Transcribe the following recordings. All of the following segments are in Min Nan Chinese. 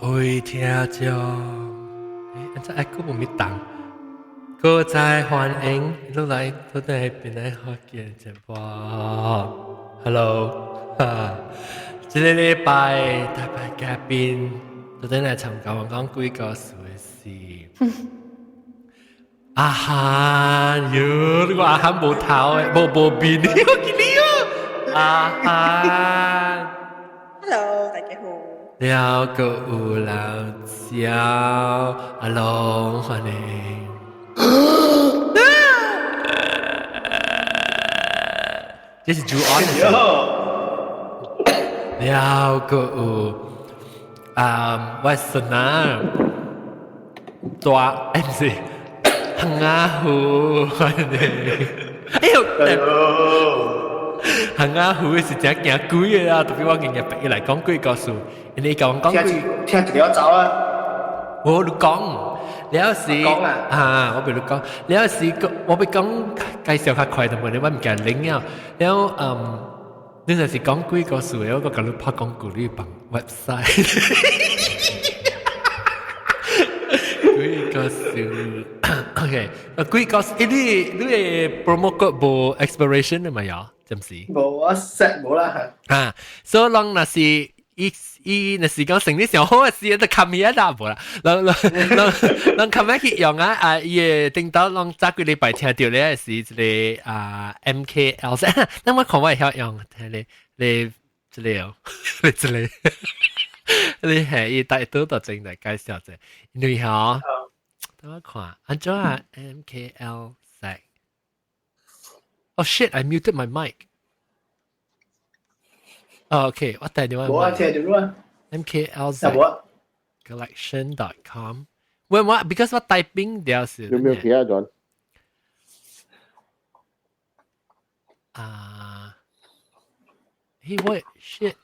各位聽眾，欸，按怎愛閣無咪動，閣再歡迎你來倒轉邊來福建節目。Hello，哈，這个禮拜特別嘉賓，倒轉來參加我講鬼故事的是阿漢喲，你個阿漢無頭的，無無面，我記你哦，阿漢。 Hello，大家好。了閣有老焦阿龍歡迎。這是主安的。了閣有啊，我孫啊，大欸毋是，恆阿虎歡迎。哎呦！恆阿虎是真驚鬼的啊！特別我今日逼伊來講鬼故事，因為伊共我講鬼，聽一條走啊！我你講，了是啊，我俾你講，了是我欲講介紹較快，但係我毋記得拎了。了嗯，你若是講鬼故事的，我閣共你拍廣告，你放 website。鬼故事，OK，鬼故事，你你的 promo code 無 expiration 的嘛有？暫時。無，我 set 無啦嚇。啊，所以人若是伊伊若是講生理上好嘅事，就冚起啦無啦，人人人人冚起去用啊！啊，伊會頂到攏早幾禮拜聽著咧是一个啊 MKL，那我看我會曉用，聽你你這个哦，你這个，你係伊帶倒到正來介紹者，因為吼，等我看，按怎啊 MKL set。Oh shit! I muted my mic. Oh, okay. 我帶電話。無啊，聽著啊。 MKLZ collection.com. 喂，我 because 我 typing 掉是。有沒有其他轉？啊。Hey, what shit?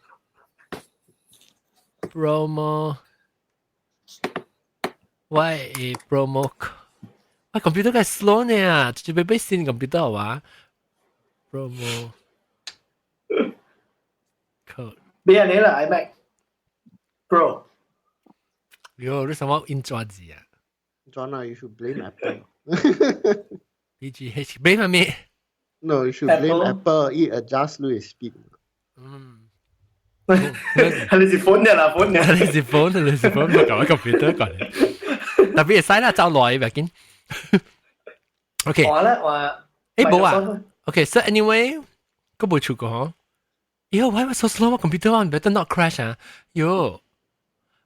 Promo. 喂，promo. 我 computer 較 slow 呢，就欲買新 computer 哇。promo code 咩你啦 iMac Pro。喲，你什麼印刷字啊？John, you should blame Apple. BGH blame 咩？No, you should blame Apple. 伊 adjust 你 speed. 嗯。係你是 phone 嘅啦，phone 嘅。你是 phone，你是 phone，我搞個 computer 過嚟。特別會使啦，走來袂緊。OK。話咧話。誒無啊。Okay, so anyway，閣無出過嗬。喲，why was so slow? Computer one better not crash 啊。喲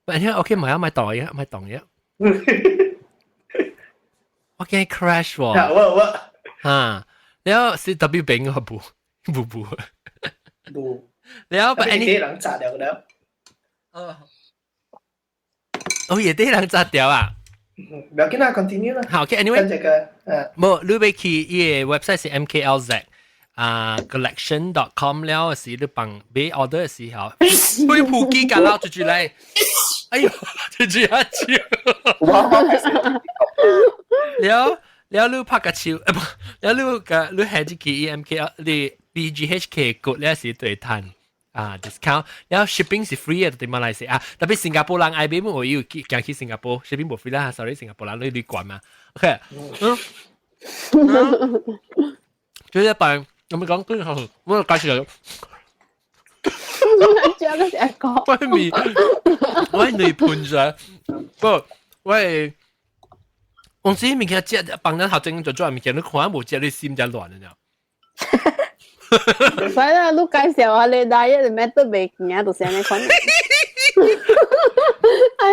，but anyway, okay，唔係啊，咪當嘢，咪當嘢。我驚 crash 喎。我我。嚇，然後是特別餅個無，無無。無。然後 but anyway，人砸掉了。哦。哦，也啲人砸掉啊。唔要緊啦，continue 啦。好，OK，anyway，這個，無，你欲去伊个 website 是 MKLZ 啊 collection.com 了時，你幫買 order 的時候，會普及㗎啦，出出來，哎呦，出出啊笑，了了你拍個手，欸不，了你個你下一期 MKL 你 BGHK 個了是對談。啊，discount，然後 shipping 是 free 的，對馬來西亞，特別新加坡人愛買，我有去行去新加坡，shipping 無 free 啦，sorry，新加坡人你你管嘛，OK，嗯，就是辦，我們講，我介紹咗，仲有個成講，我面，我係內盤上，不過我係，我知物件食放咱頭前就做物件，你看無食你心才亂了。所以啦，你介紹下你 diet method 袂行，就是按呢款。哎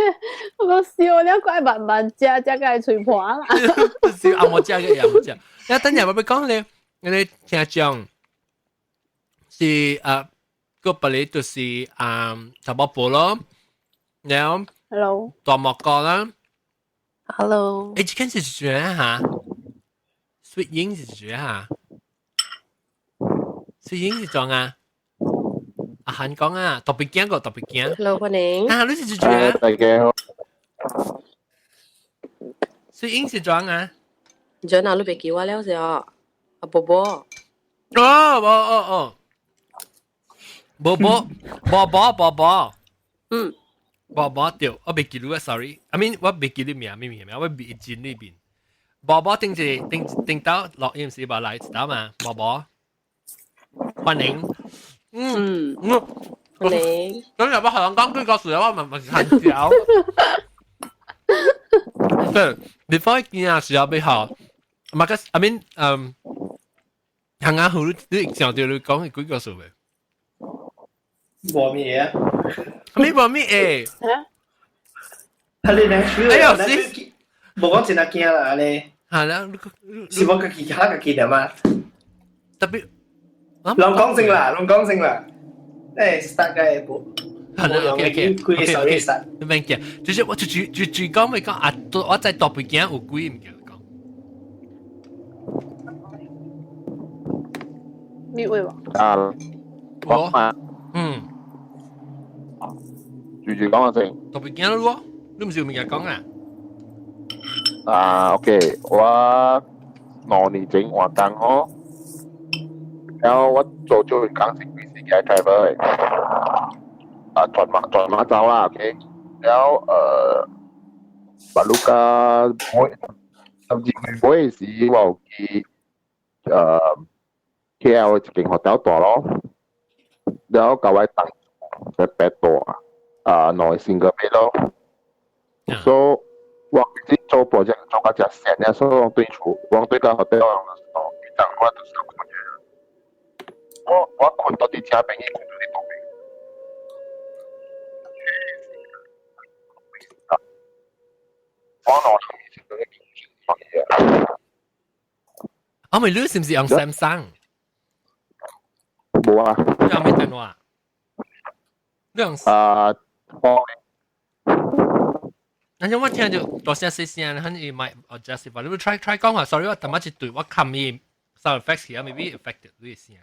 呀，我講笑了，怪慢慢食，食甲喙破啦。是啊，我食嘅也冇食。一等陣我欲講咧，你聽講是啊，個別個就是啊，茶包菠咯，然後 Hello，大木瓜啦，Hello，誒，這間是做哈？雪英是做哈？雪英是怎啊？阿韓講啊，特別驚個特別驚。 Hello，歡迎。啊，你是做啊？大家好。雪英是怎啊？ John 啊，你別叫我了是哦，阿波波。哦哦哦哦，波波，波波波波。嗯。無無對，我袂記錄啊，sorry。I mean 我袂記得名咩名，我袂記呢邊。無無頂一頂頂到錄音時把來一道嘛，無無。歡迎。嗯。嗯。歡迎。咁又不可能講幾個字，我咪咪很少。對，before 見啊時候比較，嘛個，I mean，行下好，你上到你講幾個數未？無咩啊？你無咩誒？係你兩手，哎呀，是，無講真係驚啦，你。係啦，是我家己嚇家己的嘛？特別，攏講先啦，攏講先啦。誒，start 個無。係啦，OK OK OK OK，你明嘅，就是我就就就就講咪講啊，我在大背景有鬼唔記得講。你會喎？啊，我嘛，嗯，住住講下先。大背景咯，你唔是有物件講啊？啊，OK，我2年前換工吼，然後我做做工是司機 driver 嘅，啊，全馬全馬走啦，OK，然後巴魯加每甚至每時我有去KL 一間學校大咯，然後甲我當白白大啊，兩個 single bed 咯，所以我其實做 project 做到真閒咧，所以我對厝，我對到學校，哦，一陣我就是困嘅。我困到佇正邊，伊困到佇倒邊。我兩人面前都係完全嘅。我咪你是唔是用 Samsung？無啊。你用咩電話？你用啊，我。但是我聽就大聲細聲，很伊咪 adjust 吧。你 try try 講下，sorry，我頭先一對我冚伊 sound effects 去啊，maybe affected 你嘅聲。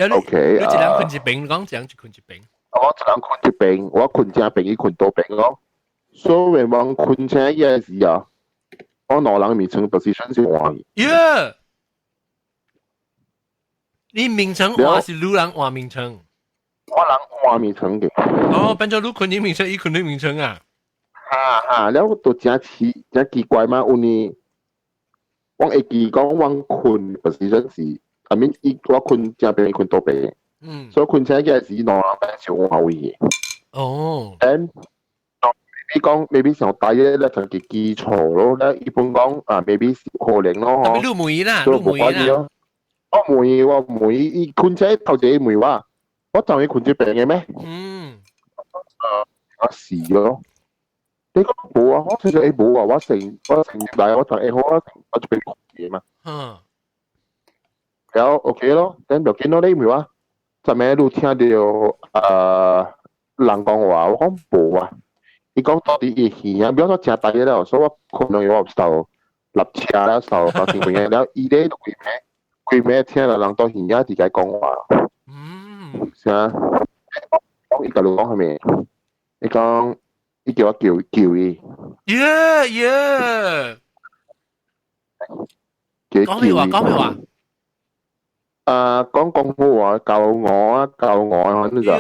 OK，你一人困一邊，講一人就困一邊。我一人困一邊，我困正邊，伊困倒邊咯。所以我困醒嘅時候，我兩人眠床 position 是換。耶！你眠床換是女人換眠床？我人換眠床嘅。哦，變做你困你眠床，伊困你眠床啊？哈哈，了都真奇真奇怪嘛，有呢，我會記講我困 position 是，I mean 伊我困正邊，伊困倒邊。所以困醒嘅時，兩人變是換位嘅。哦。 And maybe 講 maybe 上大嘅咧就係記錯咯，咧一般講啊 maybe 是可能咯，嗬。你問啦，你問啦。我問我問伊困醒頭一個問我，我就係困這邊嘅咩？嗯。啊是咯。你講無啊？我其實會無啊！我成來我就會好啊，我就俾困嘅嘛。然後 OK 咯，等就見到你問我，昨暝你聽到人講話，我講無啊。伊講到底伊耳啊，比如說誠大個了，所以我可能我受立車了，受交聽朋友了，伊咧規暝規暝聽到人到耳仔自己講話。是啊。講伊甲你講啥物？伊講。伊叫我叫叫伊。 Yeah yeah。講咩話？講咩話？啊，講廣府話，教我啊，教我啊，咁就。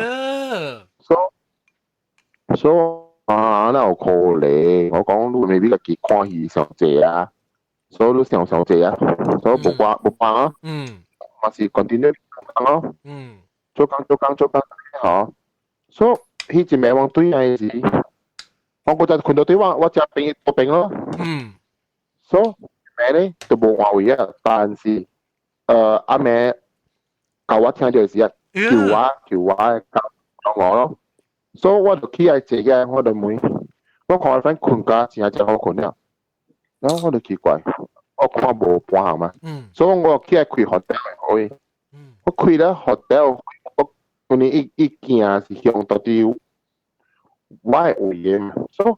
所所啊，那有可能，我講你未必家己看戲上濟啊，所以你上上濟啊，所以無關無幫啊。嘛是 continue 咯。做工做工做工，嗬。所以彼一暝我對來時。我嗰陣困到對我，我正邊倒邊咯。所以暝咧就無換位啊，但是阿妹教我聽到時啊，叫我叫我教教我咯。所以我就起來坐起來，我就問，我看我困覺真係真好困了。然後我就奇怪，我看無半項嘛。所以我起來開 hotel 嘅，我開了 hotel，我因為伊伊行是向到底。我的位嘅嘛，所以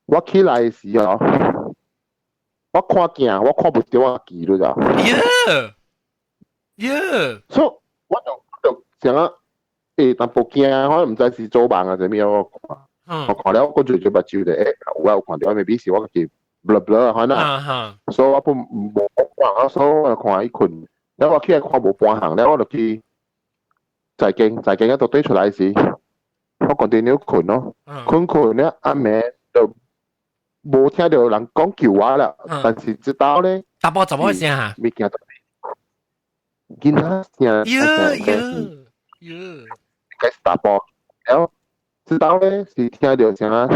我起來的時候，我看鏡，我看不到我記錄咋。 Yeah yeah，所以我就就想啊，淡薄驚，我毋知是做夢啊，啥物我看，我看了我就就目睭咧，我有看到，maybe 是我家己 blur blur 可能，所以我不無看啊，所以我看伊困，了我起來看無半項，了我就去在間在間一度對出來時，我 continue 困咯，困困咧暗暝就無聽到人講叫我啦，但是直到咧，查埔查某聲嚇，物件囡仔聲，喲喲喲，開始查埔，然後直到咧是聽到聲啊，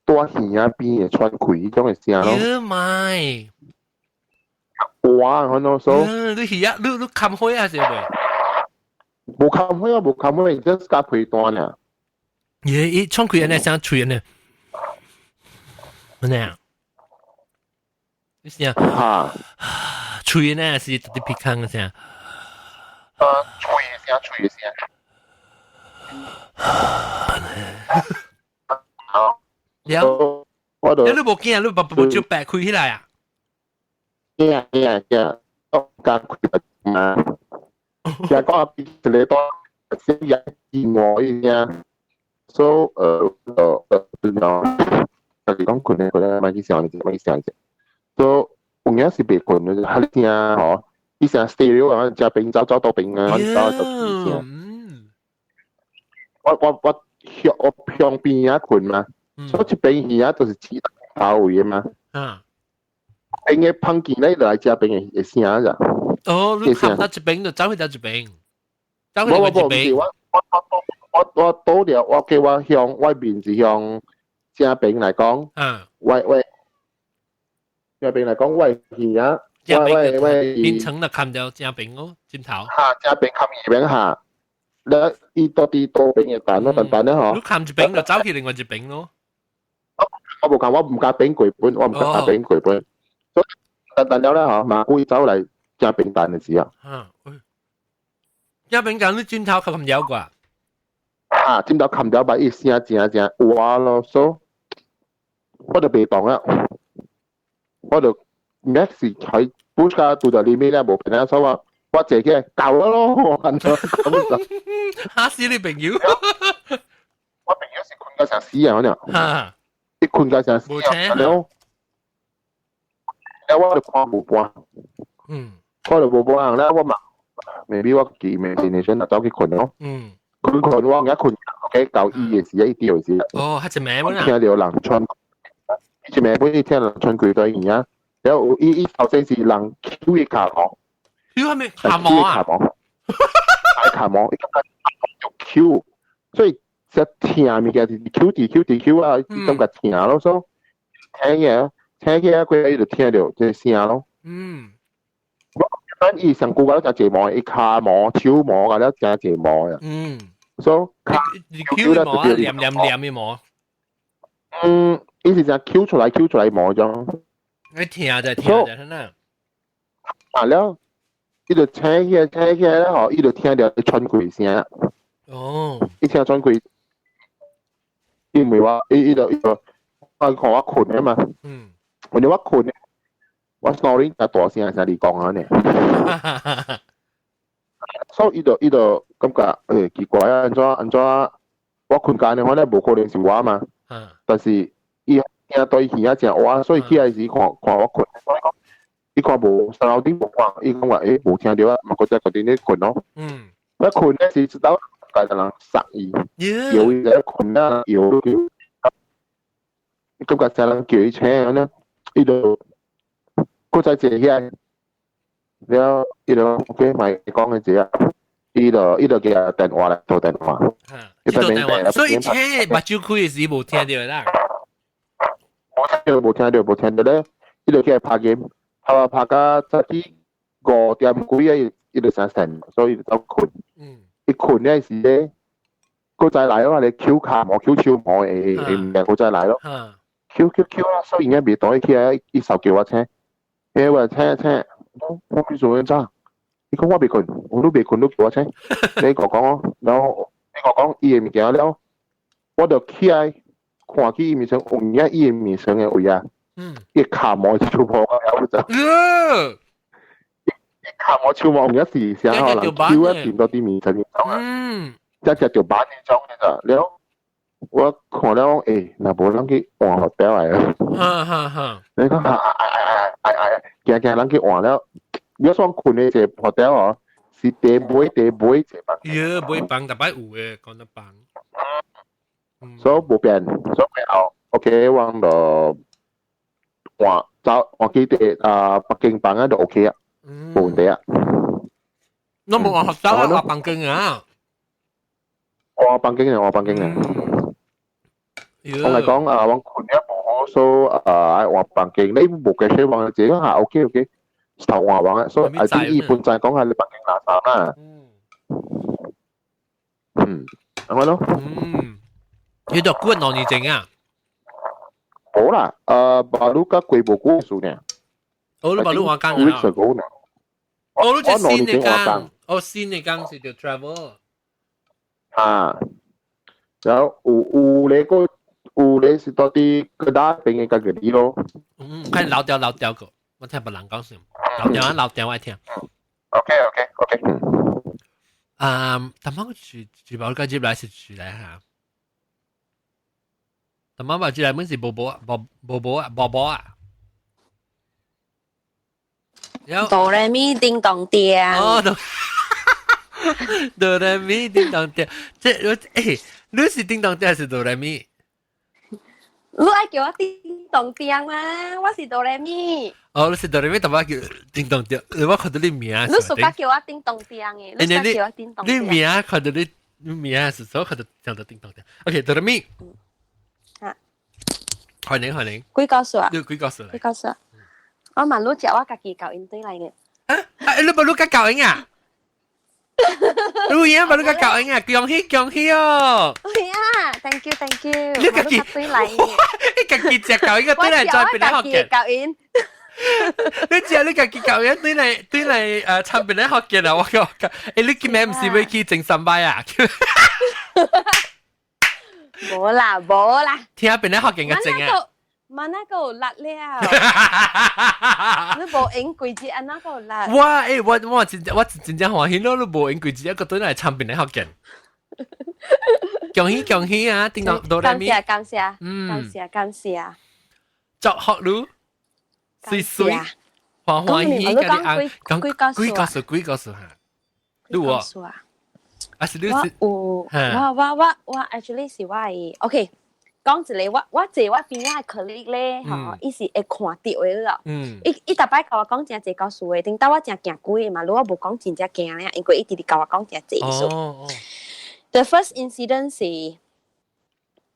蹛耳仔邊的喘氣彼種的聲咯。喲媽！哇，可能說，你是啊，你冚開啊，是袂？無冚開啊，無冚開，just 加被單啊。耶，伊喘氣按呢聲吹呢，按呢啊？你聲哈，吹呢是特別皮康的聲。吹的聲，吹的聲。了，我就你無驚，你目目睭白開起來啊？驚驚驚，我敢開嘛？聽講一個多先一意外一聲，所以就是講困咧，困咧，莫去想，莫去想者。所以有影是袂困的，哈你聽吼，伊聲 stereo 啊，這邊走走倒邊啊，走走聽。我向邊仔困嘛，所以一邊耳仔就是指頭位的嘛。邊個房間咧來這邊的聲咋？哦，你冚到一邊就走去到一邊，走去另外一邊。我倒了，我叫我向我面是向正邊來講，我正邊來講，我耳仔，我變成就冚到正邊哦，枕頭。哈，正邊冚耳邊下，你伊到底倒邊嘅蛋咯，蛋蛋咧嗬。你冚一邊就走去另外一邊咯。我無冚，我毋敢邊過本，我毋敢邊過本。所以等等了咧嗬，馬龜走來正邊蛋的時候。正邊蛋你枕頭冚冚了啩？啊，枕頭冚了，把伊聲真正哇咯，所以我就袂動啦。我就咩是喺 push 到到裡面咧，無變啊，所以我我坐起來夠咯，我咁就嚇死你朋友！我朋友是困到成死啊，可能。伊困到成死啊，了，了我就看無半。看到無半人了，我嘛，maybe 我記 imagination 就走去困咯。困困我而家困，OK，到伊的時，伊掉的時。哦，係一暝本啊。聽到人喘，一暝本伊聽人喘氣對耳啊，然後伊頭先是人搝伊跤毛。搝啥物跤毛啊？大跤毛，伊感覺就搝，所以只聽物件是搝佇搝佇搝啊，伊感覺聽咯，所以聽嘢聽起來，過伊就聽到這聲咯。咱伊上古個誠濟毛，伊跤毛、手毛個了誠濟毛啊。所以搝毛啊，黏黏黏的毛。嗯，伊是誠搝出來搝出來毛種。你聽就聽就真啊。啊了，伊就請起來請起來了吼，伊就聽到喘氣聲。哦。伊聽喘氣，伊問我，伊就我看我睏的嘛。我就我睏的，我 snoring 較大聲聲你講啊呢。所以伊就感覺奇怪啊，按怎按怎我睏覺呢，反正無可能是我嘛。但是伊聽對耳仔誠歪，所以起來時看看我睏，所以講伊看無三樓頂無看，伊講話無聽著啊，嘛閣再決定咧睏咯。我睏咧是直到家人殺伊，搖伊咧睏啊搖佢，感覺成人叫伊醒按呢，伊就閣再坐起來，了伊就 OK 莫講的這啊，伊就寄電話來打電話。電話，所以請目睭開的時無聽著啦。無聽著，無聽著，無聽著咧，伊就起來拍 game，拍拍到早起5點幾啊，伊就醒醒，所以就走睏。伊睏咧時咧，閣再來咯，你搝跤毛、搝手毛會會物件閣再來咯。搝搝搝啊，所以伊袂當起來，伊手叫我醒，我醒醒，我去做咩早？伊講我袂睏，我都袂睏，你叫我醒。你講講哦，然後你講講伊的物件了，我就起來看起伊面上有影伊的面上的位啊，伊跤毛手毛啊，我就。伊跤毛手毛有影是啥吼人搝啊掂到佇面上的種啊，只只著板的種的咋了。我看了若無咱去換 hotel 來啊。哈哈哈。你講啊啊啊啊啊！驚驚咱去換了，如果說睏的一個 hotel 哦，是第尾第尾一個房。喲，尾房逐擺有的，講得房。所以無變，所以後 OK，我就換走，我記得啊，北京房啊就 OK 啊，冇問題啊。我冇話學走啊，話北京啊。我北京嘅，我北京嘅。我嚟講啊，我困一無好，所以啊，換北京，你無嘅說話自己講下 OK OK，頭換換啊，所以 I think 伊本身講係你北京垃圾啦。嗯，咁樣咯。嗯，你就過兩年前啊？冇啦，baru 甲過無久數呢。哦，你 baru 換工啊？哦，你這新的工，哦，新的工是叫 travel。啊，然後有有呢個有呢是到底個大邊嘅個啲咯。嗯，看老掉老掉個，我聽別人講先，老掉啊老掉我聽。 OK。啊，但係我住住保個接來是住來嚇。但媽媽住來本是寶寶啊，寶寶寶啊，寶寶啊。哆來咪叮當叮。哦，哆來咪叮當叮，這我誒，你是叮當叮還是哆來咪？你愛叫我叮當叮嗎？我是哆來咪。哦，你是哆來咪，但我叫叮當叮，我看到你名。你暑假叫我叮當叮的，你暑叫我叮當。你名看到你名是所看到講到叮當叮。OK，哆來咪。啊。歡迎歡迎。幾個數啊？你幾個數？幾個數？我問你食我家己教𪜶對來嘅。啊！啊！你無你家教𪜶啊？你有影無你家教𪜶啊？恭喜恭喜哦！係啊，thank you thank you。你家己對來，你家己食教𪜶個對來再變咧學嘅。教𪜶。你食你家己教𪜶對來對來參變咧學嘅啦！我講，你今日唔是要去整三擺啊？無啦無啦。聽變咧學嘅個整啊！嘛那個辣了，你無閒季節按那個辣。我欸，我真正歡喜咯，你無閒季節一個對來參變咧學嘅。恭喜恭喜啊！叮當哆來咪。感謝感謝，嗯，感謝感謝。祝福你，水水，歡歡喜喜，講幾個數？幾個數？幾個數嚇？你有啊？啊是你是？我有，我 actually 是我的 OK。講一個，我坐我邊仔的 colleague 咧，吼，伊是會看著的咯。伊伊逐擺共我講真濟故事的，頂到我真驚鬼的嘛，如果無講真正驚咧，因為伊直直共我講真濟事。The first incident 是，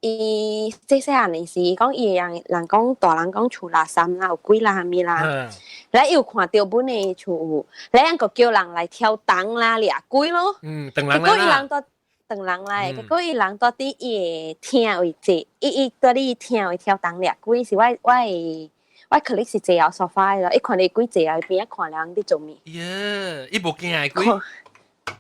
伊細細漢的時，講伊會人講大人講厝垃圾啦，有鬼啦，啥物啦。咧伊有看著阮的厝有，咧人個叫人來挑燈啦，掠鬼咯。嗯，燈人來啦。轉人來，結果伊人蹛佇伊的廳位坐，伊蹛佇廳位挑燈掠鬼，是我可能是坐後沙發的咯，伊看著鬼坐佇邊仔看人佇做物。耶，伊無驚鬼？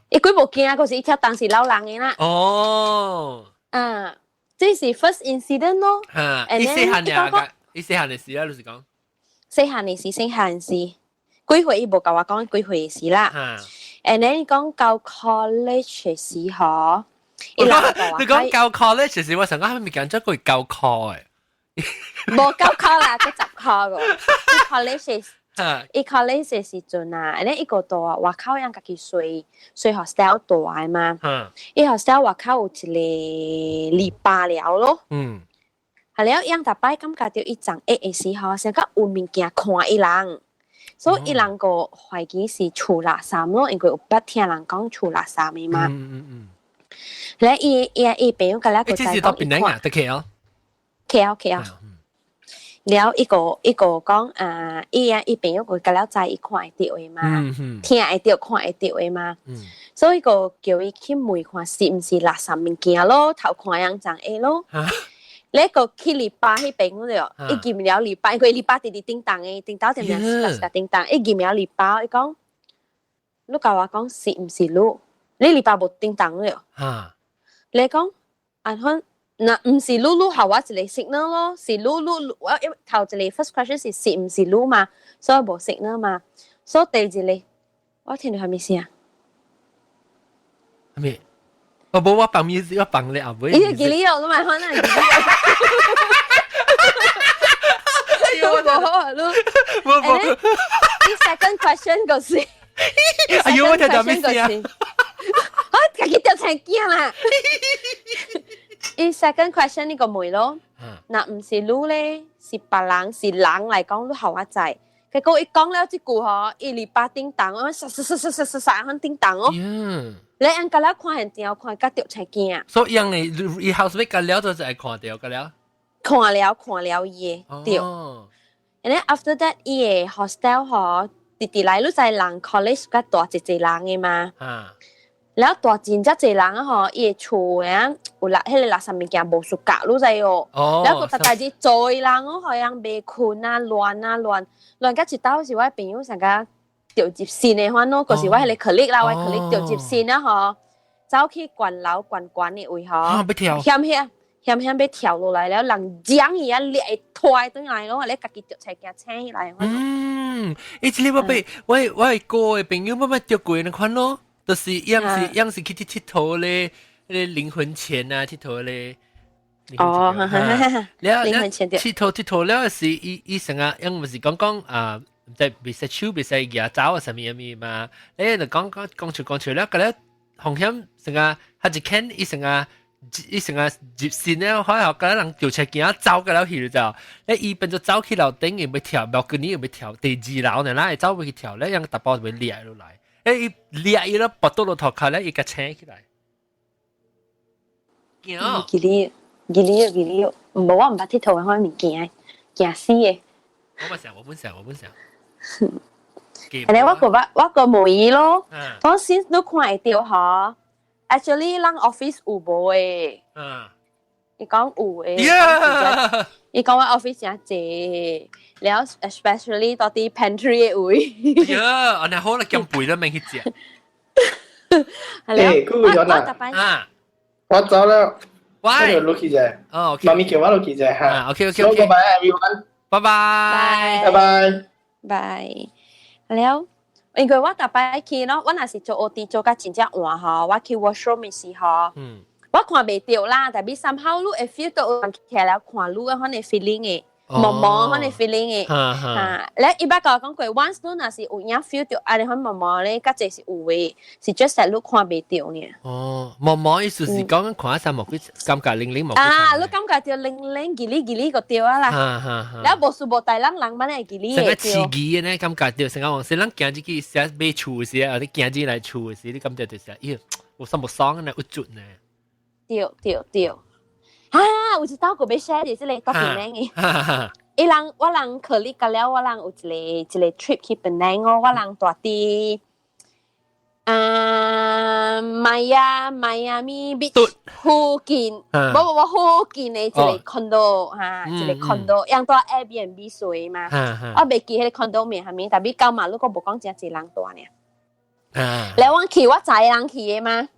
伊鬼無驚，可是伊挑燈是老人的啦。哦。啊，這是 first incident 咯。哈，伊細漢的，伊細漢的時啊，就是講。細漢的時，細漢時，幾歲伊無共我講幾歲的事啦。And then 伊講到 college 的時候，你講到 college 時，我想講係咪講咗個9箍的？無9箍啦，閣10箍個。伊 college 伊 college 的時陣啊，and then 伊個住外口人家己睡睡 hostel 住的嘛。伊 hostel 外口有一個籬笆了咯。係了，伊逐擺感覺著伊撞下的時候，成個有物件看伊人。所以伊人個懷疑是厝垃圾咯，因為有捌聽人講厝垃圾的嘛。咧伊朋友共了個這是到檳城啊，佇 KL。 KL KL。了伊個講啊，伊啊伊朋友個共了知伊看會著的嘛，聽會著看會著的嘛。所以個叫伊去問看是毋是垃圾物件咯，頭看人撞下咯。你個去籬笆彼邊了，伊入了籬笆，因為籬笆直直叮當的，叮當點點時叮當，伊入了籬笆，伊講，你共我講是毋是你？你籬笆無叮當了。你講，按款，若毋是你，你予我一個 signal 咯，是你你我因頭一個 first question 是是毋是你嘛，所以無 signal 嘛，所以第二個，我聽著啥物聲？啥物？我無我放 music，我放你後尾。伊記你哦，你咪可能。哎呦，無好啊，你。無無。你 second question 就是。哎呦，我聽著咩聲？我家己掉成驚啦。伊 second question 呢個問咯，若毋是你咧，是別人是人來講，你予我知。結果伊講了這句吼，伊禮拜叮當，我殺殺殺殺殺殺殺，響叮當哦。你按甲了看現場，看甲著青驚。所以樣你伊 housemate 甲了就會看著甲了。看了看了伊的對。And then after that，伊的 hostel 吼，直直來你知人 college 較大一濟人的嘛。了大真正濟人啊吼，伊的厝啊有垃，彼个垃圾物件無屬格，你知哦。了閣逐代誌做人哦，予人袂睏啊，亂啊亂，亂甲一道是我朋友上甲著入線的款咯，就是我彼个 colleague 啦，我 colleague 著入線啊吼，走去懸樓懸懸的位吼，啊，欲跳，險險險險欲跳落來了，人將伊啊掠拖轉來咯，你家己著才驚醒起來。嗯，欸，這个我被我我個的朋友慢慢著過那款咯。就是樣是樣是去佚佗咧，咧靈魂錢啊，佚佗咧。哦，了了佚佗佚佗了是伊伊成啊，因毋是講講啊，毋知袂使手袂使舉走啊，啥物啥物嘛。咧就講講講出講出了，個了風險成啊，他一看伊成啊，伊成啊入線了，可能個人掉車鏡走個了去就，咧伊變做走去樓頂，伊欲跳，無跟你欲跳第二樓呢，啦會走欲去跳咧，樣大包就欲掠落來。欸，伊掠伊了，拔到落頭殼咧，伊共請起來。驚！記哩，記哩，記哩，無我毋捌佚佗的款物件，驚死的。我嘛想，我本想，我本想。安呢我個捌，我個問伊咯。我先你看會著吼，actually 咱 office 有無的？伊講有的。伊講我 office 誠濟，了 especially 到佇 pantry 的位。呀，按呢好啦，減肥啦，免去食。欸，嗰個人啊，啊，我走了。喂，落去啫。哦，媽咪叫我落去啫嚇。 OK OK OK。拜拜，everyone。拜拜。拜拜。拜。了，因為我逐擺去咯，我若是做 OT 做甲真正晏吼，我去 washroom 的時候，我看袂著啦，但係 somehow 你會 feel 到有人徛了看你的款的 feeling 的，毛毛款的 feeling 的，嚇，咧伊捌共我講過，once 你若是有影 feel 到按呢款毛毛咧，較濟是有的，是 just 你看袂著爾。哦，毛毛意思是講看啥毛幾感覺靈靈毛。啊，你感覺著靈靈嘰哩嘰哩個對啊啦。了無事無代人人捌會記哩。成個刺激的呢感覺著，成個往時咱行入去寫買厝時，或者行入來厝時，你感覺就是，咦，有啥無爽呢？有準呢？對對對，啊，有一道閣欲 share 的這个到檳城的，伊人我人可力甲了，我人有一个一个 trip 去檳城哦，我人蹛佇啊 Miami Beach 附近，無無無附近的一个 condo 哈，一个 condo，用蹛 Airbnb 睡嘛，我袂記彼个 condo 名啥物，但係到馬路閣無講誠濟人蹛爾。了我去我載人去的嘛。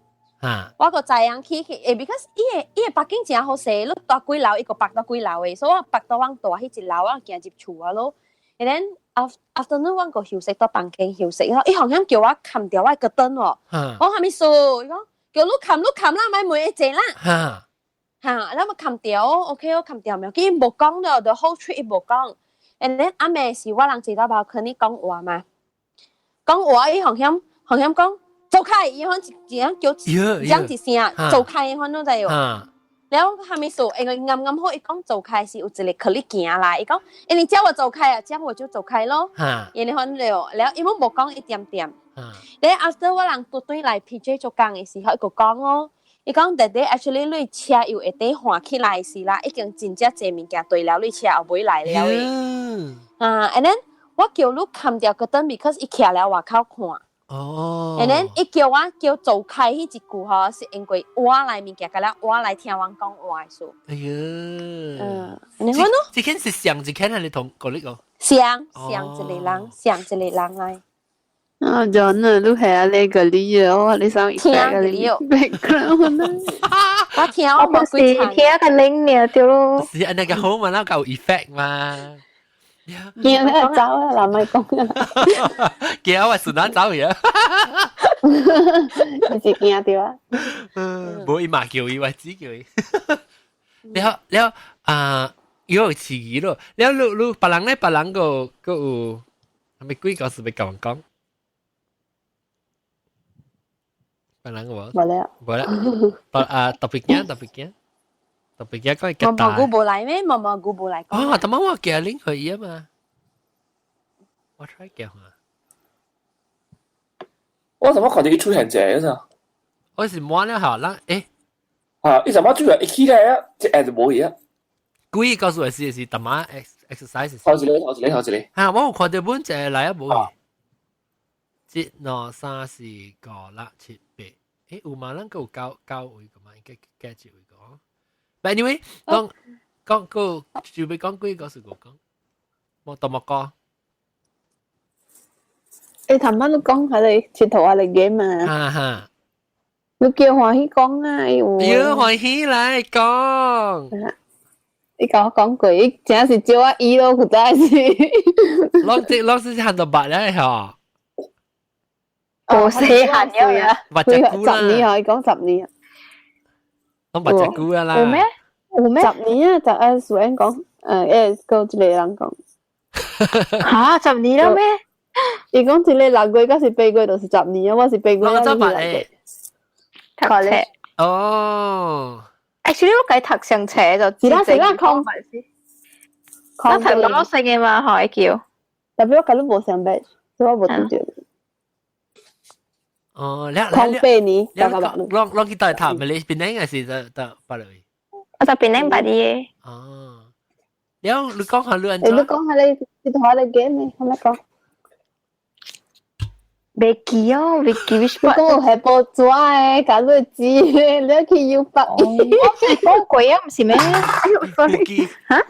我閣載人去去，欸，because 伊个 parking 誠好勢，你蹛幾樓，伊閣 park 到幾樓的，所以我 park 到阮蹛彼一樓，我行入厝啊咯。And then afternoon 我閣休息到房間休息，伊好像叫我冚掉我個燈喎。我啥物事？伊講叫你冚你冚啦，莫問會濟啦。嚇，咱咪冚掉，OK，我冚掉沒有？伊無講了，the whole trip 伊無講。And then 暗暝是我人坐到 balcony 講話嘛，講話伊好像好像講。走開！伊反一樣叫講一聲，走開，反正就有。了啥物事？因為啱啱好伊講走開是有一个 colleague 行來，伊講，欸，你叫我走開啊，這樣我就走開咯。因為反正了，伊攏無講一點點。咧 after 我人拄轉來 PJ 做工的時候，伊就講哦，伊講弟弟 actually 你車又會得換起來時啦，已經真正濟物件對了，你車後尾來了的。啊，and then 我叫你冚掉個燈，because 伊徛了外口看。哦。 And then 伊叫我叫走開彼一句吼，是因為我來物件，甲了我來聽阮講話的事。哎呀。嗯，你看咯。這間是上一間還是同個呢個？上上一個人，上一個人來。啊，John 啊，你係啊，你個理由，我你想聽個理由 background 我聽我無幾場。聽個零爾對咯。是啊，那個好嘛，那個有 effect 嘛。驚你走啊，嗱咪講啊。驚我順哪走去啊？你是驚著啊？無伊嘛叫伊，我只叫伊。了了啊，有刺激咯。了你你別人咧，別人個個有係咪鬼故事欲共阮講？別人個無？無了。無啦。別啊，特別驚，特別驚。特別驚講毛毛菇無來咩？毛毛菇無來講。哦，但係我寄 link 去伊啊嘛，我 try 寄下。我怎麼看到伊出現這個咋？我是滿了下啦，誒。啊！伊怎麼主要一起來啊？這下就無去啊。故意告訴我是是，大媽 exercise。頭一個，頭一個，頭一個。啊！我有看到本一個來啊，無去。一、兩、三、四、五、六、七、八，誒，有嘛？咱閣有九九位個嘛？應該加一位個。But anyway，講講個就欲講幾個是個講，我多麼講。誒，頭先你講係你佚佗啊，你 game 啊？哈哈。你叫歡喜講啊！有歡喜來講。你甲我講過，伊真是招我伊咯，實在是。攏這攏是喊到白咧嗬。無細漢了啊！捌隻久啦。 10年啊，伊講十年。攏捌隻久啊啦。有咩？有咩？十年啊，就阿蘇英講，個一個人講。嚇！十年了咩？伊講一個6月，還是8月，就是十年啊！我是八月，我十月。讀冊。哦。 Actually 我計讀上冊就。是啦是啦，空。我讀攞性嘅嘛，可以叫。 Tapi 我佮你無相捌，所以我無拄著。哦，你空8年，你攏攏去佗讀咪？你檳城還是佗佗別位？我就檳城捌啲嘅。哦，了你講下你按怎？你講下你佚佗你 game 係咪講？袂記哦，袂記。你講有下報紙的，共你紙，你去郵北。我是講過啊，毋是咩？哎呦，sorry，嚇？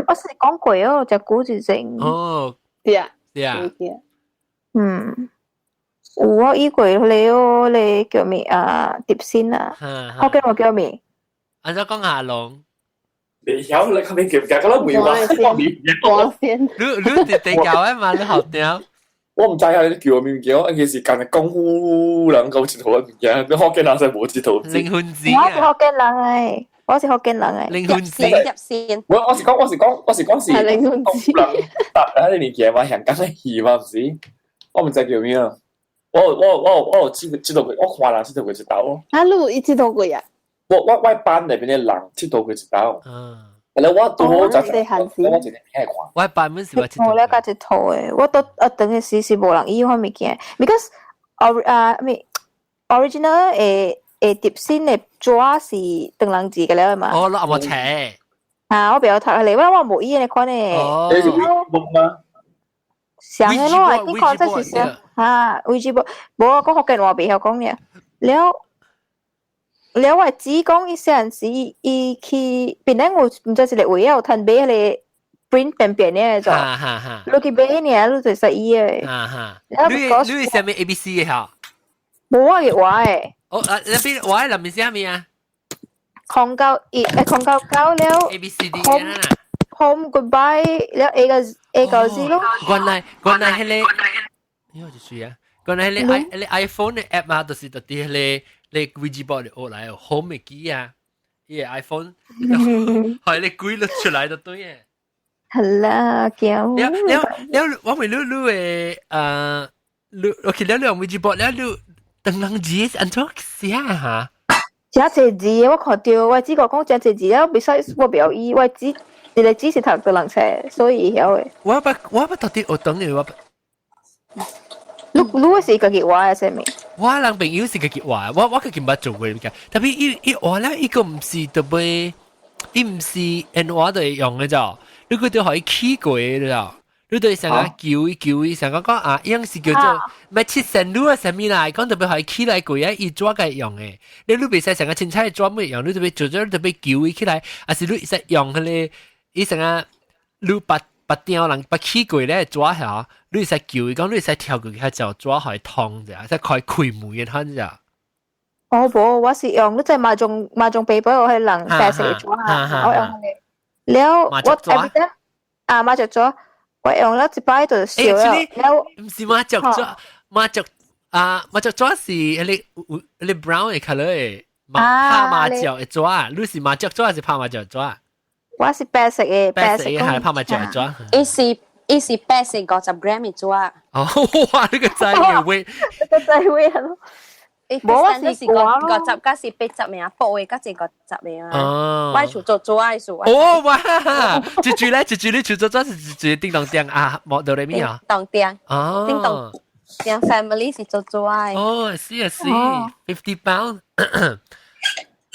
我是講過哦，隻古就整。哦，對啊，對啊。嗯，有啊，伊過你哦，你叫咩啊？碟仙啊，福建話叫咩？按怎講下龍？你曉你後面叫唔叫？我都唔話，我先。你你佇地教的嘛？你學掉？我毋知啊，你叫我物件，應該是干焦功夫人講佚佗的物件，你福建人才無佚佗。靈魂子我是福建人誒，我是福建人誒。靈魂子入線。我我是講，我是講，我是講是靈魂子。人搭啊啲物件嘛，香港的戲嘛，毋是？我毋知叫咩啊。我我我我有佚佚佗過，我看人佚佗過一道。啊，你有佚佗過啊？我我我班內邊的人佚佗過一道。嗯。但係我拄好就我一個片看。我班本是捌佚佗。我了解佚佗的，我到學堂的時是無人伊款物件，because 啊咩 original 的的碟仙的紙是唐人字嘅了嘛。哦，你阿無冊。啊，我袂曉讀嚟，我我無伊個款的。哦。你是微博嗎？上個咯，你看這是啥？啊，微博，無我講福建話袂曉講爾。了了，我只講伊細漢時，伊去檳城有毋知一個位有通買彼個 print 便便的就，你去買爾，你就使伊的。哈哈。你你是啥物 A B C 的哈？無我是畫的。哦啊，那邊畫的內面寫啥物啊？ 09 1，099了。 A B C D 啊。Home goodbye 了 A 個 A 個 Z 咯。原來原來彼個，喲就是啊，原來彼個 i 彼個 iPhone 的 app 啊，就是佇彼個。你 VG board 學來 home 的機啊，伊個 iPhone 係你鬼都出來就對嘅。係啦，驚。了了了，我問你你的你 OK 了你用 VG board 了你唐人字是按怎寫哈？真濟字我看到，我只個講真濟字了，別使我袂曉伊，我只一個字是讀唐人冊，所以曉的。我捌我捌到底學堂的我。你你是家己畫的啥物？我人朋友是家己畫，我我家己毋捌做過物件。Tapi 伊伊畫了，伊個毋是特別，伊毋是按畫就會用的咋？你佢都可以起過的咋？你對成個叫伊叫伊，成個講啊，樣是叫做咩切線路啊，啥物啦？講特別可以起來過啊，伊紙個用的。你你袂使成個凊彩紙麼用，你特別做咗特別叫伊起來，還是你會使用彼個，伊成個你捌捌掉人捌起過咧紙下，你會使叫伊講，你會使跳過去較就紙可以通者，使開開門嘅通者。哦無，我是用你知麻將麻將 paper 我係人白色的紙啊，我用彼個。了我 every 啊麻將紙，我用了一擺就燒了。了毋是麻將紙，麻將啊麻將紙是彼個彼個 brown 的 colour 的，拍麻將的紙，你是麻將紙還是拍麻將紙？我是白色的，白色的還是拍麻將的紙？伊是伊是白色50 gram 的紙。哦，哇！你個真嘅weight，你個真 weight 咯。無我是50甲是80名，報的甲這50名啊。我厝做做愛數。哦哇！一句咧，一句你厝做做是一句叮當叮啊，莫哆來咪啊。當叮。哦。叮當叮 family 是做做愛。哦，是啊是，£50。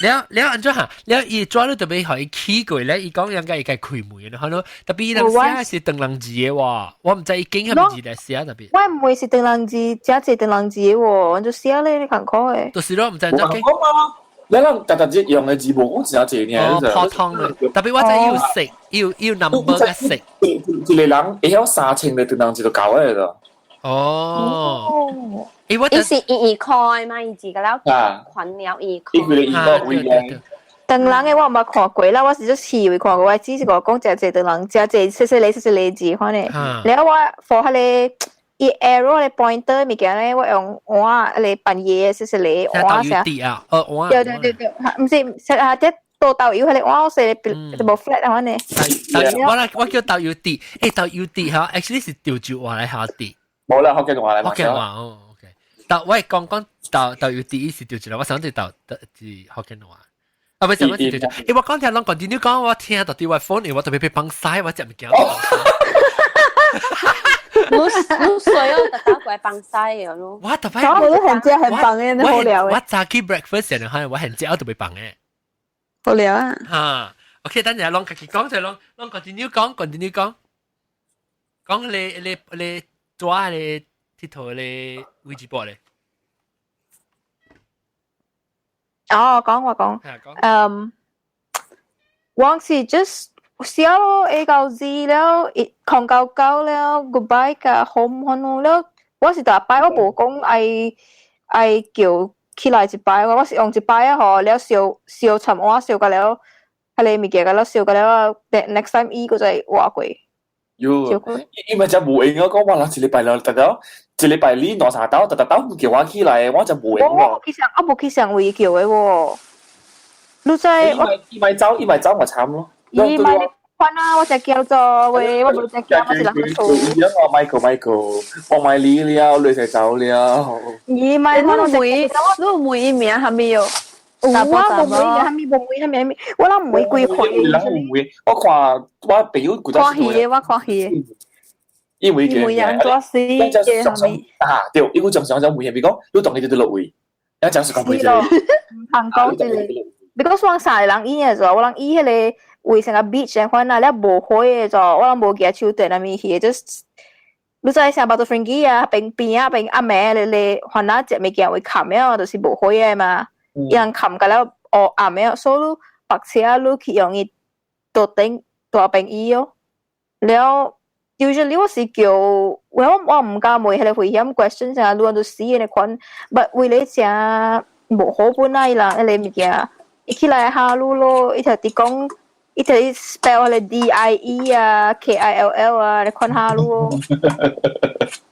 了了按怎哈？了伊抓你特別予伊起過咧，伊講應該會該開門嘅，可能特別伊人寫是唐人字嘅喎，我毋知伊經係咪字來寫特別。我唔會是唐人字，真濟唐人字嘅喎，我就寫咧，你看看嘅。就是咯，毋知怎講。你人特特節用嘅字無講真濟呢。哦，普通嘅，特別我知伊有色，伊有 number 嘅色。一個人會曉3000個唐人字就夠嘅咯。哦。欸，我伊是一塊嘛，伊自個了款了一塊。一個一個唐人嘅我毋捌看過啦，我是做戲會看過，我只是講講真濟唐人，真濟細細粒細細粒字款嘅。了我 for 彼個伊 arrow 咧 pointer 物件咧，我用碗彼個扮嘢細細粒碗啥。啊，哦碗。對對對對，毋是啊，這多豆油彼個碗細粒，就無 flat 款嘅。我叫豆油滴，欸豆油滴嚇，actually 是潮州話來下滴。冇啦，福建話來。福建話哦。但我講講豆豆油滴是潮州話，我想對豆是福建話。啊，不是我是潮州。欸，我講聽攏講，你講我聽到佇我 phone，我特別被放屎，我食物件。你你衰哦，特登過來放屎嘅咯。我特別我都很食很放嘅，好料我早起 breakfast 時候，我很食，我特別放嘅。好料啊！嚇，OK，等陣攏家己講就攏攏 continue 講，continue 講，講你你你抓你鐵頭你位置波咧。哦，講我講，我是 just 寫咯 A 到 Z 了，空九九了，goodbye 甲 home 可能了，我是逐擺我無講愛愛叫起來一擺，我是用一擺啊吼，了燒燒沉碗燒甲了，彼个物件甲了燒甲了，next time 伊閣再活過。喲，伊咪就無閒我講我人一禮拜兩，特了一禮拜你兩三兜，特特兜唔叫我起來，我就無閒喎。我去上，我無去上位叫的喎。你知我？伊咪走，伊咪走，我慘咯。伊咪你看啊！我只叫做喂，我無只叫，我是人做。伊我 Michael Michael，我買你了，你就走了。伊咪你問，你問伊名係咪哦？有啊，無問啥物，無問啥物啥物，我攏問幾回。人有問，我看我朋友看戲的，我看戲的。因為問人做死嘅係咪？啊，對，伊個常常就問，比如講，你當伊就落位，一講是講袂咯，唔通講這個。because 我三個人伊嘅做，我人伊彼個位成個 beach 嘅款啊，了無火嘅做，我人無舉手電啥物去，就是你知像 Batu Ferringhi 啊，邊邊啊邊暗暝咧咧，番仔食物件會冚了，就是無火嘅嘛。伊人冚甲了烏暗暝，所以你白車你去用伊桌頂大便椅哦。了，usually 我是叫，我我毋敢問彼個危險 question 啥，你都死的款，but 為了誠無好本啊，伊人彼個物件。伊起來哈魯咯，伊就佇講，伊就 spell 彼個 D I E 啊，K I L L 啊，你看哈魯咯。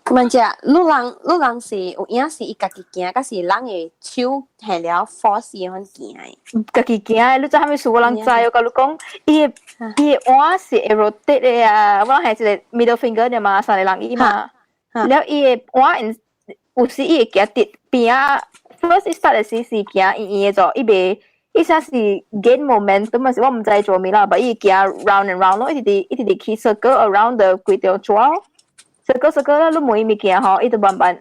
問者，你人你人是有影是伊家己行，抑是人的手下了 force 伊款行的？家己行的，你知啥物事？我人知，我共你講，伊伊腕是會 rotate 的啊，我人係一個 middle finger 的嘛，三個人伊嘛。了伊的腕有時伊會行直邊仔，first start 的時是行圓圓的做，伊袂。伊啥是 gain momentum 是我毋知做物啦，但伊行 round and round 咯，一直一直直去 circle around the 規條紙，circle circle 啦，你問伊物件吼，伊就慢慢，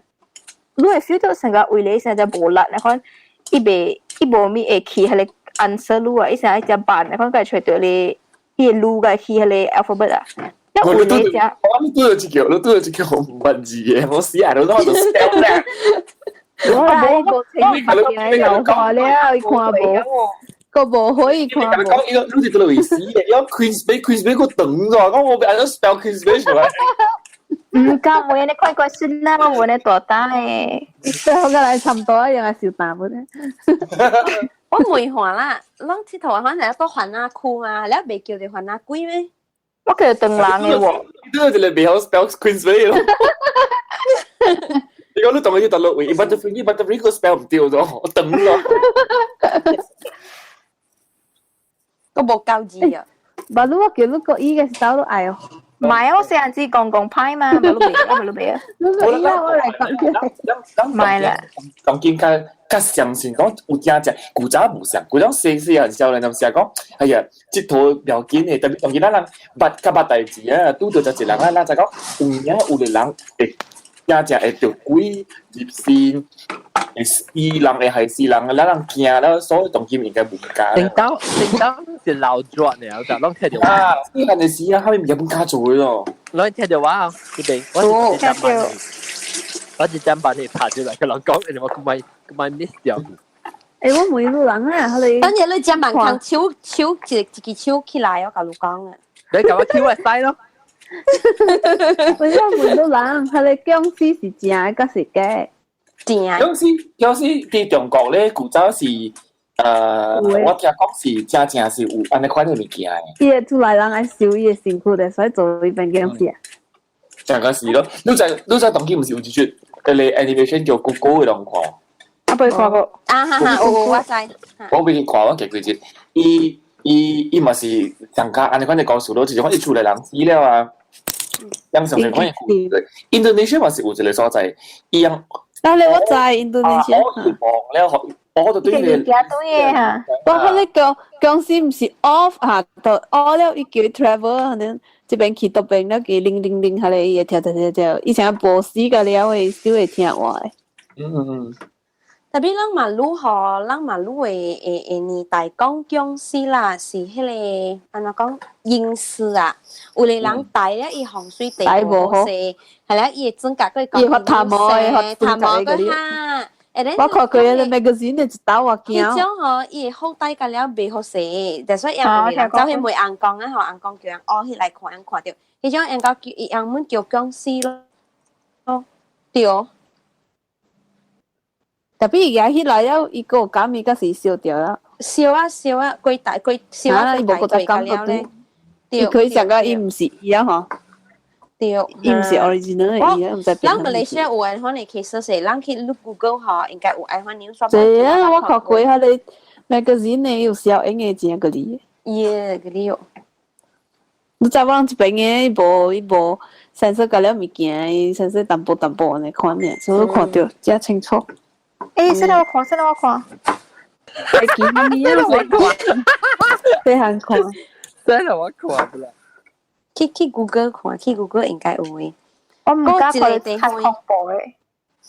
你會 feel 到成個位咧，成只無力，你看伊袂伊無物會去彼個 answer 你啊，伊成日只慢，你看會揣著咧，伊會擼個去彼個 alphabet 啊。我你對，我你對這個，你對這個唔捌字嘅，我死啊！你都我就 spell 咧。我無個情流化了，伊看無，個無可以看無。講伊個你是倒位死嘅，伊個 Queens Bay Queens Bay 個長咗，講我俾人 spell Queens Bay 出來。毋敢問你看question 啦，我問你大膽嘅。最好個來差唔多，用來小膽不咧。我問下啦，攏𨑨迌反正都番仔區嘛，你袂叫做番仔鬼咩？我叫唐人嘅喎。你都係袂曉 spell Queens Bay 咯。你講你當你大陸位，Batu Ferringhi Batu Ferringhi 個 spell 唔對咗，我等咗。個無夠字啊！巴魯我叫你國語嘅時候都愛哦。唔係啊，我細漢子講講派嘛，冇路俾，冇路俾啊。我我嚟講，唔係啦。當今較較相信講有真正古早無相，古早細細漢少年就成日講，哎呀，這套要緊的，特別當今咱人捌較捌代誌啊，拄著就一人啊，咱就講有影有個人會真正會著鬼入身，會死人會害死人，咱人驚了，所以當今應該無敢。頂到頂到是老轉了，就攏聽著我。啊，細漢的時啊，後面也不敢做咯。攏聽著我啊，這邊我是一針我一針把你拍出來，佢人講，你話佢咪佢咪 miss 掉。欸，我問路人啊，佢等陣你隻盲扛手手一一隻手起來，我共你講啊。你共我跳會使咯。我想問路人，佢哋殭屍是真的，還是假？真。殭屍殭屍佇中國咧，古早是我聽講是真正是有按呢款的物件的。伊個厝內人愛收伊的身軀的，所以做伊變殭屍啊。真個是咯，你知你知當今毋是有一出迄個 animation 叫 Coco 的攏看？啊，未看過。啊哈哈，有我知。我未去看，我見過一伊伊伊嘛是上加按呢款的故事咯，就是講伊厝內人死了啊。人上上款的故事，印度尼西亞嘛是有一個所在，伊樣。啊！你我知印度尼西亞。我望了，我就對你。對嘅。我彼個殭殭屍毋是 off 嚇，就 off 了伊叫伊 travel，可能這邊去倒邊了，佢鈴鈴鈴，彼個伊會跳跳跳跳，以前無死個了會小會聽話的。嗯嗯嗯。特別咱馬路吼，咱馬路的的的年代講殭屍啦，是彼個按怎講陰屍啊，有個人大了伊風水地無好勢，係啦，伊會準甲佢講。伊發頭毛的，發頭毛個哈。我看過迄個 magazine 的一道我驚。彼種吼，伊會後代甲了袂好勢，就所以人人走去問翁公啊吼，翁公叫人學起來看，人看著，彼種人講叫伊翁們叫殭屍咯，對。特別伊起來了，伊個感伊閣是燒掉了。燒啊燒啊，規大規燒啊規大規了咧。伊可以講個伊毋是伊啊吼。對。伊毋是 original 的伊啊，毋知。咱馬來西亞有按款的 case 是，咱去 look Google 吼，應該有按款 news。對啊，我看過彼個 magazine 的有小影的真個哩。耶，個哩哦。你知我人這邊的伊無伊無 censor 甲了物件，伊 censor 淡薄淡薄按呢款爾，所以看著真清楚。欸，現在我看，現在我看。會記你啊！我看，細漢看，真係我看不啦。去去 Google 看，去 Google 應該有的。我毋敢看，較恐怖的。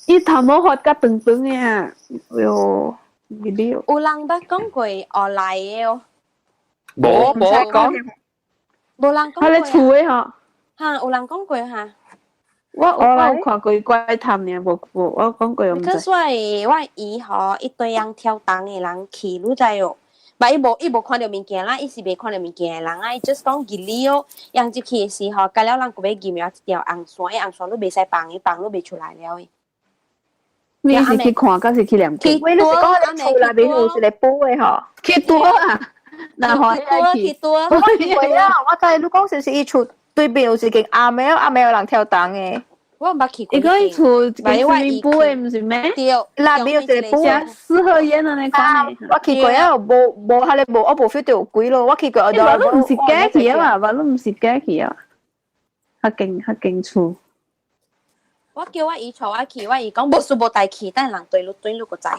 伊頭毛髮較長長的啊，哎喲，記得。有人捌講過外來的哦。無無講。無人講過。彼个厝的吼。哈，有人講過哈。我我有看過怪談爾，無無我講過我毋知。可是我我姨吼一堆人跳動的人去，你知哦？但伊無伊無看著物件啦，伊是袂看著物件的人啊，伊 just 講義理哦。人入去的時候，甲了人閣欲入了一條紅線，彼紅線你袂使放，伊放你袂出來了的。你是去看，還是去念經？喂，你是講彼個厝內面有一個寶的吼？去多啊！那歡喜去多。我去過啊！我知你講是毋是伊厝對面有一間暗暝暗暝有人跳動的。我毋捌去過。伊講伊厝一間水庫的，毋是咩？對，內面有一個寶。四合院的那款。我去過啊，無無彼个無，我無 feel 到有鬼咯。我去過，我都毋是假去啊嘛，我都毋是假去啊，較近較近厝。我叫我姨帶我去，我姨講無事無代去，等人對你對你個知，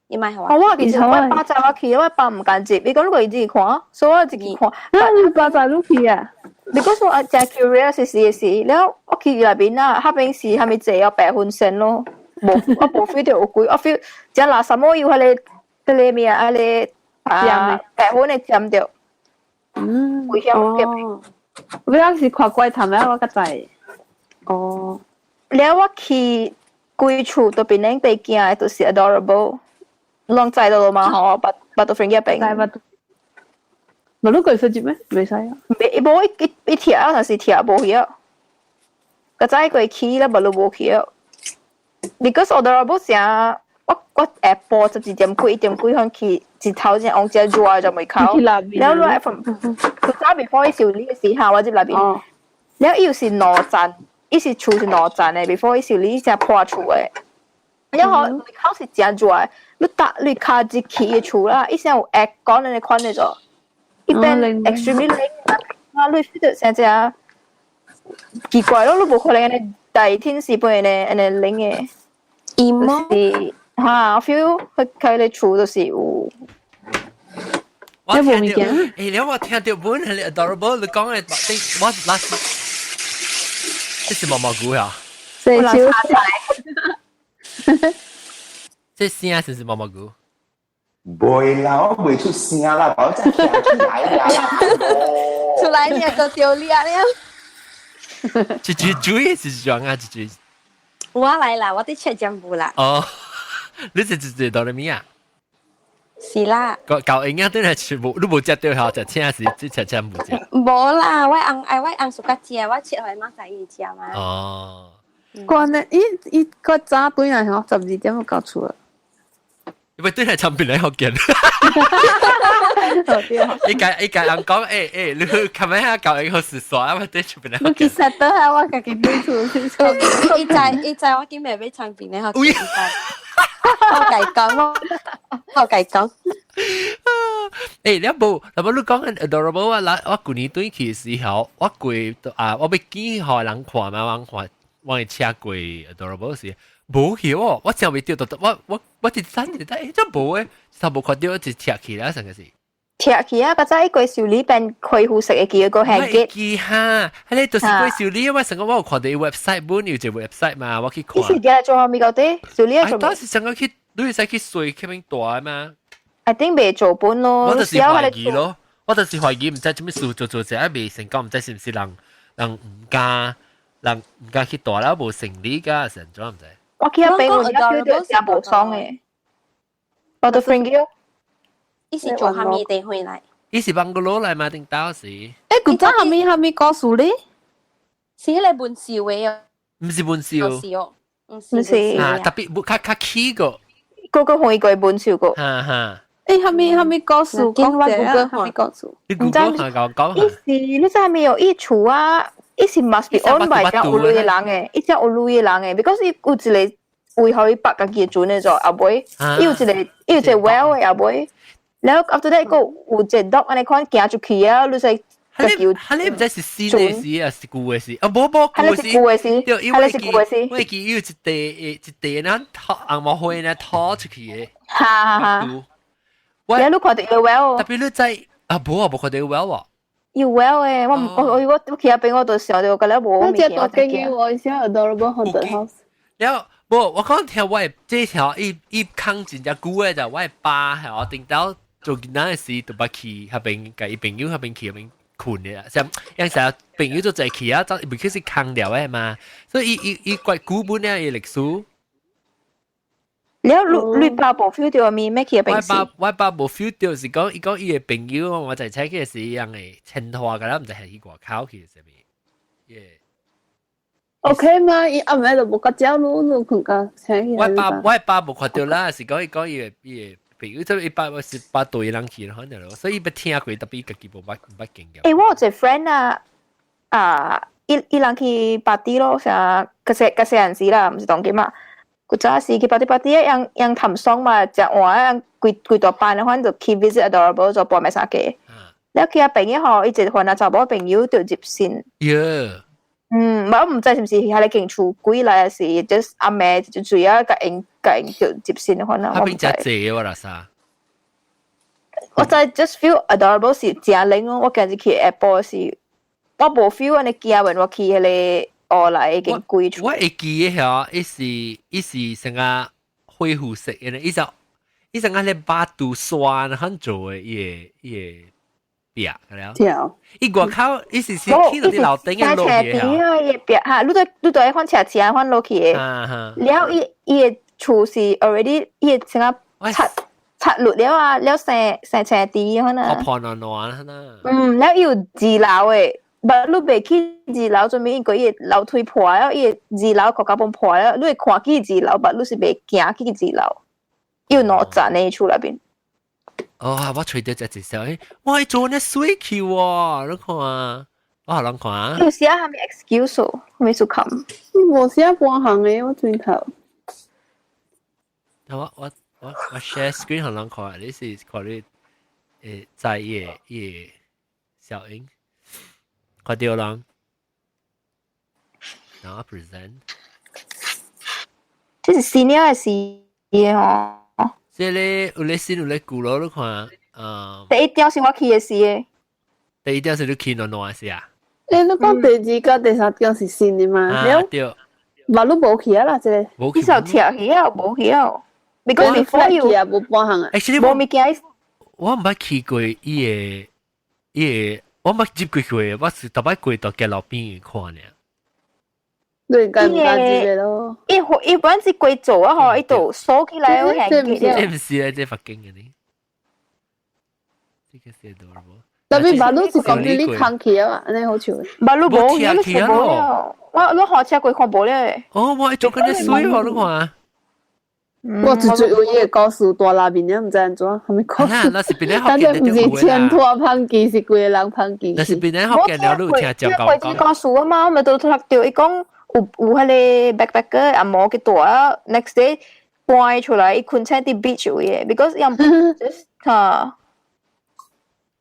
你莫予我。我其實我爸載我去，我爸毋敢接，伊講你個自己看，所以我自己看。啊，你爸載你去啊？你講說我真 curious 是是，了我去內邊啊，彼邊是啥物坐啊白粉身咯，無我無 feel 到有鬼，我 feel 只垃圾麼有彼個彼個咩啊，彼個啊白粉的佔著。嗯。危險嘅。我是看怪談啊，我較知。哦。了我去規厝都變恁被驚的，就是 adorable，攏知道了嘛吼，捌捌到 friend 邊。知捌。無你過說入咩？袂使啊。袂，無伊伊伊拆啊，但是拆無去啊。較早過去了，無你無去啊。Because adorable 成我我下晡十二點幾一點幾分去，日頭先往遮熱就未哭。了你來從較早 before 伊修理的時候，我入內邊。了伊又是兩層。伊是厝是兩層的，before 伊修理才破厝的。然後門口是真熱的，你搭你跤入去的厝啦，伊先有 aircon 那款的咗，伊變 extremely 冷啊，你 feel 到成只奇怪咯，你無可能按呢大天使本呢按呢靈嘅，伊麼是哈，我 feel 佢佢哋厝就是有。我聽到，你我聽到本係 adorable，你講嘅，我 last，這是毛毛菇呀？四少這聲是唔是毛毛菇？袂啦，我袂出聲啦，我真係聽出來啦。出來你就丟臉了。這句注意是怎啊？這句我來啦，我佇切醬布啦。哦，你是這到了咪啊？是啦。個搞營養真係全部，你無食到吼，食青是這切醬無食。無啦，我翁愛我翁 suka 食，我切予媽仔伊食嘛。哦。關呢？伊伊個早轉來吼，12點就到厝了。因為對係產品來學見。伊家人講，你琴日下教伊好食煞，啊，對出邊來。你其實都係我家己買厝。伊知我今日買產品咧，學見。我計講，我計講。你無，那麼你講 adorable 啊？嗱，我舊年轉去的時候，我過啊，我欲見予人看嘛，我看我會車過 adorable 時，無去哦，我真未著，我一等一等，這無誒，頭無看著，一車去啦，成個是。拆去啊！嗰陣伊過修理變開膚色會記個係結。記哈，彼個就是過修理，我成個我有看著 website 本有一個 website 嘛，我去看。伊是幾做啥物個啲？修理做。當時成個去，你會使去水去邊大嘛？ I think 袂做本咯。我就是懷疑咯，我就是懷疑，毋知做咩事做做者未成功，毋知是毋是人人毋敢去大啦，無成立噶，成怎毋知？我去遐邊我叫做食無爽的。我都 friend 叫。伊是做啥物地方來？伊是 bungalow 來嘛？定到時？古早啥物啥物故事咧？是彼個文秀的哦。毋是文秀。是哦，毋是。啊，特別無較較起個。個個可以過文秀個。哈哈。啥物啥物故事？講者啊，啥物故事？你 Google 下講講伊是你知啥物哦？伊厝啊，伊是 must be owned by 只有鐳的人的，伊只有鐳的人的，because 伊有一個位予伊綁家己的船的做後尾，伊有一個 well 的後尾。然後 after that 個有一個 dog 按呢款行出去啊，你使家己。彼個毋知是新的時還是舊的時？啊，無無舊的時。舊的時。對，因為記，我記有一塊一塊那拖紅毛灰那拖出去的。哈哈哈。我你看著有 well。特別你知啊，無啊，無看著有 well 喎。有 well 的，我去遐邊我就想著覺得無物件。那隻大間有我寫 adorable haunted house。了，無我講聽我的這條伊伊空真正久的就我的爸係我頂到做囡仔的時就捌去彼邊，共伊朋友彼邊去彼邊睏的，像有時朋友就濟去啊，就袂去是空了的嘛，所以伊伊伊怪古本咧伊歷史。了，你爸無 feel 著物咩去我爸我爸無 feel 著是講伊講伊的朋友，我就猜佢是一樣的前途個啦，毋知係去外口去啥物。耶。 OK 嘛，伊暗暝就無覺焦路，路睏甲醒起來。我爸無看著啦，是講伊講伊的朋友，就伊爸我是爸對人去可能咯，所以伊捌聽過，特別家己無捌經驗。我有一個 friend 啊，啊，伊人去 party 咯，啥，個細陣時啦，毋是當今嘛。古早時去 party party，樣樣談爽嘛，食完樣規規大班的，反正就去 visit adorable 做半暝三更。了去遐朋友吼，伊一個番仔查某朋友就入信。耶。嗯，我毋知是毋是遐個間厝鬼來，是 just 暗暝就醉啊，共𪜶共𪜶就入信款啊。我邊食濟我啦啥？我知 just feel adorable 是誠靈咯，我今日去 airport 是，我無 feel 按呢驚when 我去彼個烏來間鬼厝。我會記得吼，伊是成個恢復色的，伊就按咧巴肚酸很做的，伊個壁了。伊外口伊是是去到啲樓頂嘅落去啊。伊壁哈，你都愛款斜斜款落去的。了伊伊的厝是 already 伊的成個拆拆落了啊，了生生青地款啊。破爛爛啊。嗯，了伊有二樓的。但你袂去二樓，做物因為伊個樓梯破了，伊個二樓國家本破了，你會看見二樓，但你是袂行去二樓。有兩層的厝內邊。哦，我揣著一隻小，我做呢水去喎，你看，我予人看。有時啊，啥物 excuse，啥物事冚？無寫半項的，我轉頭。我 share screen 予人看，你是看你在伊個伊個小英。看著人，等我 present。這是新嘅事嘅吼。這個有咧新有咧舊咯，你看，嗯。第一點是我去嘅時嘅。第一點是你去暖暖是啊？你講第二個、第三點是新的嘛？對。嘛，你無去啊啦，這個。無去。你就跳去啊，無去啊。Because before you 啊，無半項啊。 Actually，無物件。我毋捌去過伊个，伊個，我毋捌入過去，我是逐擺過到街路邊看爾。你敢毋敢這個咯？伊伊本是過做啊，吼，伊就鎖起來，我行這毋是咧，這佛經嘅呢？這個是 adorable。特別馬路是講你空氣啊嘛，按呢好笑。馬路無，你全無了。我我火車過看無咧。哦，我做緊啲水喎，你看。我最最有伊個故事大內面，你毋知按怎，啥物故事？那是邊個咱這毋是前拖芳記，是規个人芳記。那是邊個福建了？你有聽講過？故事啊嘛，我咪都讀到伊講有有彼個 backpacker 阿毛去住啊，next day 搬出來，伊睏醒佇 beach 位的，because 伊嚇。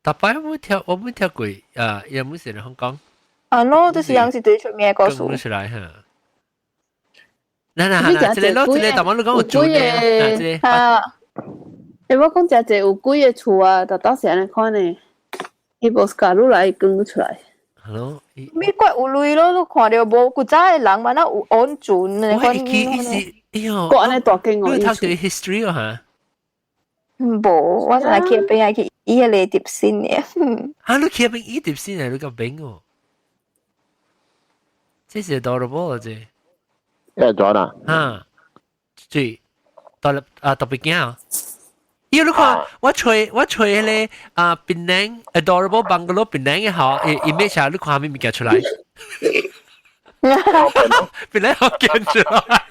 逐擺我聽，我冇聽過啊，也冇是香港。啊，喏，這是樣是最出名的故事。講出來哈。嗱嗱嗱，這個咯，這個大媽你講有住嘅，這個啊。欸，我講誠濟有幾个厝啊，就到時按呢款呢，伊無斯卡路來捐出來。 Hello，美國有鐳咯，你看著無？古早的人嘛，那有安全的款。我伊是，哎喲，國按呢大間哦。你讀到 history 哦哈？無，我是去邊去伊迄個碟先的。啊，你去邊伊碟先啊？你個邊哦？這是 adorable 啊，這。一咗啦。啊，對，到了啊，特別驚。伊你看，我揣我揣彼個啊，檳城 adorable bungalow 檳城的吼，image 啊，你看啥物物件出來？檳城福建出來，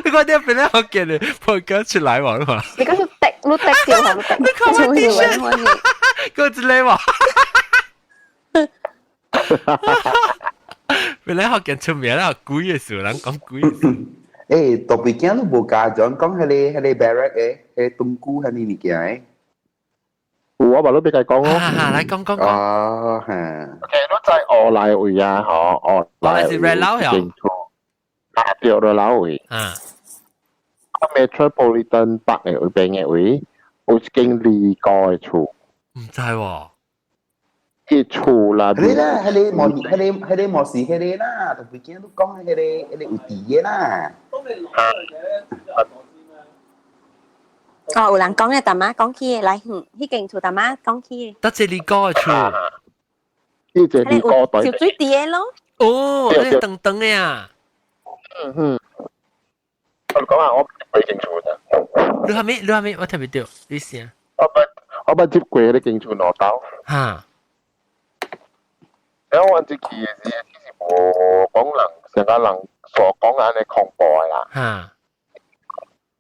你看啲檳城福建的報告出來無？你看。你講是滴，你滴掉好，你看我 T 恤，個一個無。檳城福建出名啦，鬼的事，人講鬼的事。誒，特別驚都無家長講彼个彼个 barrack 的，彼个冬菇彼個物件的。有我嘛，你別甲講咯。來講講講。哦，嚇。 OK，你在烏來位啊，吼，烏來是 red 樓呀。啊，對，red 樓位。啊。 Metropolitan 北的位邊的位，有一間二個的厝。毋知喎。伊厝內面。彼個啦，彼個無，彼個彼個無是彼個啦，特別驚都講彼個彼個有佇的啦。哦，有人講嘅，大媽講起的，來，嗯，彼間厝大媽講起的。得這二個的厝。呢隻二個對。就水佇的咯。哦，那長長的啊。嗯嗯。我講啊，我過間厝咋。你啥物？你啥物？我聽袂著，你聲。我捌接過彼間厝兩兜。哈。然後我這去的時，其實無講人，成個人所講按呢恐怖的啦。哈。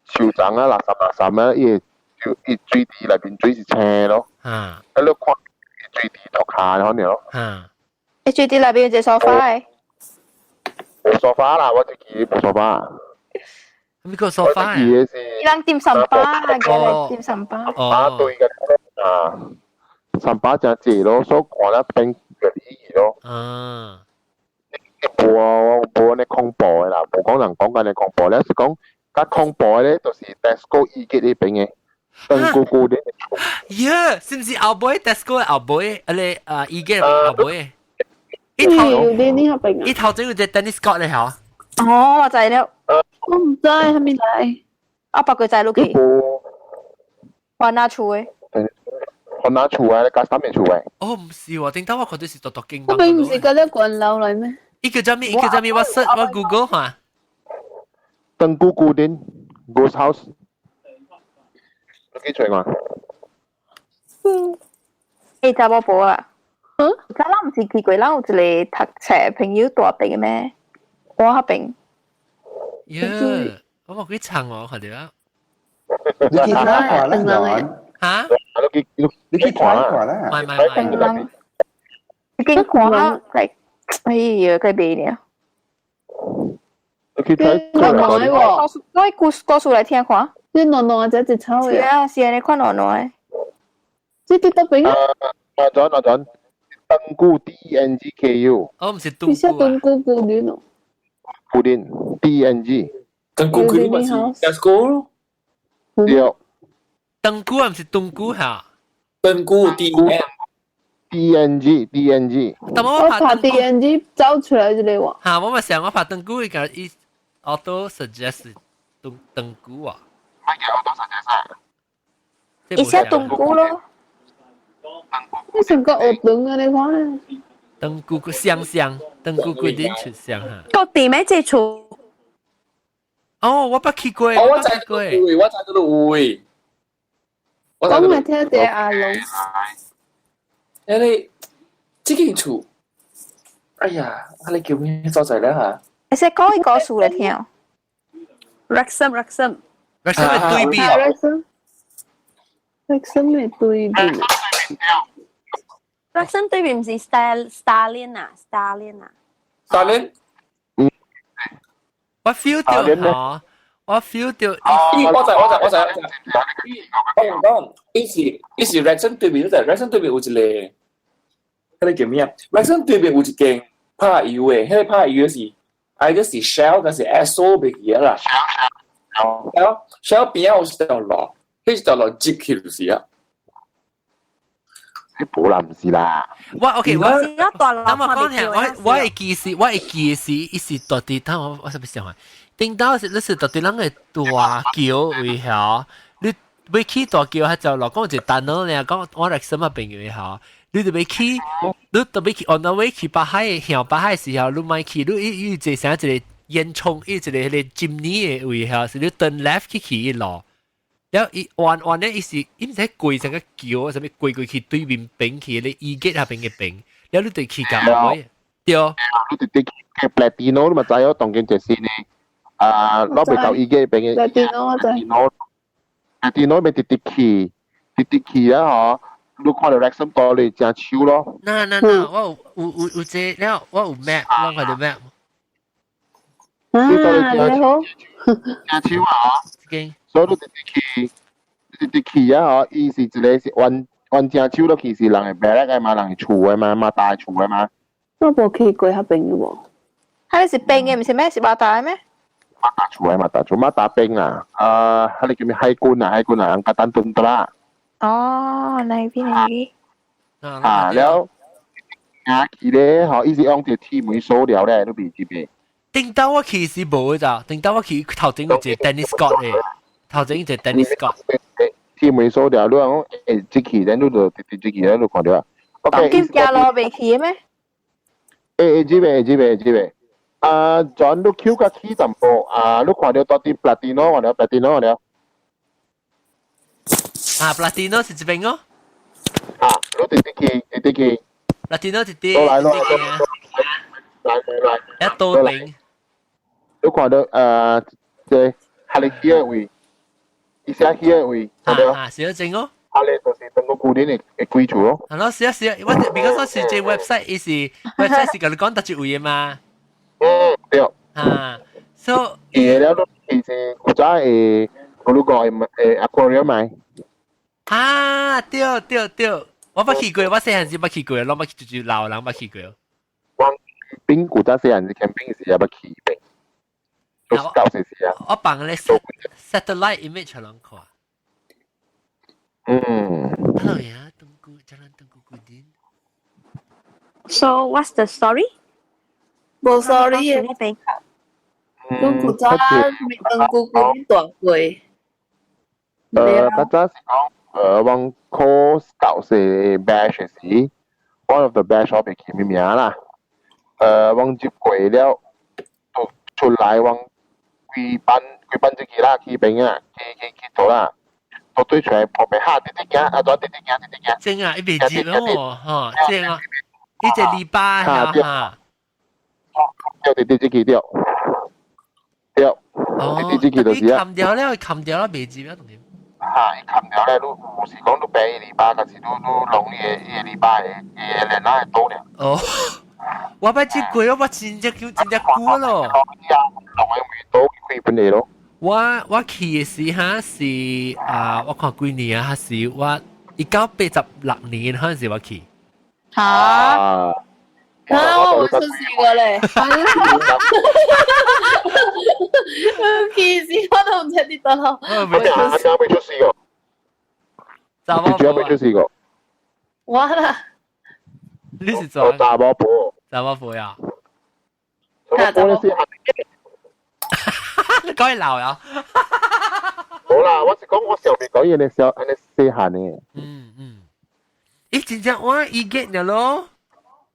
樹叢啊，垃圾垃圾啊，伊會伊水池內面水是青咯。啊。啊，你看水池塗跤可能咯。啊。伊水池內面有一個沙發的。無沙發啦，我這去無沙發。咩個沙發啊？伊人點三巴，叫點三巴。哦。對個啊，三巴誠濟咯，所以看了變個意咯。啊。無無按呢恐怖的啦，無講人講緊呢恐怖咧，是講較恐怖的咧，就是 Tesco 伊個彼邊的，燈咕咕的。耶，是毋是後尾 Tesco 後尾，啊咧啊伊個後尾？伊頭伊頭前有隻 tennis court 咧，吼。哦，我知了。我毋知還未來。我別個知落去。我哪厝的？我哪厝啊？你加三面厝的。哦，毋是喎，頂頭我看到是獨獨間。我並毋是甲你關樓來咩？伊叫啥物？伊叫啥物？我 search 我 Google 看。燈咕咕頂 Ghost House。你記住嘛？嗯。欸，查某婆啊。嗯？咱毋是去過，咱有一個讀冊朋友住邊的咩？我彼邊。耶！我冇幾長喎，看到啊。你去睇看啦，嚇？你去睇看啦。唔係唔係。已經看啦，嚟，哎呀，佢袂呢。你去睇暖暖喎，我故故事來聽看。這暖暖這一草是啊，是按呢看暖暖的。這佇佗邊啊？啊，轉啊轉，燈菇 D N G K U。哦，毋是冬菇啊。冬菇菇卵哦。Gooding DNG。 Tengku Gooding 咪是 Tesco 咯。對。 Tengku 唔是東姑嚇？ Tengku D N DNG DNG。但我拍 DNG 走出來一個話。嚇！我咪想我拍 Tengku 伊個伊 auto suggest 東 Tengku 啊。乜嘢 auto suggest 啊？伊寫 Tengku 咯。你成個學長啊！你看咧。 Tengku 香香，Tengku Gooding 出香嚇。各地咩這厝？哦，我捌去過，哦，我知過，我知嗰度位。講嚟聽下阿龍。誒你，這間厝，哎呀，啊你叫咩所在咧嚇？會使講一個數嚟聽。 Wrexham Wrexham Wrexham 嘅對面。 Wrexham Wrexham 嘅對面。 Wrexham 對面唔是 Star Stalin 啊，Stalin 啊。 Stalin。我 feel 到嚇，我 feel 到。我就我就我就我同講，伊是伊是 Wrexham 對面，就 Wrexham 對面有一個，彼個叫咩啊？Wrexham 對面有一間拍油的，彼個拍油的是，either 是 Shell 還是 Esso 袂記得啦。Shell Shell 邊仔有一條路，彼一條路入去就是啊。無啦，唔是啦。我 OK，我等我講聽，我會記是，我會記是，伊是到底，等我我啥物想啊？頂到是你是到底啷個大橋位嚇？你欲去大橋，還就落講一個單咧，講我來什麼朋友嚇？你就欲去，你特別去 on the way 去北海向北海時候，你莫去，你伊伊一啥一個煙囪，伊一個彼個 chimney 的位嚇，是你 turn left 去去伊路。然後伊彎彎咧，伊是伊毋知過成個橋，啥物過過去對面邊去，咧伊結那邊嘅邊，然後你就去到尾，對。你直直去 Platino 你嘛知哦，當今就是呢，啊，攞袂到伊個邊嘅。 Platino 我知。 Platino 咪直直去，直直去啊！嗬，你看到 Wrexham 多你正手咯。那那那，我有有有這了，我有 map，攏看到 map。啊，你好。正手啊！嗬。所以你直直去，直直去啊！嗬，伊是一個是彎彎正手落去是人會白嘅嘛，人會厝嘅嘛，嘛大厝嘅嘛。我無去過彼邊嘅喎。彼是邊嘅，毋是咩？是馬達咩？馬達厝嘅馬達厝，馬達邊啊！啊，彼個叫咩海軍啊，海軍啊，Angkatan Tentera。哦，那邊那邊。啊，了，啊去咧，嗬，伊是用一個鐵門鎖了咧，你別這邊。頂到我去是無咋，頂到我去頭前有一個 tennis court 嘅。頭前一個 tennis court。鐵門鎖掉，你講會入去，咱你就直直入去，咱就看到啊。當今行路袂去咩？會會入會入會入。啊，轉你 Q 較起淡薄，啊，你看到到底 Platino 看到 Platino 看到。啊，Platino 是這邊哦。啊，你直直去，直直去。 Platino 直直。來來來來來。一到頂。你看到這哈利希的位。伊寫起的位，啊啊，是正哦。啊，你就是當個固定的的歸厝咯。係咯，是啊是啊，我 because 我是這 website，伊是 website 是共你講佗一位的嘛。嗯，對。啊，so 伊了，其實古早會，我你講會 aquarium 咪？啊，對對對，我捌去過，我細漢時捌去過，攏捌去，就是老人捌去過。我邊古早細漢時 camping 時也捌去邊。都是舊時啊。我放咧 satellite image 予人看。嗯。 Hello 呀，Tengku Jalan Tengku Kudin。 So what's the story？無 sorry 嘅。講古早 Tengku Kudin 大過。較早是講，往考舊時 batch 時，one of the batch 我袂記咩名啦。往接過了，就出來往規班規班這個啦，去邊啊，去去去做啦。都對出來破病哈，直直行，啊，轉直直行，直直行。正啊，伊袂接哦，吼，正啊，伊一禮拜哈哈。對，直直這個對，對，直直這個就是啊。冚掉了，冚掉了，袂接啊，同點？哈，伊冚掉咧，你有是講你病伊禮拜，還是你你弄伊個伊個禮拜的伊個連哪會倒了？哦，我捌接過，我真正叫真正久咯。弄個味道開本嚟咯。我我去的時哈是啊，我看幾年啊，是我1986年嗰陣時我去。嚇！啊，我冇出事過咧。其實我都唔知啲得咯。我啱未出事過。查某婆未出事過。我啦。你是做查某婆？查某婆呀？查某婆你是？你講鬧呀？好啦，我是講我上面講嘢，你小你細漢呢？嗯嗯。咦，真正我已經了咯。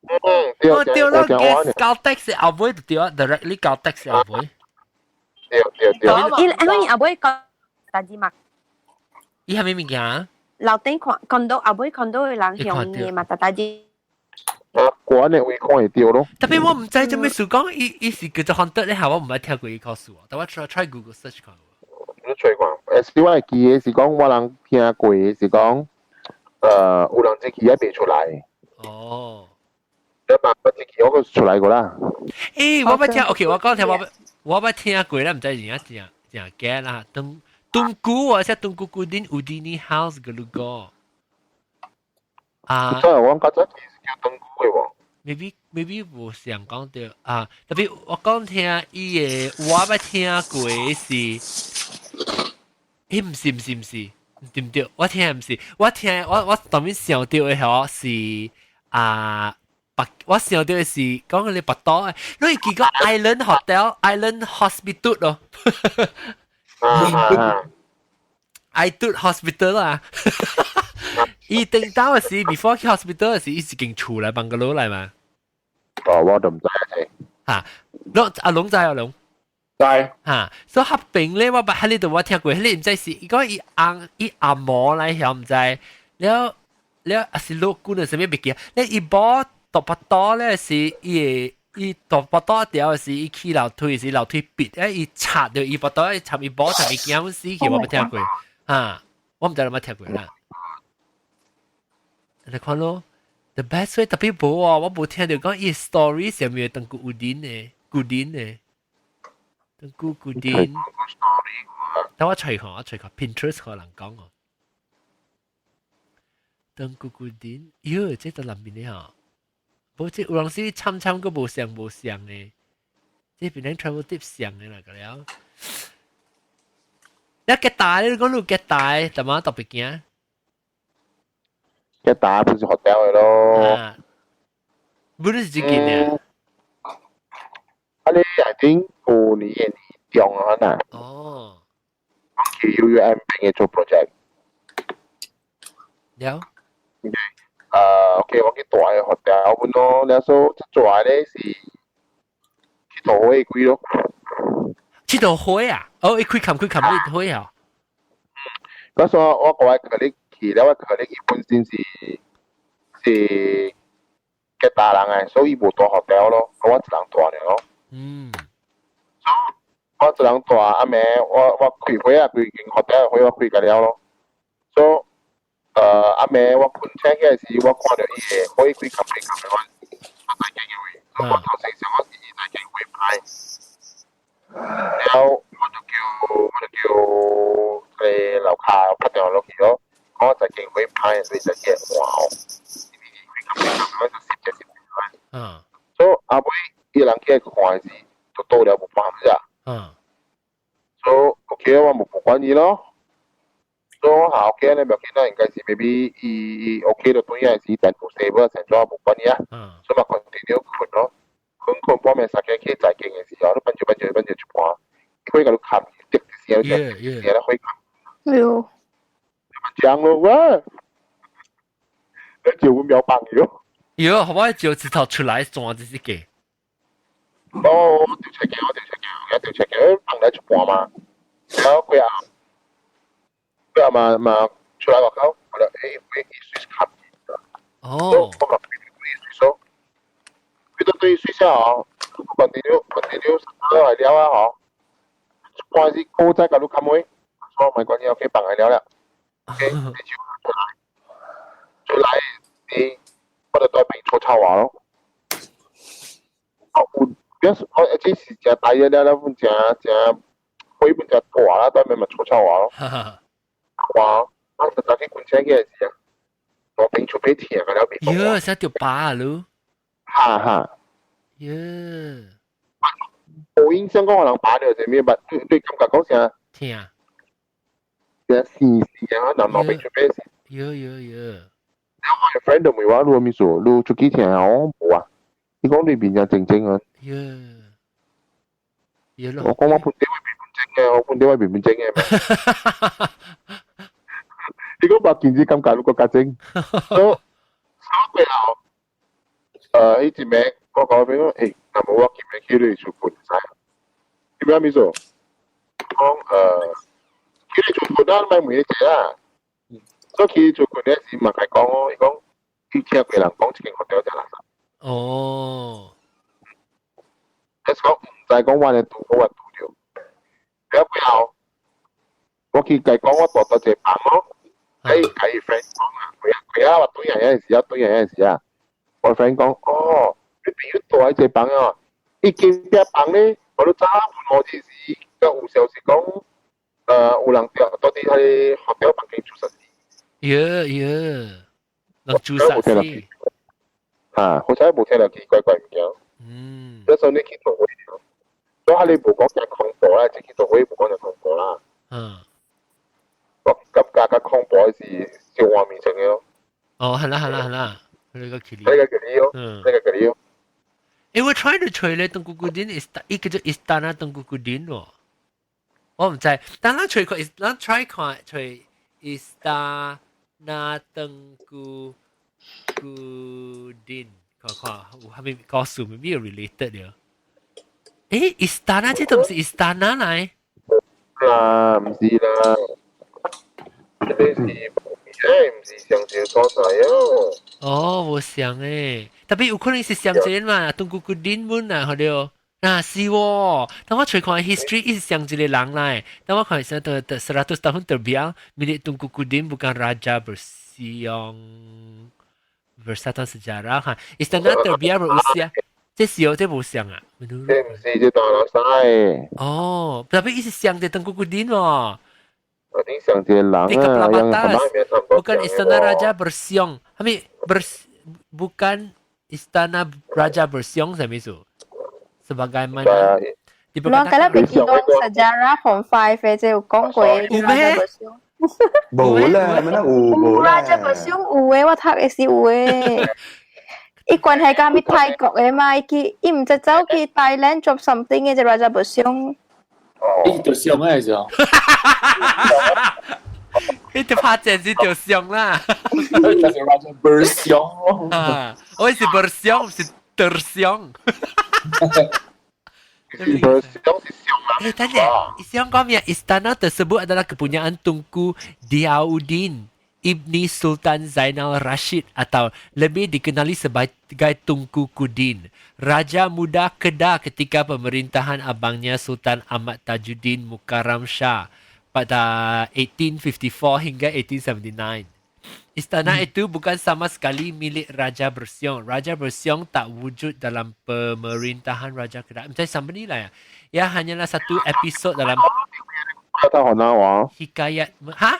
嗯，對。我對咯，交 tax 後尾就對啊，directly 交 tax 後尾。對對對。伊因為後尾講大字嘛。伊係咩物件？樓頂看看到後尾看到嘅人向嘅嘛，大大字。啊，關嘅位看會到咯。特別我唔知做咩事講，伊伊是叫做 haunted 咧，下我唔捌聽過伊個事，但我 try Google search 看。你吹看，誒，是我會記得是講我人聽過是講，有人這期也未出來。哦。你辦法這期我個出來過啦。誒，我捌聽，OK，我講聽我我捌聽過啦，唔知真正真假啦。東東姑啊，是東姑古丁烏迪尼 house 個路個。啊。所以我講這期是叫東姑的喎。 Maybe 無想講到啊，特別我講聽伊個，我捌聽過是，誒，毋是毋是毋是，對毋對？我聽毋是，我聽我我當面想到的嗬是啊，白我想到的是講你腹肚，你會記個 Island Hotel、Island Hospital 咯，Island Hospital 啊，伊頂到的是 before 去 hospital 的是伊是間厝來 bungalow 來嘛？哦，我都唔知嚇，攏阿龍知阿龍。知。嚇，所以合併咧，我捌喺呢度我聽過，你唔知是伊講伊紅伊阿毛來曉毋知，了了還是老君啊，啥物袂記，咧伊無肚腹肚咧是伊會伊肚腹肚條是伊起樓梯是樓梯壁，誒伊插著伊腹肚，伊插伊無插伊驚死去，我捌聽過，嚇，我毋知有冇聽過啦。你看咯，the best way 特別無啊，我無聽到講伊 story 上面當古丁的，古丁的。當古古丁，等我隨看，我隨看 Pinterest 可能講哦。當古古丁，喲，這在南邊的吼，無這有陣時參參個無像無像的，這邊人 travel tips 像的啦個了。你吉大，你講你吉大，怎麼特別驚？吉大不是 hotel 的咯。啊，不是這間的。啊，你 I think 舊年的年中啊，嗱。哦。去 UUM 邊嘅做 project。了。OK，我去大嘅 hotel 本咯，了所這做咧是去桃花開咯。去桃花啊？哦，一開冚開冚你花啊？嗰時我個位佢你去了，我佢你本身是是吉大人嘅，所以無住 hotel 咯，我一人住爾咯。我一人住，阿暝我我開會啊，規間 hotel 會我開個了咯。所以阿暝我困醒起來時，我看到伊個可以開冚開冚的，我我在見佢，我頭先想我是伊在見會牌，然後我就叫個樓下拍電話落去咯，講我在見會牌，所以就見哇哦，開冚開冚，我就攝這攝。所以後尾伊人去看時，都到了無辦法。所以 OK 我無無管伊咯。所以我下 OK 咧，無要緊啦，應該是 maybe 伊伊 OK 就對啊，是電腦 stable 成怎無管伊啊。所以嘛 continue 困咯，困困半暝三更起在間嘅時候，你變做變做變做一半，佢甲你冚，滴聲聲咧會冚。哎呦！講咯喂，你照會秒幫喲。喲，好我照指頭出來轉這是個。哦，我調出嘅，我調出嘅，我調出嘅，放嚟一半嘛。然後佢啊，佢啊嘛嘛出來外口，我就誒，會水冚。哦。我嘛水數，佢都對水下哦，continue continue 來了啊嗬。一半是古仔甲你冚位，所以唔係關係，OK 放來了啦。OK，你就出來，出來你我就對面出臭話咯。我有，表示我這是誠大個了了，本誠誠火本誠大啦，對面嘛出臭話咯。哇！我實在去滾車去的時啊，我邊出邊聽個了邊。喲，寫著疤啊嚕。哈哈。耶！冇影響講可能把掉係咩？但對感覺講啥？聽。嘅事事啊，人落俾出咩事？有有有。我 friend 就問我，你有咩做？你出去聽啊？我冇啊。你講裏邊就靜靜啊。耶！耶咯。我講我盤點會變盤整嘅，我盤點會變盤整嘅。你講白件事感覺如果較靜，所以後，呢隻名我講俾我，那麼我叫咩叫你出盤晒？點解咩做？講叫你做盤啦，咪每一隻啦。所以佢做盤咧是咪係講我？伊講佢聽過人講，這間學校就垃圾。哦。你講唔知講我嘅拄，我拄著。了背後，我去計講我蹛佇一個房咯。喺喺 friend 講啊，佢啊佢啊，我對人有陣時啊，對人有陣時啊，我 friend 講，哦，你朋友蹛喺這房啊，伊隔壁房咧，我都早問我就是個有消息講，有人掉到底喺學校房間自殺死。耶耶，人自殺死。啊，好彩無聽到奇怪怪物件。那時候你去做會，所以你無講就恐怖啦，這去做會無講就恐怖啦。我感覺較恐怖的是小畫面成嘅咯。哦，係啦係啦係啦，呢個距離。呢個距離咯，呢個距離咯。我 try to 揣咧，Tengku Kudin is 伊叫做 Istana Tengku Kudin 喎。我唔知，但咱揣看，咱 try 看揣 Istana Tengku Kudin，看看有啥物故事，maybe 有 related 了。Istana 這都唔是 Istana 來？啦，唔是啦。這個是唔是上一個所在哦。哦，無像誒，tapi 有可能是上一個嘛，Tengku Kudin 本啊，好了。啊，是喎。當我揣看 history，伊是上一個人來。當我看是的的 100 tahun terbiang milik Tunku Kudin bukan Raja Bersiong Bersatuan Sejarah 哈。Istana terbiar berusia，這是哦，這無像啊。這唔是這大老細。哦，tapi 伊是上一個 Tunku Kudin 喎。你上一個人啊， Bukan Istana Raja Bersiong, 係咪 ber bukan Istana Raja Bersiong 係咩意思？Sebagaimana 我今日未見過 sejarah form 5 嘅，即有講過有咩？無啦，乜啦有無啦。 Raja Bersiong 有嘅，我讀嘅是有嘅。伊關係甲咪泰國嘅嘛，伊去伊毋知走去 Thailand 做 something 嘅，就 Raja Bersiong。伊就上嘅時候，你就拍正是就上啦。就是 Raja Bersiong 啊，我是 Bersiong，唔是 Tersiong。 Bersiong 是上啦。等陣，想講咩？Istana tersebut adalah kepunyaan Tunku Diauddin Ibni Sultan Zainal Rashid atau lebih dikenali sebagai Tunku Kudin, Raja Muda Kedah ketika pemerintahan abangnya Sultan Ahmad Tajuddin Mukarram Shah pada 1854 hingga 1879. Istana itu bukan sama sekali milik Raja Bersiong. Raja Bersiong tak wujud dalam pemerintahan Raja Kedah. Macam sama ni lah ya. Ya hanyalah satu episod dalam hikayat. Ha?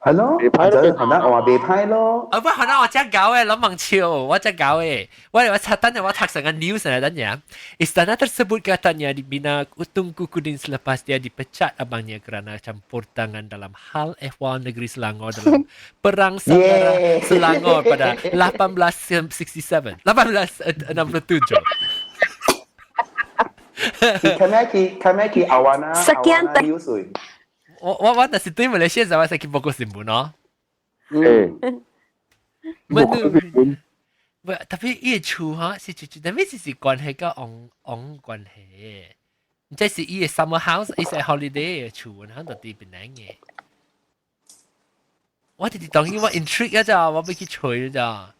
係咯，就係河南話袂歹咯。啊，不河南話真搞嘅，諗問笑，我真搞嘅。我查等陣我讀成個 news 嚟等陣。Istana tersebut katanya dibina Tunku Kudin selepas dia dipecat abangnya kerana campur tangan dalam hal ehwal negeri Selangor dalam Perang Saudara Selangor pada 1867, 1867. 開咩去開咩去阿灣啊？ Sekian 阿灣啊，水。我那是對馬來西亞，我是去報告新聞咯。報告新聞。唔，tapi 伊個厝哈是就就，但是關係甲王王關係，這是伊個 summer house，伊是 holiday 嘅厝，響度佇檳城嘅。我直直當然我 intrigue 啊咋，我欲去揣咋。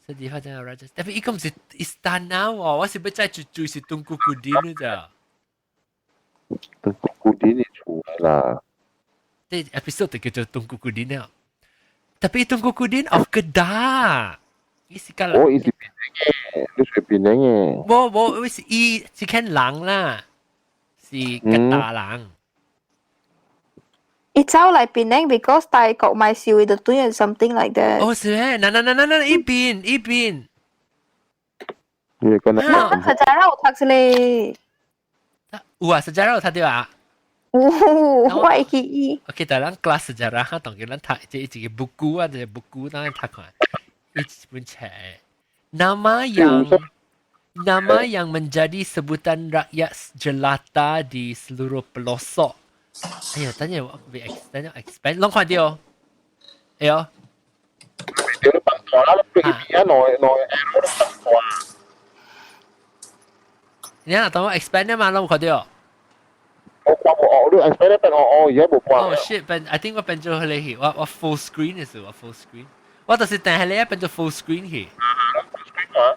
實際發展 Raja，但伊個毋是 Istana 喎，我是欲再住住是 Tunku Kudin 咋。 Tunku Kudin 嘅厝啦。這 episode 就叫做 Tunku Kudin 啊。Tapi Tunku Kudin of Kedah。伊是個哦，伊是檳城嘅，你隨檳城嘅。無無，伊是伊是看人啦，是吉打人。伊走來檳城，because 泰國買燒伊就對 something like that。哦，是咩？嗱嗱嗱嗱嗱，一邊一邊。你個那 sejarah 有讀咧。有啊，sejarah 有讀到啊。有，我會記憶。 OK，但咱 kelas sejarah 哈，當佢咱讀這一個 buku 啊，這個 buku 咱讀看，一本冊。Nama yang menjadi sebutan rakyat jelata di seluruh pelosok. 哎呀，等陣我等陣 expand，攏看到。哎喲。你放大啦，你邊啊內內 arrow 放大。你睇當我 expand 啊嘛，攏看到。我看無哦，你 expand 變哦哦，而家無看。哦 shit，變 I think 我變做彼个去，我 full screen 嘅時，我 full screen，我就是定係你變做 full screen 去。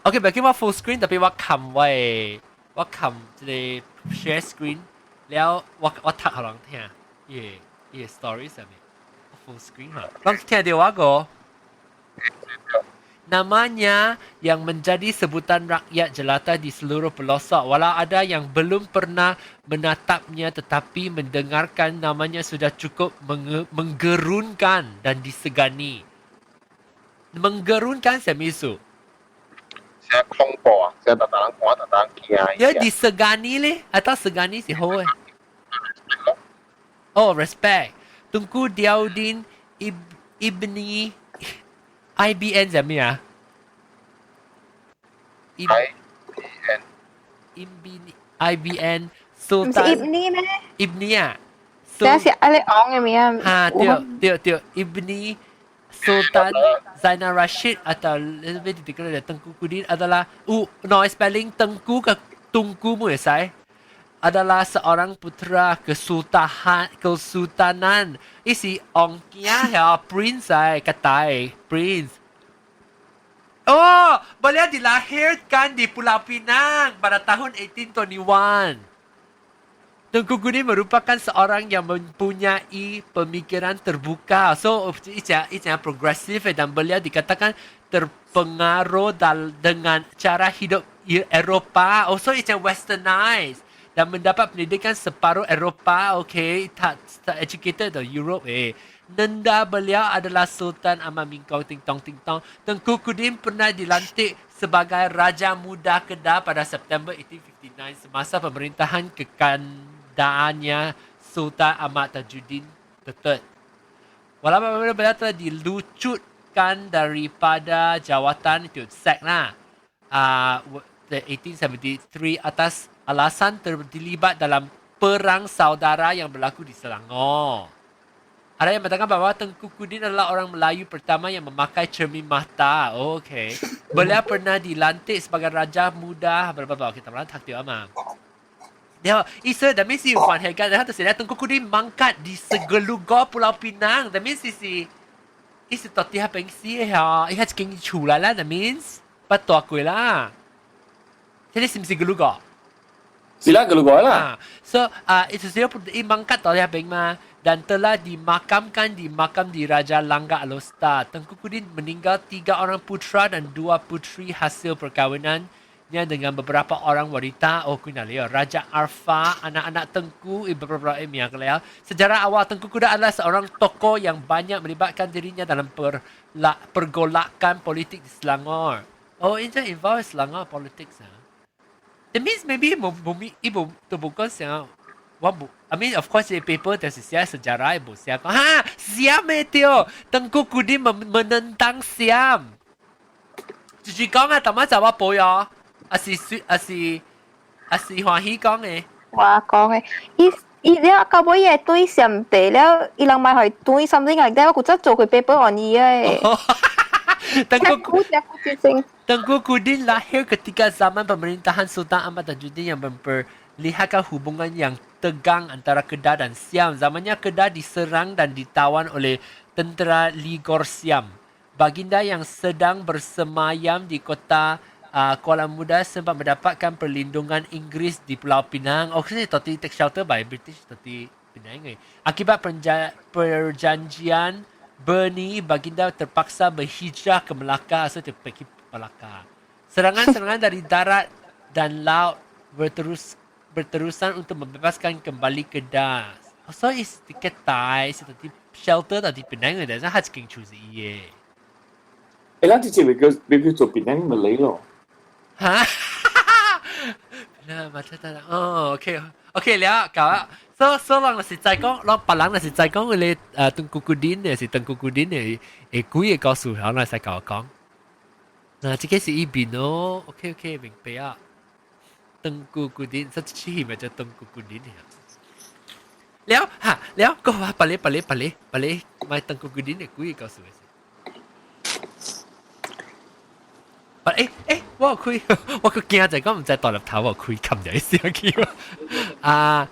OK，別叫我 full screen，特別我撳我我撳這個 share screen，了我讀予人聽，伊伊 story 上面 full screen 哈，攏聽到我個。Namanya yang menjadi sebutan rakyat jelata di seluruh pelosok. Walau ada yang belum pernah menatapnya, tetapi mendengarkan namanya sudah cukup menggerunkan dan disegani. Menggerunkan 什麼意思？成恐怖啊！成特特人看，特特人驚。有 disegani 咧，atau segani 是好嘅。Oh, respect. Tunku Diauddin Ibni IBN 係咩啊？IBN IBN IBN 唔是 Ibni 咩？Ibni 啊？這是阿你講嘅名。哈，對對對，Ibni Sultan Zainal Rashid atau lebih dikenal Tengku Kudin adalah u no spelling Tengku ke Tungku mu ya adalah seorang putera kesultanan. 伊是王囝係 prince 嚟，個大 prince. Oh, beliau dilahirkan di Pulau Pinang pada tahun 1821. Tengku Kudin merupakan seorang yang mempunyai pemikiran terbuka. So, itu progresif dan beliau dikatakan terpengaruh dengan cara hidup Eropah. Also, it's westernized dan mendapat pendidikan separuh Eropah. Okay, tak educated the Europe eh. Nenda beliau adalah Sultan Ahmad Mingkong Ting Tong Ting Tong. Tengku Kudin pernah dilantik sebagai Raja Muda Kedah pada September 1859 semasa pemerintahan kekandaannya Sultan Ahmad Tajuddin III. Walaupun beliau telah dilucutkan daripada jawatan itu sack lah. 1873 atas alasan terlibat dalam perang saudara yang berlaku di Selangor. Ada yang mengatakan bahawa Tengku Kudin adalah orang Melayu pertama yang memakai cermin mata. Oh, okey. Beliau pernah dilantik sebagai Raja Muda. Berapa berapa kita pernah tak tahu嘛。然後意思 that means 有關係嘅，然後就是咧，Tengku Kudin mangkat di Segeluga Pulau Pinang. That means 是意思到底係平時嘅嚇，伊係一間厝來啦。That means 不大過啦。這個是唔是 Gelugor？是啦，Gelugor 啦。 So 啊，itu是伊 mangkat 到遐邊嘛，dan telah dimakamkan di makam di Raja Langgak Alor Setar. Tengku Kudin meninggal tiga orang putra dan dua putri hasil perkahwinannya dengan beberapa orang wanita. Oh, kuna leo. Raja Arfa, anak-anak Tengku, beberapa yang leo. Sejarah awal Tengku Kudin adalah seorang tokoh yang banyak melibatkan dirinya dalam pergolakan politik di Selangor. Oh, ini involve Selangor politics. Ah. That means maybe 無無咪伊無都無講啥，我無，I mean of course 這 paper 就是寫 sejarah 無寫講哈 Siam 的對，Tengku Kudin menentang Siam，就是講啊，淡仔就我報喲，還是還是還是歡喜講的。我講的，伊伊了到尾會對上地了，伊人買去對 something like that，我古早做過 paper on 伊的。 Tengku Tengku Kudin lahir ketika zaman pemerintahan Sultan Ahmad Tajuddin yang memperlihatkan hubungan yang tegang antara Kedah dan Siam. Zamannya Kedah diserang dan ditawan oleh tentera Ligor Siam. Baginda yang sedang bersemayam di kota Kuala Muda sempat mendapatkan perlindungan Inggeris di Pulau Pinang. Oh, saya tadi take shelter by British tadi Penang. Eh. Akibat perjanjian Bern, baginda terpaksa berhijrah ke Melaka atau pergi Melaka. Serangan-serangan dari darat dan laut berterusan untuk membebaskan kembali Kedah. 所以是個大是啲 shelter 到啲 Penang 嘅，但係佢一間厝是伊嘅。誒，咱之前咪叫咪叫做 Penang Malay 咯。嚇？啦，嘛得得啦，哦，OK，OK 了，夠啦。所以人就是在講，人別人就是在講，佢哋鄧姑姑丁的是鄧姑姑丁的，會幾個故事，然後來使甲我講。嗱，這個是伊邊哦，OK OK，明白啊。鄧姑姑丁，這次咪叫鄧姑姑丁了哈，了，個話別咧別咧別咧別咧，買鄧姑姑丁的幾個故事。我有開，我個驚就講唔知大粒頭我開冚入去上去。啊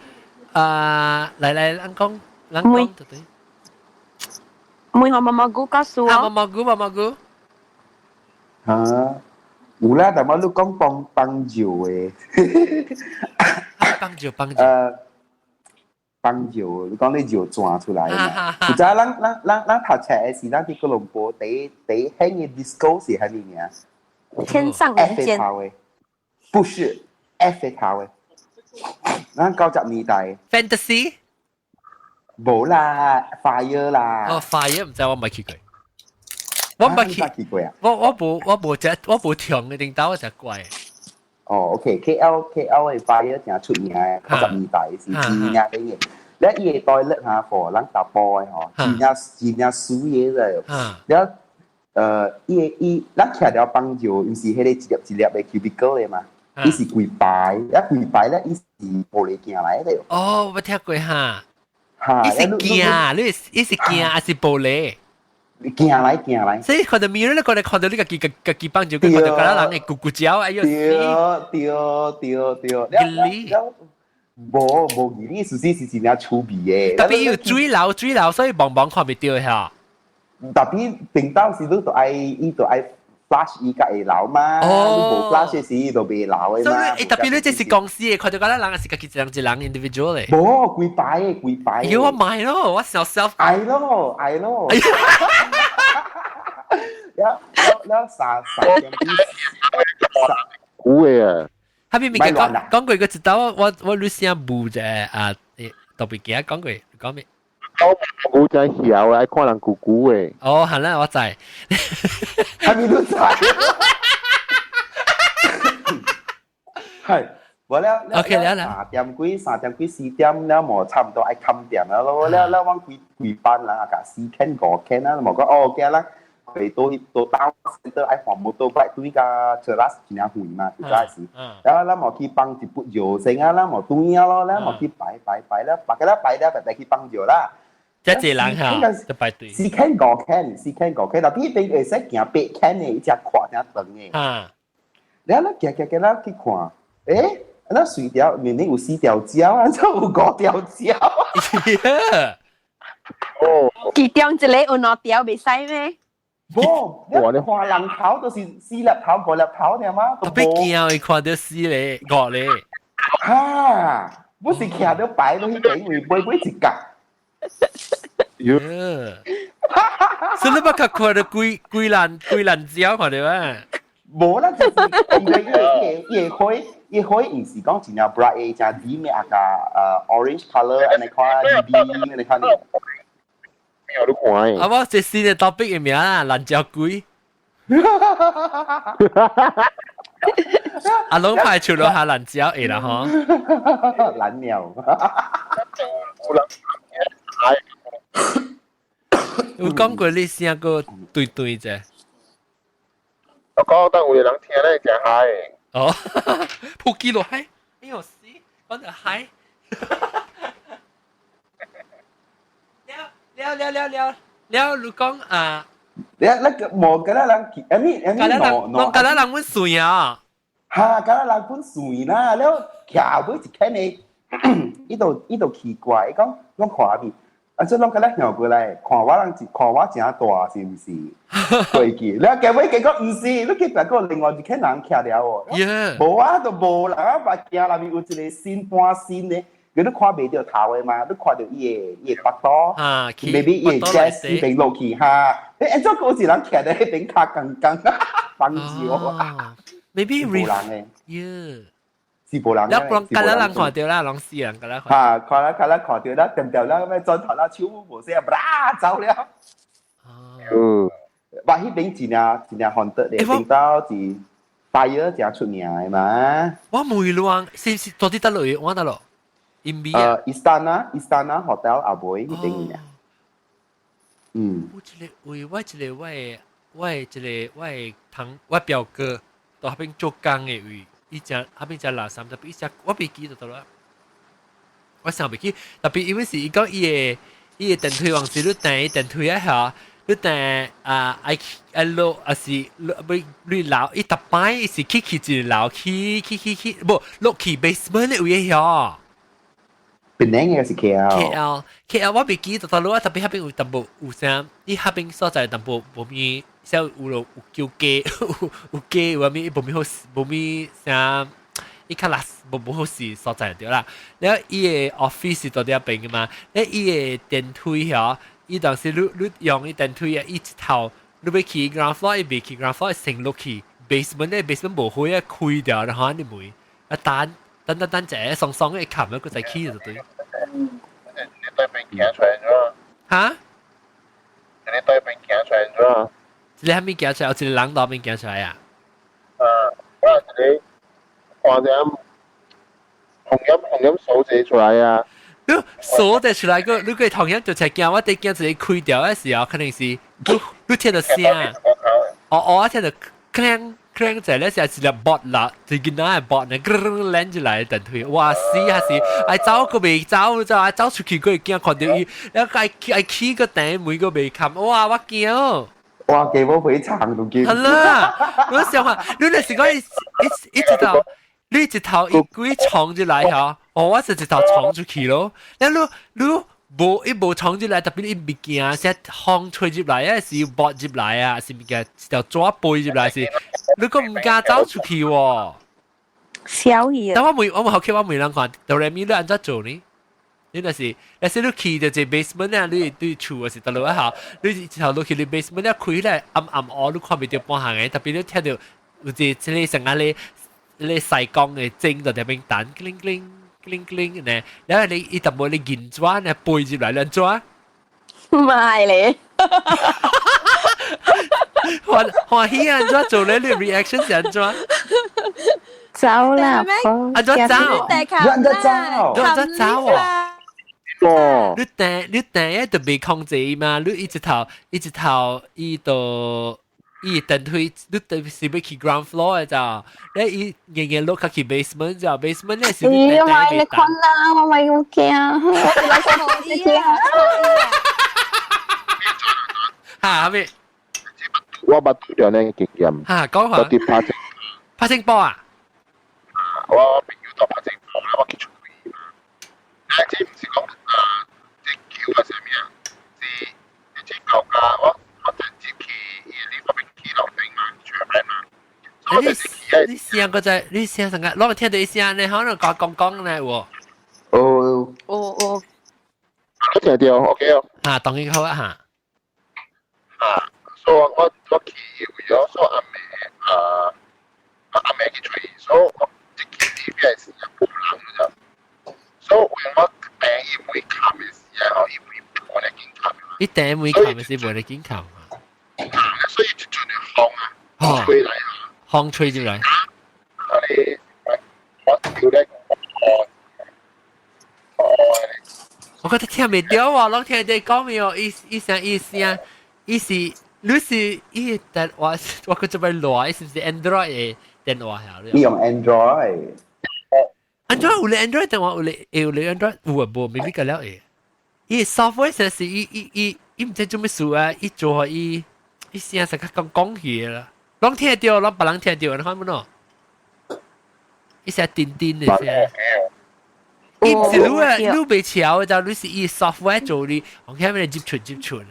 啊，來來，咱講，咱講對對。每個毛毛菇告訴我。啊，毛毛菇，毛毛菇。啊，有啦，但我你講幫幫助的。幫助幫助。幫助，你講你尿轉出來嘛？有早咱咱咱咱讀冊的時，咱佇哥倫坡第第一興的 disco 是蝦米名？天上人間。不是 F 頭的，咱90年代。 Fantasy？無啦，Fire 啦。哦，Fire 唔知我未去過，我未去過啊。我無隻我無聽嘅頂到我就怪。哦，OK，KL KL 的 Fire 真出名的，90年代是真正興的。咧伊個 toilet 哈，for 咱查埔的吼，真正真正水的咧。了，伊個伊，咱徛了幫助，毋是彼個一粒一粒的 cubicle 的嘛？伊是規排，一規排咧，伊是玻璃鏡來的。哦，我聽過哈。哈，伊是鏡，你伊是鏡還是玻璃？鏡來鏡來。所以看到 mirror 咧，看到你家己家家己幫助，看到其他人的咕咕叫，哎喲！對對對對。義理。無無義理，事實是真正趣味的。特別有水流水流，所以茫茫看袂著嚇。特別頂到時你都愛，伊都愛 flash 伊才會流嘛。哦。你無 flash 的時，伊就袂流的嘛。所以特別你這是公司的，看到敢若人是家己一人一人 individual 的。無，規排的，規排。要我買咯，我想 self。愛咯，愛咯。了了了，三三點幾。古的啊。下邊咪講講過個知道我我你先無啫啊！特別記得講過講咩？我真曉愛看人咕咕的。哦，係啦，我知。係咪都知？係，無了。 OK 了啦。三點幾、三點幾、4點了，無差唔多愛冚店了咯。了了，阮規規班人啊，甲四間五間啊，無講哦，今日佢到到 town center 愛換摩托車對甲 Cheras 真正遠嘛，有早時。然後咱無去放一筆藥先啊，咱無轉啊咯，咱無去排排排了，白個了排了，白白去放藥啦。這一人哈，就排隊。四間五間，四間五間，但彼邊會使行8間的，一隻闊正長的。啊！了咱行行行，咱去看，欸，咱隨條明明有四條蕉，啊，怎有五條蕉？哦。其中一個有兩條袂使咩？無，你看人頭都是四粒頭、五粒頭爾嗎？特別驚會看到四個、五個。哈！不是徛到擺到彼邊，為尾尾一角。喲！所以你捌較看到幾幾爛幾爛蕉看到啊？無啦，就是伊個伊個花，伊花毋是講真正 bright 的，真 dim 的啊個orange colour 按呢看 B 按呢看。有你看。啊，我這新的 topic 的名啊，爛蕉鬼。阿龍排除了下爛蕉會啦吼。爛鳥。有講過你聲個對對者。我講當有個人聽咧真嗨。哦，撲機落嗨，哎呦死，講到嗨。了了了了了，你講啊？你那個無敢若人，I mean I mean 喏，敢若人本水啊！哈，敢若人本水啦，了徛尾一間的，伊就奇怪，伊講攏看咪，啊這攏敢若向過來，看我人看我誠大是毋是？過去，了結尾結果毋是，你去別個另外一間人徛了哦。無啊，都無人啊，目鏡內面有一個新半新的。佢都看袂著頭的嘛，你看著伊的腹肚，maybe 伊的 chest 邊落去哈，欸，怎個有一人徛佇彼邊跤剛剛放尿，maybe 無人的，耶，是無人的，了，敢若人看著啦，攏死人，敢若看，哈，看啦看啦看著啦，定定啦，欲轉頭啦，手無聲，啪走了。嗯，哇，彼邊真正真正 haunted 的，頂到是。fire 真出名的嘛。我梅亂是是到底得落我得落，因為啊。Istana Hotel 阿妹嗰邊啊。嗯。我一個為我一個我的我的一個我的堂我表哥到彼邊做工的位，伊食彼邊食垃圾，特別伊食我袂記得到啦。我想袂記，特別因為是伊講伊的電梯往時你訂電梯啊嚇，你訂啊愛愛落啊是落你樓伊逐擺伊是去去一個樓去去去去，無落去 basement 的位遐。檳城嘅是 KL。 KL KL 我袂記得到落啊，特別彼邊有淡薄有啥，伊彼邊所在淡薄無咪像有落有叫雞有有雞有啥物無咪好無咪啥。伊較垃無無好勢所在對啦。了伊的 office 是佇遐邊的嘛，了伊的電梯遐，伊當時你用伊電梯啊，伊一頭你欲去 ground floor，伊袂去 ground floor，先落去 basement 咧，basement 無火啊，開掉然後你門啊等等等等者，雙雙一冚，閣再去就對。你對邊行出來咗？哈？你對邊行出來咗？一個啥物行出來？有一個人佇邊行出來啊？啊，我一個。看者紅音紅音數字出來啊！你數字出來個，你個同樣就才驚，我哋驚一個開掉的時候，可能是你你聽到聲，哦哦，我聽到鏗鏗在咧時是粒 bot 啦，就見到係 bot 呢，攣出來電梯，哇死啊死！愛走個未走，就愛走出去個會驚看到伊，然後愛愛起個頂門個未冚，哇我驚！哇，幾冇回長都驚。係啦，我想話，你那是講一一直到。你一頭一鬼衝入來吼，哦，我是一頭衝出去咯。你你無伊無衝入來，特別伊物件先風吹入來啊，是搏入來啊，是物件一條紙飛入來是，你閣毋敢走出去喎。小嘢。但我問我問好奇，我問人看，哆來咪你按怎做呢？你若是，若是你去到這 basement 啊，你對厝啊是佗落啊吼，你一頭落去你 basement 啊開來暗暗黑，你看袂著半項的，特別你聽著有一這個成啊咧。你細光的鐘就佇邊彈，叮叮叮叮呢，然後你伊淡薄你銀紙呢飛入來，安怎？唔係咧，歡歡喜按怎做咧？你 reaction 是按怎？走啦，按怎走？按怎走？按怎走啊？哦，你訂你訂一就袂控制嘛？你一直頭一直頭伊就。伊電梯，你特別是欲去 ground floor 的咋？你伊硬硬落較去 basement 咋？basement 咧是你咪你困啦，我咪好驚，我錯啊！嚇咩？我捌拄著呢經驗。嚇講下。我佇拍正拍正波啊！我朋友到拍正波啦，我去出去嘛。但這毋是講啊，這橋啊啥物啊，是這高架，我我直接去伊嗰邊。你你聲個在，你聲成個，攞嚟聽到一聲呢，可能講講講呢喎。哦哦哦，我聽到，OK 哦。嚇，當然好啊嚇。啊，所以我我去為咗所以阿妹啊，阿妹去揣，所以我一去裡面是無人咋，所以我訂伊門冚的時候，伊門無咧緊冚。伊訂門冚的時無咧緊冚啊。所以就陣風啊，吹來啊，風吹入來。啊你我叫咧，我我覺得聽袂著喎，攏聽你講咩哦？伊伊聲伊聲，伊是你是伊電話，我閣這擺亂，伊是毋是 Android 的電話嚇？你用 Android？ Android 有咧 Android 電話有咧有咧 Android 有啊無？未必個了會。伊 software 實是伊伊伊伊毋知做咩事啊！伊做伊伊聲是較講講起啦，攏聽著，攏別人聽著，你看無喏？伊聲叮叮的聲。伊毋是你啊，你袂撨的，就你是伊 software 做你，我看咩接觸接觸啊。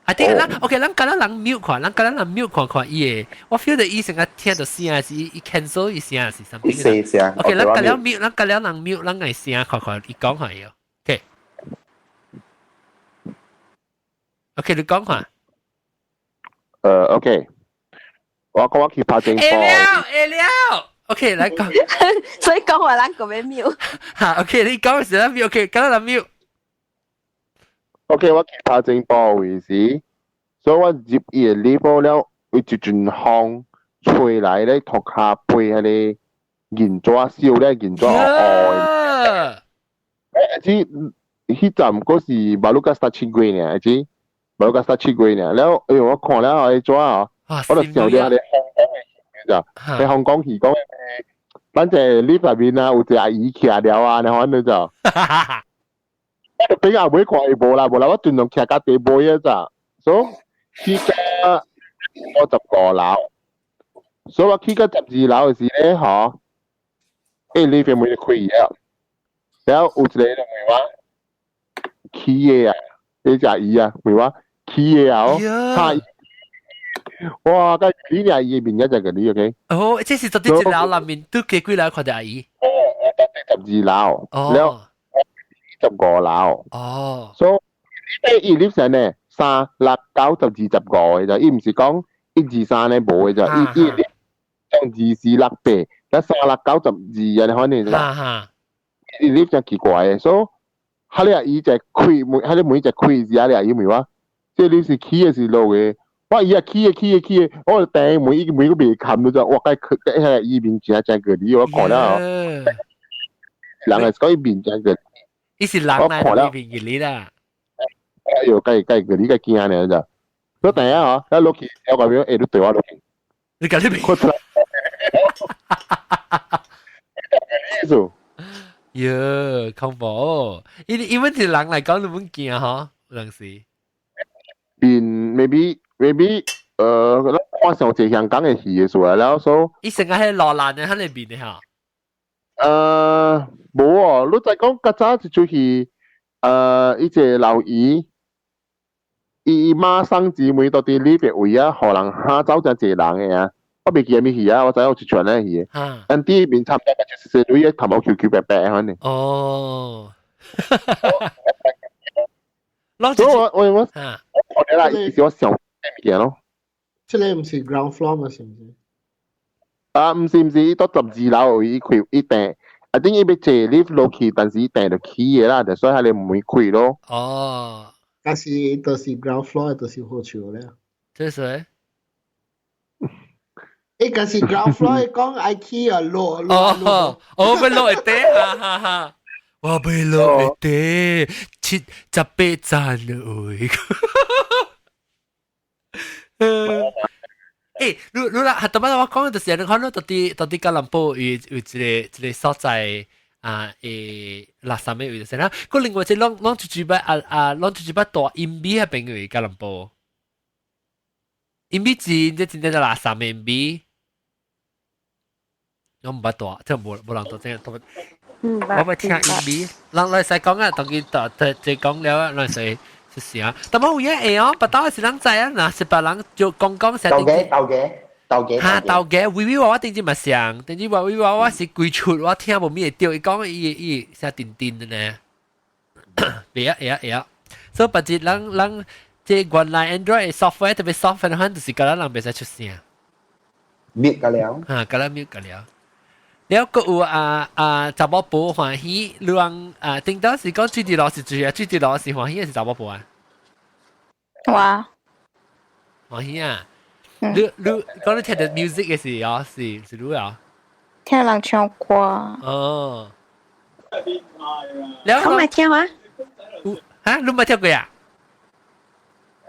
啊，對咱 OK，咱敢若人 mute 看，咱敢若人 mute 看看伊的，我 feel 到伊成個聽到聲是伊 cancel 伊聲是 something。細聲。 OK，咱敢了 mute，咱敢了人 mute，咱個聲看看伊講下伊 OK。OK，你講看。OK，我講我去拍正會了，會了。OK，來講。所以講話咱個欲 mute。哈，OK，你講時咱 mute，OK，敢若人 mute。 OK，我去拍正波為時，所以我入伊個 lift 了，伊一陣風吹來咧，塗跤背彼個銀紙燒咧，銀紙黑。誒，這彼站閣是馬魯加 start 七月呢，這馬魯加 start 七月呢。了，哎喲，我看了彼紙啊，我就想著彼個香港的戲咋，喺香港戲講，咱這 lift 內面啊，有一個阿姨徛了啊，你看你就。我就比阿尾看伊無啦，無啦，我盡量徛到底尾啊咋，所以去到55樓，所以我去到12樓的時咧，吼，欸，lift 門就開了，然後有一個人問我，起的啊，彼隻阿姨啊，問我起的啊，哈，哇，佮你俩伊的面一隻個你 OK？哦，這是到底一樓內面都幾幾樓看著阿姨？哦，到第12樓，了。15樓。哦。所以伊 lift 上呢，三六九十二十五的咋，伊毋是講一二三呢無的咋，伊伊 lift 將二四六八，那三六九十二啊，你可能咋？伊 lift 真奇怪的，所以哈你阿姨就開門，哈你門就開時啊，你阿姨問我，這 lift 是起的是落的？我伊啊起的起的起的，我掟門伊門閣袂冚了咋，我該佢彼伊面真正個你，我看了，人係講伊面真個。伊是人來的面你啦。哎喲，該該個你該驚呢咋？我等下嗬，一落去，我講俾你對我落去。你講你邊？意思？喲，恐怖！因因為是人來講，你唔驚嗬，有陣時。變 maybe maybe 我看上一香港的戲的時候，然後所伊成日係落難的喺裏邊的嚇。無哦，你再講較早一出戲，伊個老姨，伊媽生姊妹到佇裡邊位啊，予人嚇走真濟人的啊！我袂記得啥戲啊，我知影有一出咧戲。但佇面差不多就是說，女頭毛 Q Q 白白款呢。哦。所以我我我我看啦，伊是我想物件咯。這個毋是 ground floor 嘛，是毋是？啊，毋是毋是，伊到12樓伊開伊訂，啊等伊欲坐 lift 落去，但是伊訂就起的啦，就所以彼个門開咯。哦。但是就是 ground floor 就是好笑咧。這是誰？欸，但是 ground floor 講愛起啊，落落落。哦，欲落會底，哈哈哈。我欲落會底，78層位。欸，你你啦，係特別我講就是你看到到底吉隆坡有有一個一個所在啊，垃圾的位就是啦。佮另外一個攏攏一擺啊啊，攏一擺大陰美彼邊位吉隆坡。陰美真這真正垃圾的陰美。我毋捌大，這無無人都這樣。我捌聽陰美，人來使講啊，當佢特特講了，來使。就是啊，但係有影會哦，別當是人知啊，若是別人就講講成。豆嘅豆嘅豆嘅。哈豆嘅，微微娃娃頂次嘛像，頂次微微娃娃是規出，我聽無咩會著，伊講伊伊聲定定的呢。會啊會啊會啊，所以別日人人這原來 Android software 特別 software 款就是佮咱人袂使出聲。 mute 個了。哈，佮咱 mute 個了。了，閣有啊啊，查某婆歡喜，你人啊，頂當是講水佇路是水啊，水佇路是歡喜還是查某婆啊？哇！歡喜啊！你你講你聽著 music 的時候是是你啊？聽人唱歌。哦。我沒聽啊。哈？你沒聽過啊？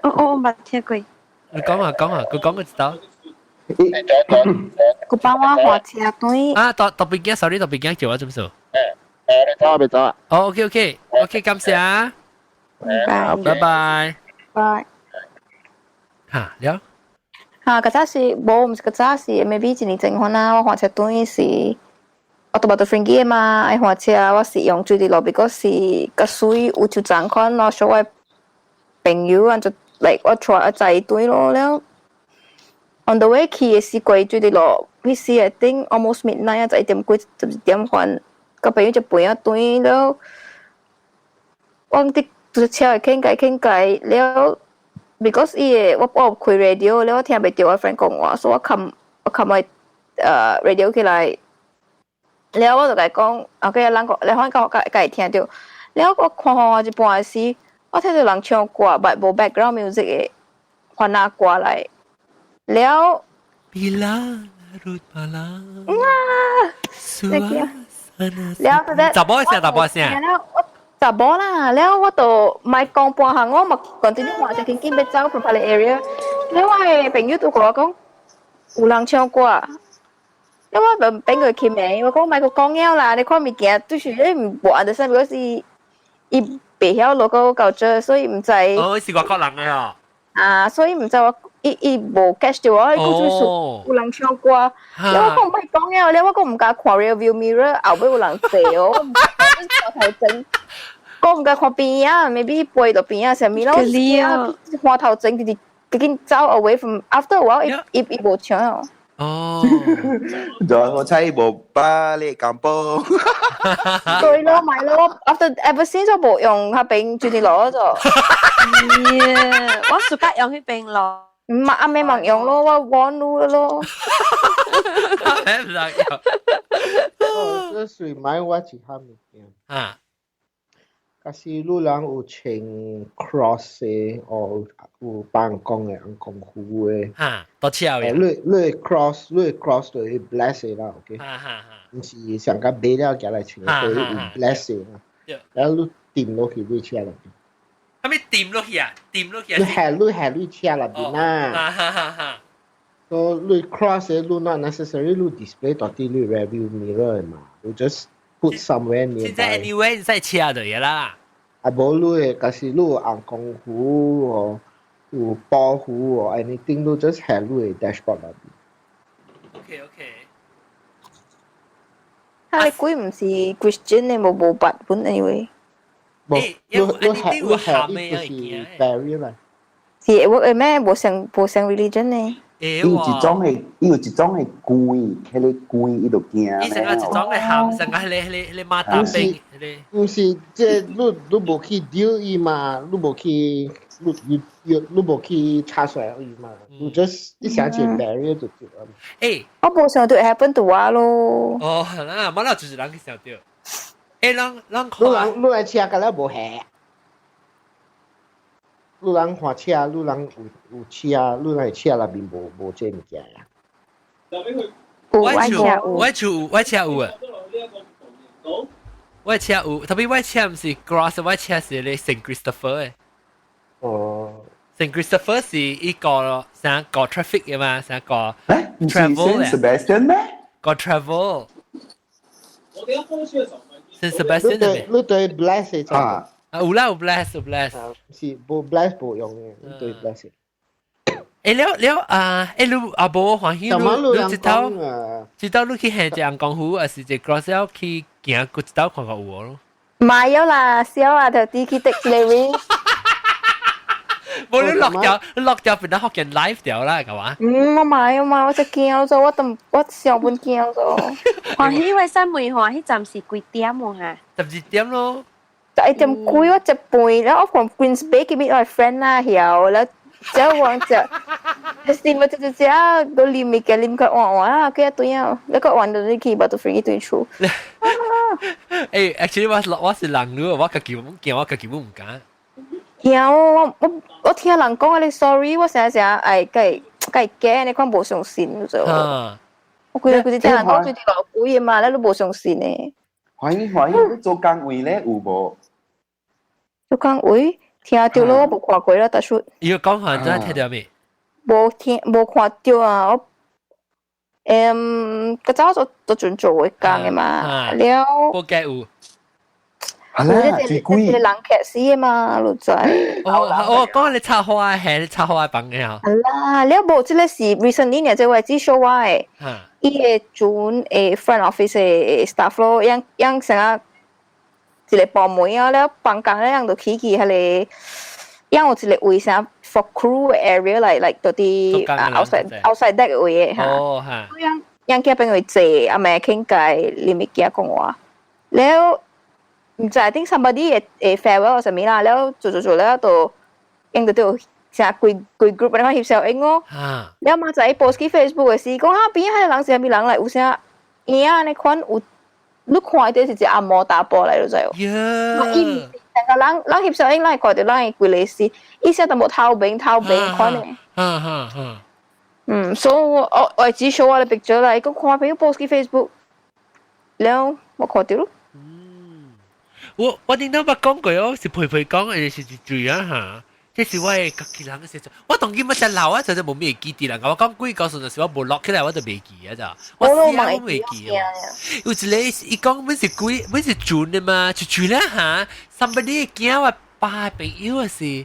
我我沒聽過。你講啊講啊，佢講佢知道。佢幫我換車對。啊，特特別驚，sorry，特別驚叫我做咩事？走啊，別走啊！哦，OK OK OK，感謝啊，拜拜拜拜。嚇，了。嚇，較早是無，毋是較早是，maybe 一年前款啊，我換車轉是，我都無佇飛機嘛，愛換車，我是用水佇路，because 是較水有就同款咯，所以我朋友啊就 like 我帶我載伊轉咯了。On the way 去的是過水佇路，彼時 I think almost midnight 啊，11點幾11點還，個朋友就陪我轉了。我佇就是車會傾偈傾偈了。because 伊個我我有開 radio 了，我聽袂著我 friend 講話，所以我冚我冚我radio 起來，了我就共伊講，啊，個人講，你可能家家會聽著，了我看看一半時，我聽著人唱歌，but 無 background music 的，番仔歌來，了， Bila larut malam. 哇！了後咧，查某聲，查某聲。了我查某啦，了我就莫講半項，我嘛 continue 換只緊緊欲走 from 彼个 area。了我的朋友都共我講，有人唱歌。了我問朋友起名，我講莫閣講了啦，你看物件就是你毋無 understand，because 伊伊袂曉 local culture，所以毋知。哦，是外國人的哦。啊，所以毋知我伊伊無 catch 到我，伊講就是有人唱歌，了我講莫講了，了我講毋敢看 rear view mirror 後尾有人坐哦，我頭前，講毋敢看邊仔，maybe 背到邊仔啥物咯，我看頭前直直緊走 away from after a while 伊伊伊無唱哦。哦，就我猜無巴你咁波。對咯，咪咯，after ever since 我無用彼邊轉啲攞咗。我暑假用彼邊咯。唔係阿妹冇用咯，我玩路咯。唔能用。哦，這水買我一項物件。啊。假使你人有穿 cross 的，哦，有幫講的，紅功夫的。哈，多車嘅。你你 cross，你 cross 就會 bless 的啦，OK？哈哈哈。毋是上甲買了寄來穿，所以有 bless 的啦。然後你掂落去你車內邊。係咪掂落去啊？掂落去啊？你係你係你車內邊啦。哈哈哈哈。 So 你 cross 的，你 not necessarily 你 display 到啲你 rear view mirror 嘛，你 just put somewhere nearby。現在 anyway 在車就嘢啦。啊，無你的，假使你有紅功夫哦，有保護哦，anything 你 just 喺你的 dashboard 內邊。 OK。啊，你鬼毋是 Christian 的，無無捌本 anyway。無，你你係你係伊就是 barrier 啦。是會 work 的咩？無相無相 religion 呢？伊有一種的，伊有一種的關，彼个關伊就驚。伊成個一種的喊，成個彼个彼個彼個馬達兵，彼個。毋是，這你你無去丟伊嘛，你無去，你你你無去查出來伊嘛，你 just 你想起 barrier 就對了。欸，我無想到 happen to 我咯。哦，那冇啦，就是人去想到。欸，人人你人你來車甲了無下。你人看車，你人有有車，你人車內面無無這物件呀？我厝我厝我車有啊，我車有，特別我車毋是 Cross，我車是咧 Saint Christopher 的。哦，Saint Christopher 是一個啥個 traffic 嘅嘛，啥個 travel 嘅。Sebastian 咩？個 travel。Saint Sebastian 你你對 bless 啊？啊，有啦，有 bless 有 bless，是無 bless 無用嘅，你對 bless。欸了了啊！欸，你阿無歡喜你你一道一道你去行一紅功夫，還是一 cross 了去行，閣一道看看有無咯？買咗啦，小啊，就啲去 take delivery。無你落掉落掉變得福建 live 掉啦，係嘛？嗯，我買啊嘛，我就驚咗，我都我上本驚咗。歡喜為啥梅花？彼站是幾點喎？嚇？ 12點咯。就一點幾我食飯，然後我從 Queens Bay 去 meet 我 friend 啦，曉了，之後我就，是咪就就只個啉物件啉個換換啊，佢一對啊，一個換到你去把到 free 對厝。欸，actually 我我是人女，我家己驚，我家己唔敢。驚我我我聽人講你 sorry，我成日成日愛計計驚，你看無相信就。我規日規日聽人講最啲老鬼嘛，你都無相信呢。歡喜歡喜，你做工位咧有無？做工位聽到咯，我無看過啦，大叔。伊個講話真係聽到未？無聽無看到啊！我嗯，較早做做陣做的工的嘛，了。無計有。係啦，最貴。這個人劇死的嘛，你知。哦哦，講你插花係你插花房嘅啊。係啦，了無這個是 recently 呢，這位只 show 我的。伊個陣front office 的 staff 咯，樣樣成個一個部門啊，了放工了，樣就去去彼個，樣有一個位啥 for crew area 來來到啲 outside deck 位的嚇。哦嚇。樣樣叫邊位坐，阿妹傾偈，啉物件講話，了毋知 think somebody 會會 farewell 啥物啦，了做做做了就樣就對成規規 group 你看翕相影哦。了嘛在 post 去 Facebook 的時，講啊邊彼個人是啥物人來，有啥影按呢款有，你看到是一個阿毛查埔來就知哦。伊毋是成個人人翕相影，人會看到人的規個死，伊寫淡薄透明透明款的。嗯，所以我只 show 我的 picture 啦，伊講看朋友 post 去 Facebook，了我看到咯。我頂到捌講過哦，是陪陪講的，是注啊嚇。這是我的家己人的時陣，我當今乜只老啊，就就無咩會記得啦。我講幾個時陣是我無錄起來，我就袂記啊咋。我死啊，我袂記哦。有一個伊講阮是鬼，阮是船的嘛，就住咧嚇。somebody 驚我爸朋友啊是，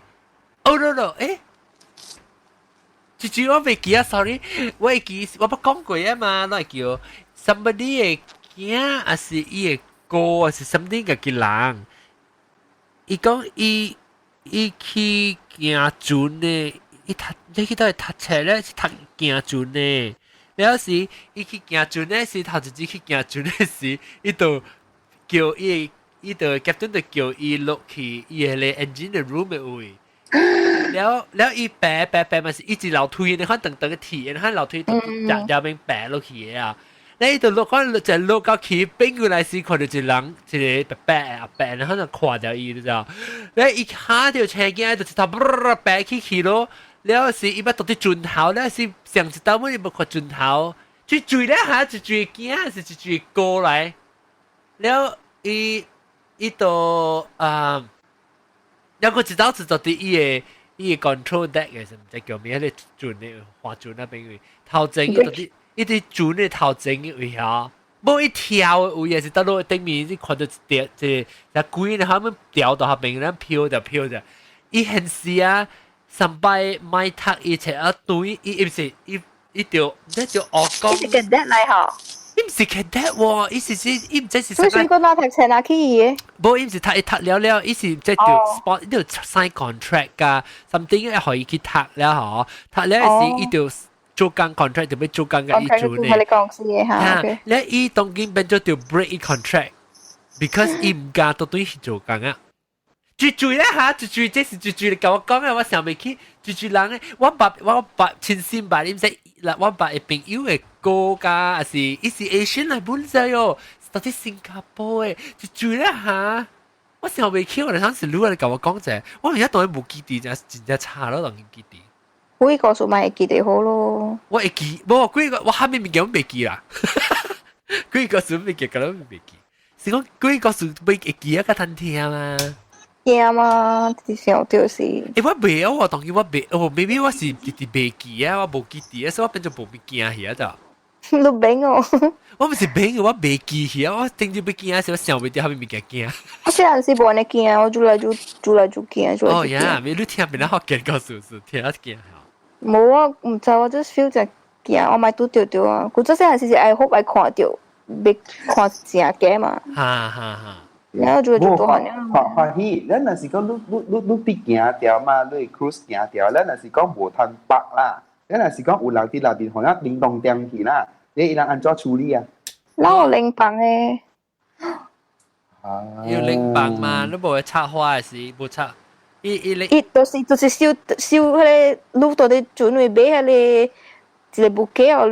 哦 no no，欸，就住我袂記啊，sorry，我會記，我捌講過啊嘛，攏會叫 somebody 的囝，還是伊的哥，還是 something 家己人，伊講伊。伊去行船呢，伊讀你去佗讀冊咧是讀行船呢。了時伊去行船咧是頭一次去行船的時，伊就叫伊，伊就 captain 就叫伊落去伊個 engine 的 room 的位。了了伊爬爬爬嘛是一直樓梯，你看長長個鐵，你看樓梯就入入面爬落去的啊。你就落看就落到去變過來時，看到一人一個伯伯阿伯，然後就看到伊，你知道？你一下就車鏡就一頭爬起去咯。了時伊捌到佇船頭，了時上一道尾伊無看船頭，就追了下一追驚，是一追過來。了伊伊就啊，了個一道是到佇伊個 control deck 嘅，是毋知叫咩？迄個船的划船那邊位頭前伊到佇。伊佇船的頭前的位吼，無伊跳的位也是倒落頂面，你看到一條一個鬼咧，他們掉到下邊，咱飄著飄著。伊現時啊，上擺莫讀伊冊啊，對，伊毋是伊伊就你就學講。伊是 cadet 來吼。伊毋是 cadet 喎，伊是是伊毋知是。所以講哪讀冊哪去伊的？無，伊毋是讀伊讀了了，伊是即就 spot，伊就 sign contract 㗎，something 要予伊去讀了吼，讀了時伊就。做工 contract 就欲做工共伊做呢。你公司的哈。咧伊當今變做就 break 伊 contract，because 伊毋敢到對去做工啊。最最咧嚇，最最這是最最你共我講啊，我想袂起，最最人咧，我捌親身捌，你毋知，我捌的朋友的哥家，還是伊是 Asian 來本身喲，到底新加坡的，最最咧嚇，我想袂起，我就想是你來共我講者，我而家當然無記得，真真正差咯，當然記得。幾個數咪會記得好咯。我會記，無幾個我下面物件未記啦。幾個數未記，可能未記。是講幾個數未會記啊，較難聽嘛。聽嘛，直想就是。欸，我袂啊，我當然我袂，哦，maybe 我是直直袂記啊，我無記得啊，所以我變做無物驚去啊，就。你變哦。我毋是變，我袂記去啊，我頂住欲驚時，我想袂到下面物件驚。我雖然是無按呢驚，我愈來愈愈來愈驚，愈來愈驚。哦呀，你聽變得好驚個數數，聽得驚。無我毋知，我 just feel 真驚，我莫拄著著啊。古早細漢時是愛好愛看著，欲看正假嘛。哈哈哈。然後就就大漢了。歡歡喜，咱若是講你你你你佇行條嘛，你 cruise 行條，咱若是講無通北啦，咱若是講有人佇內面，予咱叮當點去啦，你伊人按怎處理啊？哪有拎房的？啊，要拎房嘛？你無會插花的時無插。伊伊伊就是收收彼個，你到底準備買彼個一個 bouquet 予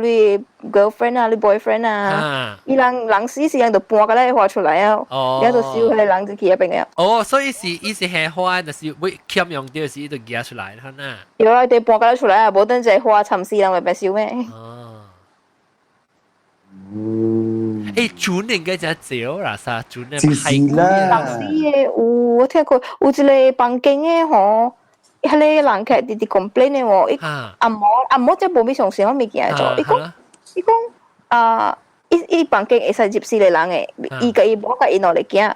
你 girlfriend 啊，你 boyfriend 啊，伊人人死時人就搬個來花出來啊，然後就收彼個人就去彼邊了。哦，所以是伊是下花，就是會欠用掉時，伊就寄出來，哈呐。有啊，得搬個來出來啊，無等這花慘死人會白收咩？哦。嗯。欸，船應該真少啦，啥船咧？係啦。人死的有，我聽過有一個房間的吼，彼個人客直直 complain 的喎，伊阿毛阿毛這無咪相信我物件做，伊講伊講啊，伊伊房間會使入四個人的，伊共伊某共伊兩個囝，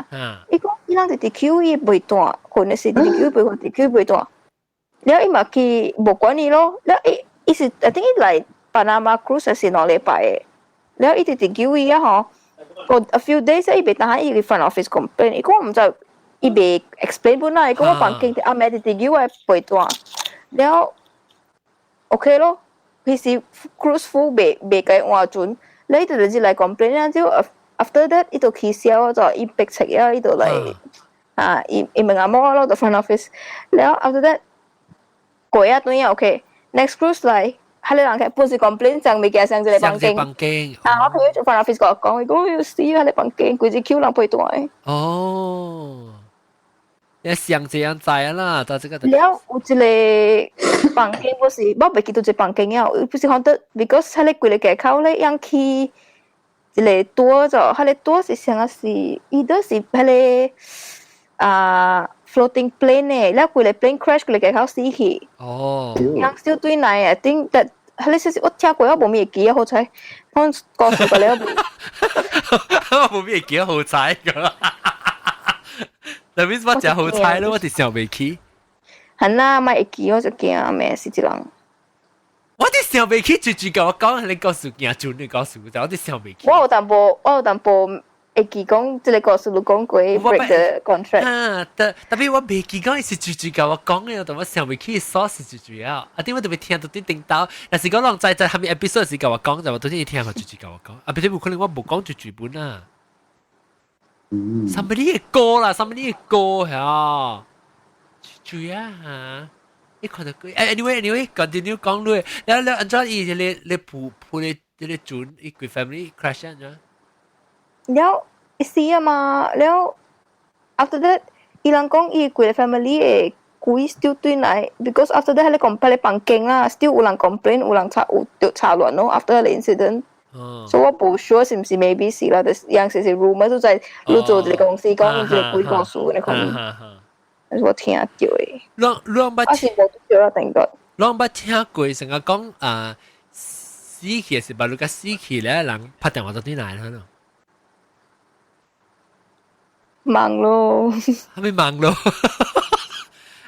伊講伊人直直叫伊袂斷，睏的時直直叫袂睏，直叫袂斷，了伊嘛去無管伊咯，了伊伊是 I think 伊來巴拿馬 cruise 是兩禮拜的。了伊直直叫伊啊吼，過 a few days 伊袂當伊去 front office complain，伊講毋知伊袂 explain 本來，伊講我房間暗暝直直叫我被單，了 OK 咯，彼時 cruise full 袂袂共伊換船，了伊就直接來 complain 啊，就 after that 伊就起痟就伊逼出啊，伊就來啊，伊伊問阿某咯，就 front office，了 after that 過啊轉啊 OK，next cruise 來。彼個人客本是 complain 上物件上一個房間。房間。啊，我朋友就 front office 共我講，伊講要死啊！彼個房間規隻 Q 人被單。哦。你像這樣知啦，到這個。了有一個房間不是，我袂記得一個房間了，不是講得，because 彼個規個街口咧，樣去一個多咗，彼個多是啥個是，伊都是彼個啊 floating plane 咧，了規個 plane crash 規個街口死去。哦。樣小對來，I think that 彼個是我聽過，我無咩會記啊，好彩，我告訴過了。我無咩會記好彩個。特別我真好彩咯，我就想袂起。係啦，咪會記我就驚咩是這人。我哋想袂起，直直共我講，你告訴驚準你告訴我，我哋想袂起。我有淡薄，我有淡薄會記講，這個故事你講過 break the contract。啊，特別我袂記講，是直直共我講嘅，但我想袂起 source 是直直啊。啊，點我特別聽到啲叮當，若是講人在在下面 episode 時共我講，就我頭先聽過直直共我講，啊，別有可能我無講直直本啊。嗯。什麼你的歌啦？什麼你的歌嚇？注啊嚇！你看到佢，anyway anyway continue 講落，了了按怎伊這個你鋪鋪咧這個船，伊規 family crash 按怎？了死啊嘛，了 after that，伊人講伊規個 family 會鬼 still 對來，because after that 彼個講彼個房間啦，still 有人 complain，有人查有著查亂咯，after the incident。所以我無 sure 是毋是 maybe 是啦，就是樣是是 rumor 都在你做一個公司講這個鬼故事，你看。是我聽到的。攏攏捌，我是無對啦，頂個。攏捌聽過成日講啊，死去是把你個死去咧，人拍電話到對來啦。忙咯。係咪忙咯？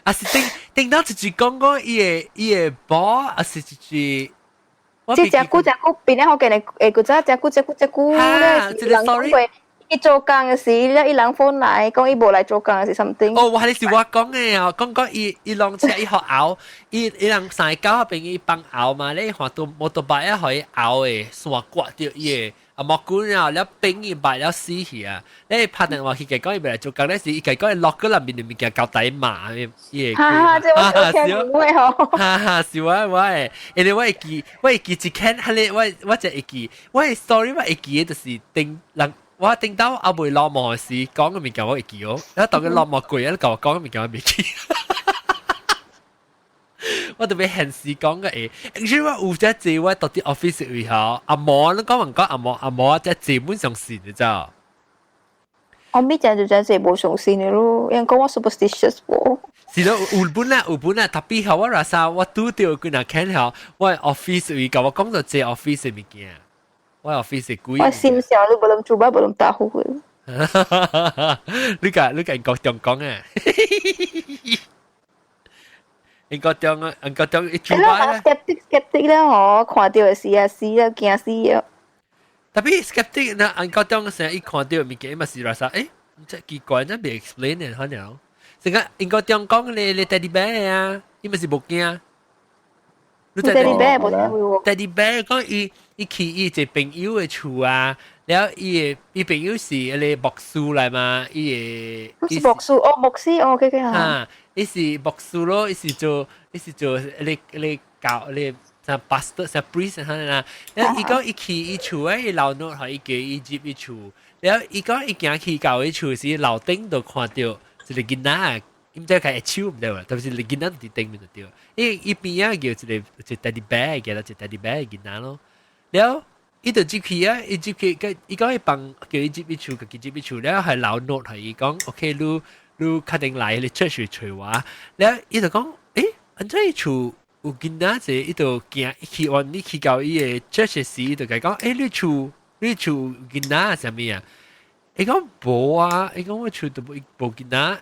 啊是頂頂到一句講講伊個寶，啊是一句。即誠久誠久，邊個福建的會古早誠久誠久誠久咧，是人講過。伊做工的時，了伊人 phone 來講伊無來做工是 something。哦，我係是我講的啊，講講伊伊攏車伊學拗，伊伊人三個狗邊伊幫拗嘛，你看到摩托車一予伊拗的，線割著伊的啊木棍啊，了冰伊擺了死去啊！你拍電話去共講伊袂來做工，咧是伊共講伊落個內面的物件交代罵伊會。哈哈，這我聽過吼。哈哈，是我我的，因為我會記，我會記一間，彼個我我就會記，我的 story 我會記的就是頂人。我頂到阿未落幕時講嘅物件我會記哦，一當佢落幕過，一共我講嘅物件我袂記。我特別現時講嘅會，其實我有隻字我到啲 office 位吼，阿毛你講唔講阿毛阿毛隻字本上信你知道？我咪講就講這無相信的咯，因為講我 superstitious 無。是咯，有本啦，有本啦，特別吼我若啥我拄著幾若間吼，我 office 位共我講到這 office 嘅物件。我 office 鬼。我心想你 belum cuba belum tahu。你共你共英國中講啊？英國中啊，英國中一cuba 咧。skeptic skeptic 咧，吼，看著會死啊死啊，驚死啊！特別 skeptic 那英國中成日一看著物件嘛是話啥？誒，這奇怪，這袂 explain 的可能。成個英國中講你你 teddy bear 啊，伊嘛是無驚。你 teddy bear 無聽過？ teddy bear 講伊伊去伊一個朋友的厝啊，了伊的伊朋友是彼個牧師來嘛，伊的是牧師哦，牧師哦，OK OK 哈，伊是牧師咯，伊是做伊是做你你教你像 pastor 像 priest 啥啦，了伊講伊去伊厝誒，伊老奴予伊叫伊入伊厝，了伊講伊行去到伊厝時，樓頂就看著一個囡仔。毋知佢會手毋對喎，特別是你囡仔佇頂面就對。伊伊邊仔叫一個一個 teddy bear，叫做一個 teddy bear 囡仔咯。了，伊就入去啊，伊入去，佢伊講伊幫叫伊入伊厝，家己入伊厝，了係老奴係伊講，OK，你你確定來你出去揣我。了，伊就講，欸，按怎伊厝有囡仔者，伊就行去往你去到伊个 church 時，伊就共講，欸，你厝你厝囡仔啥物啊？伊講無啊，伊講我厝都無無囡仔。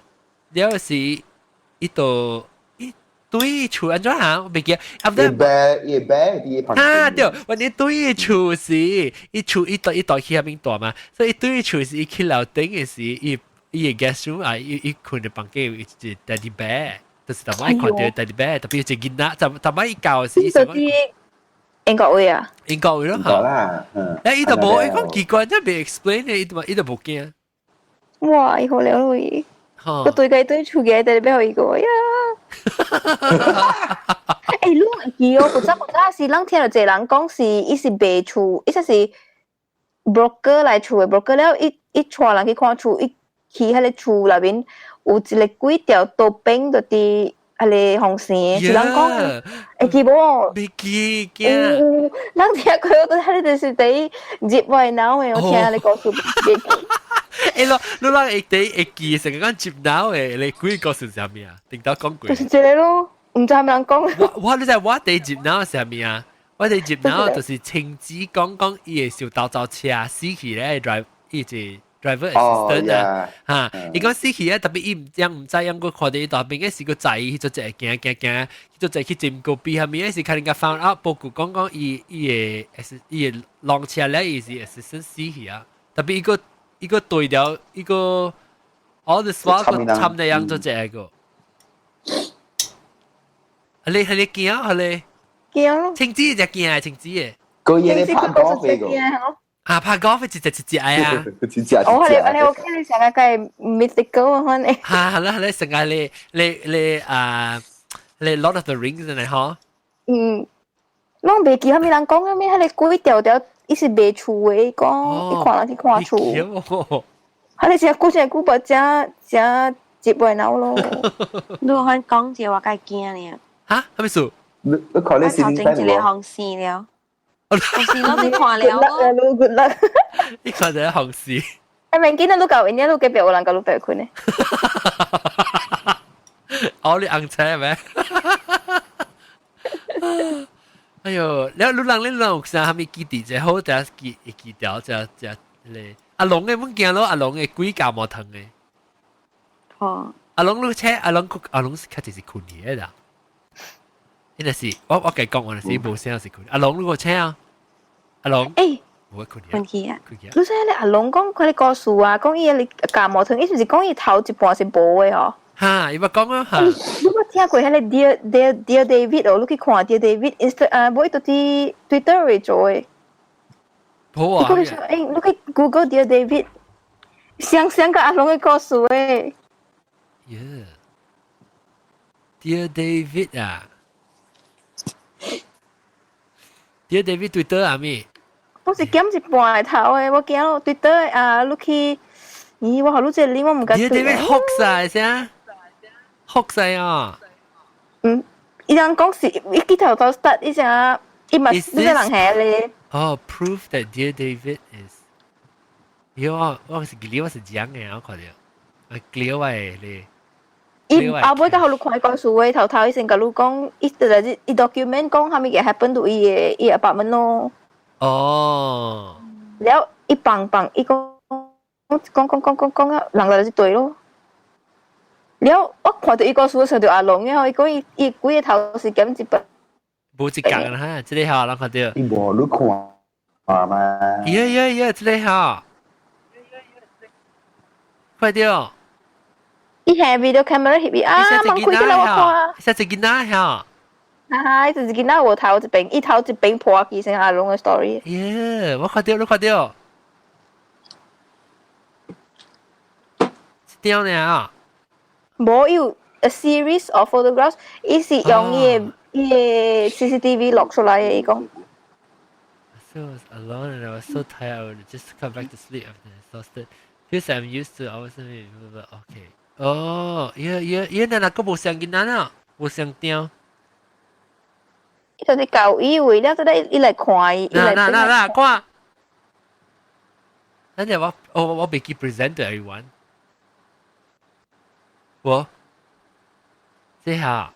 了是伊就伊對厝按怎行？我袂記。啊，伊白伊白佇旁啊對，我你對厝時，伊厝伊帶伊帶去遐邊大嘛，所以伊對厝時，伊去樓頂的時，伊伊个 guest room 啊，伊伊睏的房間有一隻 teddy bear，就是逐擺看著 teddy bear，特別一個囡仔，逐逐擺伊教時。英國話啊？英國話咯嚇。啦，誒，伊就無，伊講奇怪，真袂 explain 的，伊就伊就無驚。哇！伊好了咯伊。我對佢對厝嘅，特別予伊個呀。欸，你會記哦？古早古早是咱聽著濟人講是，伊是賣厝，伊說是 broker 來厝的 broker 了，伊伊帶人去看厝，伊去彼個厝內面有一個鬼條刀柄就佇彼個紅線，是人講會記無？袂記驚。人聽過我都彼個就是第一入我的腦的，我聽你故事袂記。欸，你你人會第會記成個講入腦的，你鬼故事是啥物啊？頂到講過。就是這個咯，毋知啥物人講。我我你知我第一入腦是啥物啊？我第一入腦就是親自講講伊會受兜走車死去咧，drive 伊是 driver assistant 啊，嚇！伊講死去啊，特別伊毋知毋知影，我看到伊大邊嘅是個仔，伊就一個行行行，伊就一去斟咖啡，下面是看人家 found out 報告講講伊伊的伊的浪車咧，伊是 assistant 死去啊，特別伊個伊個對了，伊個 all the while 個參的樣做這個。你係你驚係你？驚咯！青子隻驚青子嘅。佢嘢你拍高飛個。啊，拍高飛一隻一隻啊！一隻。哦，你你我見你成個計 mythical 啊，你。嚇，係啦係啦，成個你你你啊，你 Lord of the Rings 嚟嗬？嗯，攏袂記啥物人講啥物，彼個鬼條條，伊是賣厝的，伊講伊看人去看厝。彼個真久真久無真真入袂腦咯。你看講者我該驚呢。嚇？啥物事？你你看你頭前一個紅線了。紅線我你看了咯。Good luck。你看到紅線。哎，明見你舊年你隔壁有人共你白困呢？哦，你紅車咩？哎喲，你你人你人有啥物記得這好，就記記掉，這這咧。阿龍的物件咯，阿龍的鬼教無疼的。哦。阿龍你車，阿龍阿龍是確實是困去的啦。伊若是我我共講，我若是無聲是困。阿龍你個車啊？阿龍。欸。無困困去啊！困去啊！你知影阿龍講佢個故事啊，講伊個教無疼，伊是毋是講伊頭一半是無的哦？哈，伊捌講啊哈。你捌聽過彼個 Dear Dear Dear David 哦？你去看 Dear David Insta 啊，無伊都佇 Twitter 會做的。好啊。你講欸，你去 Google Dear David，想想個阿龍的故事的。 Yeah. Dear David 啊，Dear David Twitter 啊咪？我是減一半的頭的，我驚 Twitter 啊，你去，咦，我予你這個 link 我毋敢。 Dear David 哭晒聲，哭晒啊！嗯，伊人講是伊記頭頭 start 伊只，伊嘛呢個人係咧。哦，proof that Dear David is，喲，我是記我是講嘅，我看到，啊，記我的咧。伊後尾佮予你看故事的頭頭，伊先共你講，伊就是伊 document 講啥物嘅 happen to 伊的伊 apartment 咯。哦。了伊放放伊講講講講講講啊，人來就對咯。了我看到伊故事想到阿龍的吼，伊講伊伊規個頭是減一半。無一角啦哈，這個吼，人看到。伊無你看啊嘛。耶耶耶，這個吼，快點。伊係 video camera 翕伊啊，望開起來我看。寫一囡仔吼。哈哈，伊就是囡仔無頭一邊，伊頭一邊破去成阿龍的 story。耶，我看到，你看到。一張爾啊。無有 a series of photographs，伊是用伊的伊的 CCTV 錄出來的，伊講。 So I was alone and I was so tired. I would just come back to sleep after exhausted. Because I'm used to I wasn't okay. 哦，耶耶耶，那那個無相囡仔啊，無相張。伊就是舊以為了，這個伊來看伊，伊來。嗱嗱嗱，看。等陣我我我未記 present to everyone。我，這下，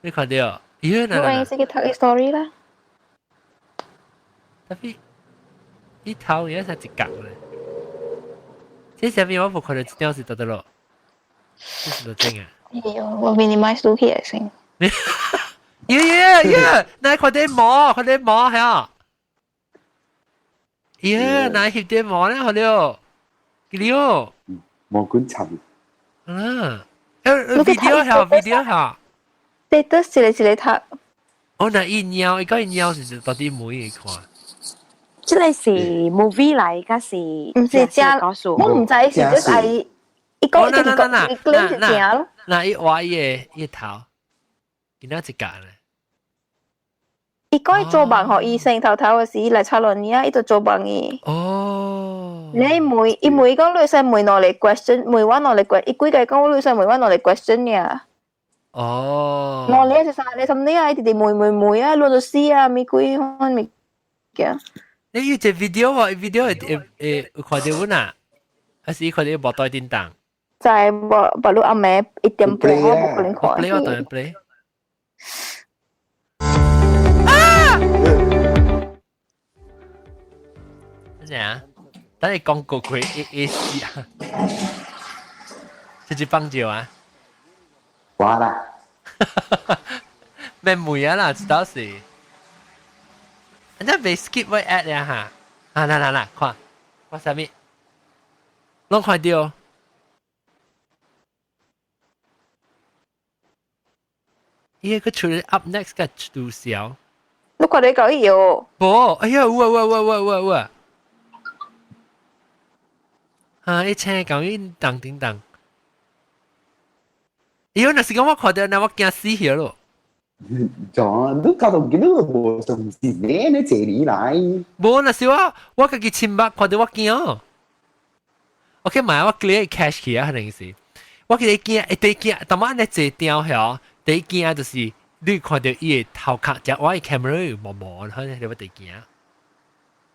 你看到？咦，嗱嗱。我應該讀 story 啦。特別，伊頭而家係一格咧。這上面我無看到一張是得得咯，這是多正啊！哎喲，我 minimize 到起來先。耶耶耶！嗱，看啲毛，看啲毛係啊！耶，嗱翕啲毛咧，好了，幾了？毛管層。嗯，誒，video 下，video 下。對，都一個一個讀。哦，那伊貓，伊講伊貓是到底每一看。這個是 movie 來，還是？毋是正，我毋知是這係伊講伊講伊講是正咯。那伊畫伊个伊頭，囡仔一格咧。伊講伊做夢予醫生頭頭的時，伊來插落爾，伊就做夢伊。哦。你問伊問講你會使問兩个 question，問我兩个 question，伊幾個講你會使問我兩个 question 呀。哦。兩个是三个，什麼啊？伊直直問問問啊，你就死啊，咪鬼款物件。你有隻 video 喎，video 會會會有看到阮啊？還是看到無袋叮當？在無無你暗暝1點半我無可能看。 play 我當然 play。啊！咩啊？等你講過佢 A A C 啊？這是放照啊？我啦。咩梅啊啦？知道是。你未 skip 我 ad 呀哈？啊，來來來，看，我啥物？攏看到。伊個出 up next 個拄小。你看到搞伊哦？無，哎呀，有啊有啊有啊有啊有啊！啊，伊請講伊當叮當。哎呦，若是講我看到，那我驚死去咯。就你搞到見到無重視呢？你這裡來。無，若是我我家己親目看到我驚。OK，買我 clear cash 去啊，可能是。我記得驚，一第驚，當我按呢坐掉曉，第一驚就是你看到伊的頭殼，就我的 camera 有毛毛，可能你我第驚。啊，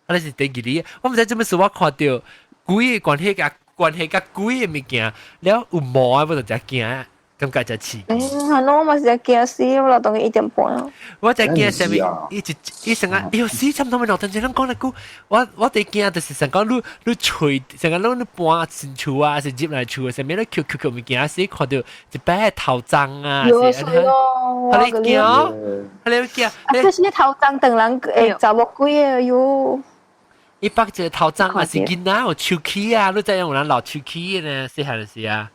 那是第二個，我毋知做麼事，我看到鬼的關係佮關係佮鬼的物件，了有毛的，我就真驚。感覺真刺激。嗯，係咯，我嘛是驚死，我落當佢1點半。我就驚啥物？伊一伊成日，哎喲死！差唔多咪落當陣，咱講來久，我我哋驚就是成講你你吹，成個你你搬進厝啊，是入來厝，啥物你抾抾抾物件，是看到一擺頭髒啊，是咯，你驚，你驚，啊，這是頭髒等人會查某鬼啊喲。伊北一個頭髒啊，是囡仔有手氣啊，你知影有人老手氣呢？細漢時啊。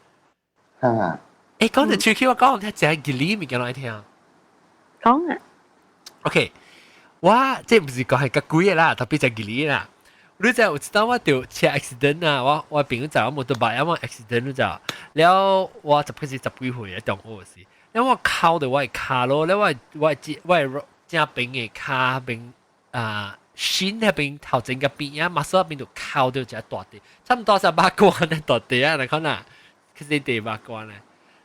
啊。誒，講到手氣，我講聽一個義理物件來聽。講啊。 OK，我這毋是講係較貴的啦，特別係義理啦。你知有一當我著車 accident 啊，我我朋友載我摩托車，我 accident 你知？了我十幾是十幾歲啊，中學時，了我敲到我的跤咯，了我我我的正邊的跤邊啊，身那邊頭前個邊啊，馬索邊就敲到一個大地，差唔多是八關的大地啊，你看啊，其實第八關咧。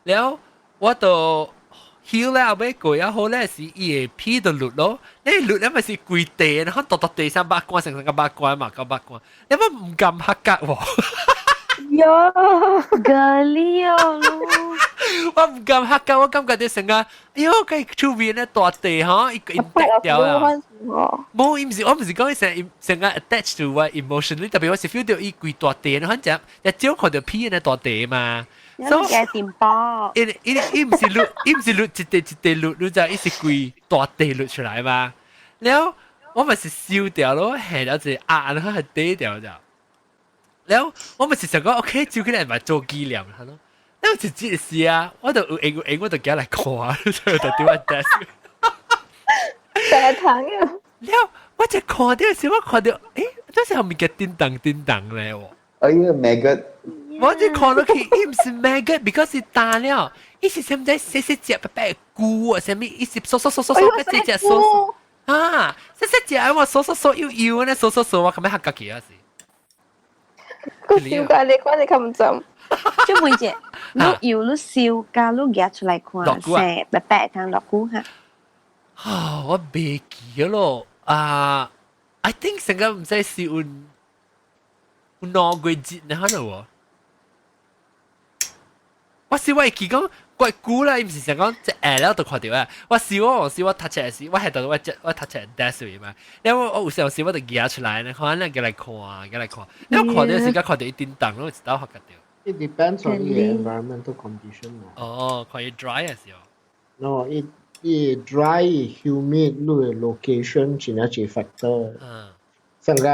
了我就曉了後尾過啊好咧，是伊的皮就落咯，你落了咪是規地，然後跺跺地上八關成成個八關嘛，個八關，你乜唔敢合格喎？喲，咖喱哦，我唔敢合格，我感覺你成個，哎喲，佢出面咧大地吼，一個 impact 掉啊！冇，伊毋是，我毋是講伊成成個 attach to 我 emotionally，特別我是 feel 到伊規大地，然後只一少看到皮咧大地嘛。所以電波，伊伊伊毋是落，伊毋是落一塊一塊落，你知伊是規大地落出來嘛？了我咪是燒掉咯，下了一壓，然後係跌掉咗。了我咪是想講，OK，照起來咪做紀念，係咯。了一節是啊，我就有閒有閒，我就寄來看，就佇我 desk。大糖啊！了我就看到時，我看到，誒，這是後面嘅叮當叮當咧喎。哎呀，maggot！我就看落去，伊毋是 maggot，because 是大了，伊是啥物仔細細隻白白菇啊，啥物，伊是縮縮縮縮縮，一隻隻縮啊，細細隻啊，我縮縮縮幼幼呢，縮縮縮，我感覺嚇家己啊是。個燒咖你看你較毋浸。就每隻，你油你燒加你夾出來看，成白白湯落菇哈。啊，我袂記咯，啊，I think 成個毋知是有有兩個月呢，可能喎。我是我會記講怪久啦，伊毋是想講一下了就看到啊。我是我是我讀冊時，我係到我我讀冊 desk 位嘛。因為我有時時我就舉出來，你看咱過來看，過來看。你我看到時間看到一叮當，我一道發覺到。 It depends on the environmental condition. 哦，看伊 dry 嘅時候。 No, it dry, humid, 你的 location 真係一 factor。嗯。上個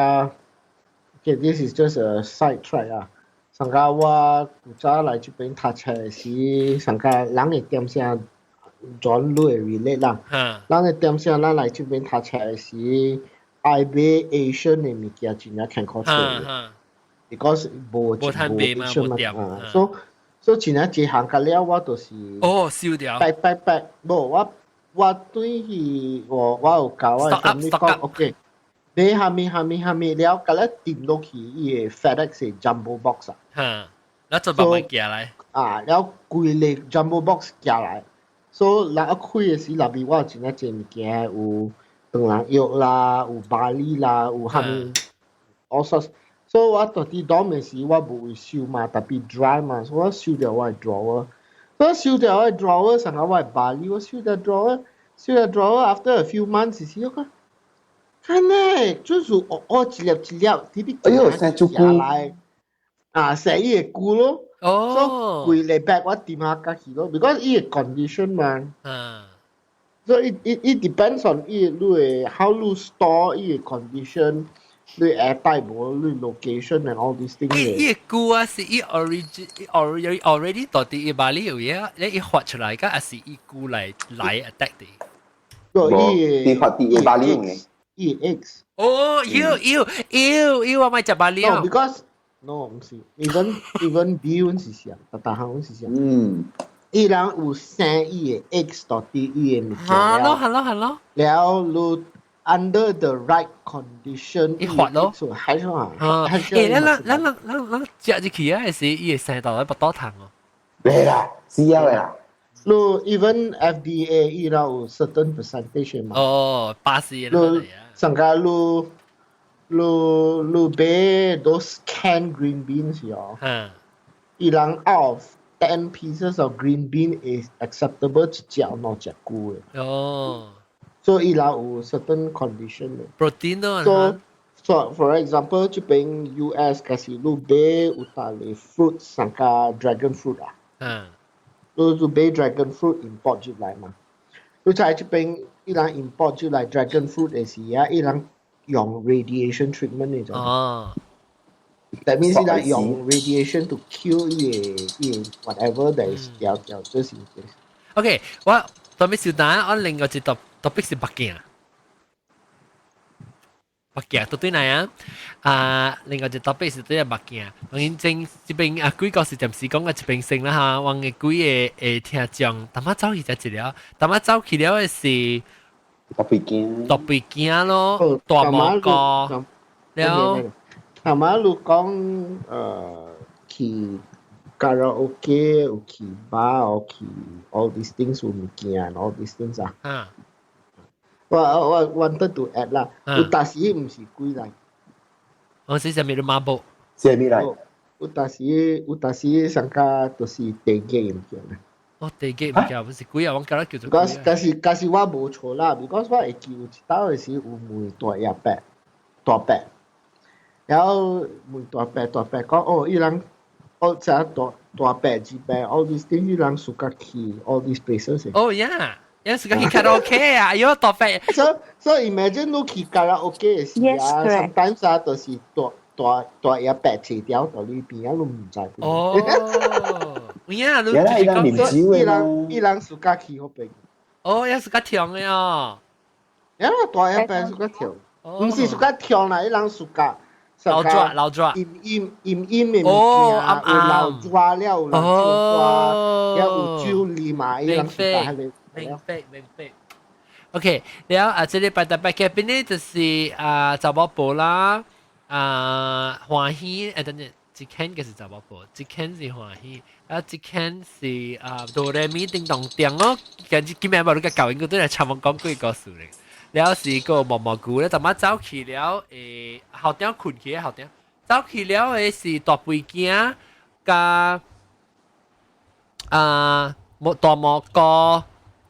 ，okay, this is just a side track 啊。上個我古早來這邊讀冊時，上個人會點聲轉你會 relate 啦。人會點聲咱來這邊讀冊時，愛買 Asian 的物件真正牽苦出。because 無無趁賣嘛，無店。所所以真正一行個了，我就是哦，燒掉。拜拜拜，無我我對去我我有教我的 family 講，OK，買蝦米蝦米蝦米了，佮你訂落去伊个 FedEx 的 jumbo box 啊。嚇，咱就慢慢寄來。啊，了規个 jumbo box 寄來，所以人一開的時，內面我有真正濟物件，有腸人藥啦，有巴厘啦，有蝦米，all sorts。所以我到佇 dorm 的時，我無會收嘛，特別 dry 嘛，所以我收掉我的 drawer。所以我收掉我的 drawer，上個我的巴厘，我收掉 drawer，收掉 drawer after a few months 時，我講，看呢，就是哦一粒一粒，特別哎喲，生出菇來，啊，生伊個菇咯。哦，所以規個 bag 我掂下家去咯，because 伊個 condition 嘛。所以 it depends on 伊你的 how you store 伊個 condition，你 air tight 無，你 location and all these things。伊個菇啊是伊 origin already already 到佇伊巴里有嘢，你伊發出來個，還是伊菇來 attack 的？伊伊發佇伊巴里用的。伊 eggs。哦，要要要要我咪食巴里哦。No，because no 毋是，even 比阮是啥，逐逐項阮是啥。伊人有生伊个 eggs 到佇伊个物件。係咯係咯係咯。了你 under the right condition，伊發咯。係咗啊。啊，欸，咱咱咱咱咱食入去啊，是伊會生到咧腹肚痛哦。袂啦，死了的啦。你 even FDA 伊人有 certain percentage 嘛。哦，80。你上個你你你買 those canned green beans 喲。伊人 out of 10 pieces of green bean is acceptable 一隻兩隻菇的。所以伊人有 certain condition 的。 protein 咯。 So for example，這邊 US 假是你買有大個 fruit 上個 dragon fruit 啊。你就買 dragon fruit import 入來嘛。你在這邊伊人 import 入來 dragon fruit 的時啊，伊人用 radiation treatment 呢種。That means 伊人用 radiation to kill 伊個伊個 whatever that is 掉掉這是。 OK，我特別小等，我另外一個 topic 是目鏡。目鏡到對來啊？啊，另外一個 topic 是對目鏡。當然正這邊啊，幾個是暫時講嘅一邊先啦哈。我嘅幾個會聽眾，淡仔走去才一了，淡仔走去了的是特別驚，特別驚咯，大蘑菇了。頭仔你講去卡拉 OK 有去 bar 有去 all these things 有物件 all these things 啊。我 wanted to add 啦，有當時毋是鬼來。我是啥物馬步？啥物來？有當時上較就是地基物件啦。哦，地基物件不是鬼啊，我覺得叫做。但是我無錯啦，because 我會記有一道的時有問大爺伯，大伯，然後問大伯大伯講哦，伊人哦，這大大伯二伯，all these things 伊人 suka 去 all these places。哦呀。有時間去卡拉 OK 啊，有大伯。 So imagine 你去卡拉 OK 的時啊，sometimes 啊，就是大大大爺伯坐掉到你邊啊，你毋知。哦，有影，你原來伊人啉酒的伊人伊人 suka 去彼邊。哦，也 suka 跳的哦。呀，大爺伯 suka 跳，毋是 suka 跳啦，伊人 suka。老抓老抓，飲飲飲飲的物件，有老抓了，有人唱歌，了有酒啉嘛，伊人 suka 彼个。明白明白。OK，了啊，這禮拜特別嘅邊呢，就是啊，查某婆啦，啊，歡喜，誒，等陣，一間嘅是查某婆，一間是歡喜，啊，一間是啊，哆來咪叮當叮哦，跟住今日無你個教應該都係差唔多講幾個事咧。了是個毛毛菇咧，淡仔走去了，後頂困去後頂，走去了的是大肥囝佮啊，大蘑菇。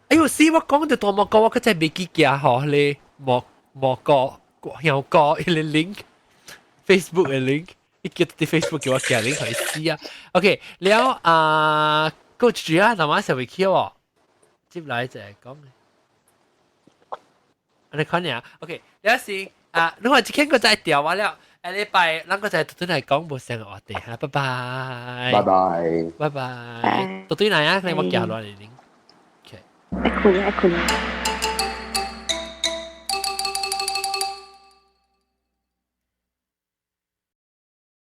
哎喲，死我講到大蘑菇，我閣真袂記記吼，彼个蘑蘑菇香菇，彼个 link，Facebook 的 link，伊叫佇 Facebook 叫我寄 link 去死啊。OK，了啊，個主啊，淡仔上未去哦，接來就係講。你看下，OK，了是啊，你看這間個再調完了，下禮拜咱閣再對來講無相的話題哈，拜拜，拜拜，拜拜，對來啊，你我寄落來你，OK，愛困愛困。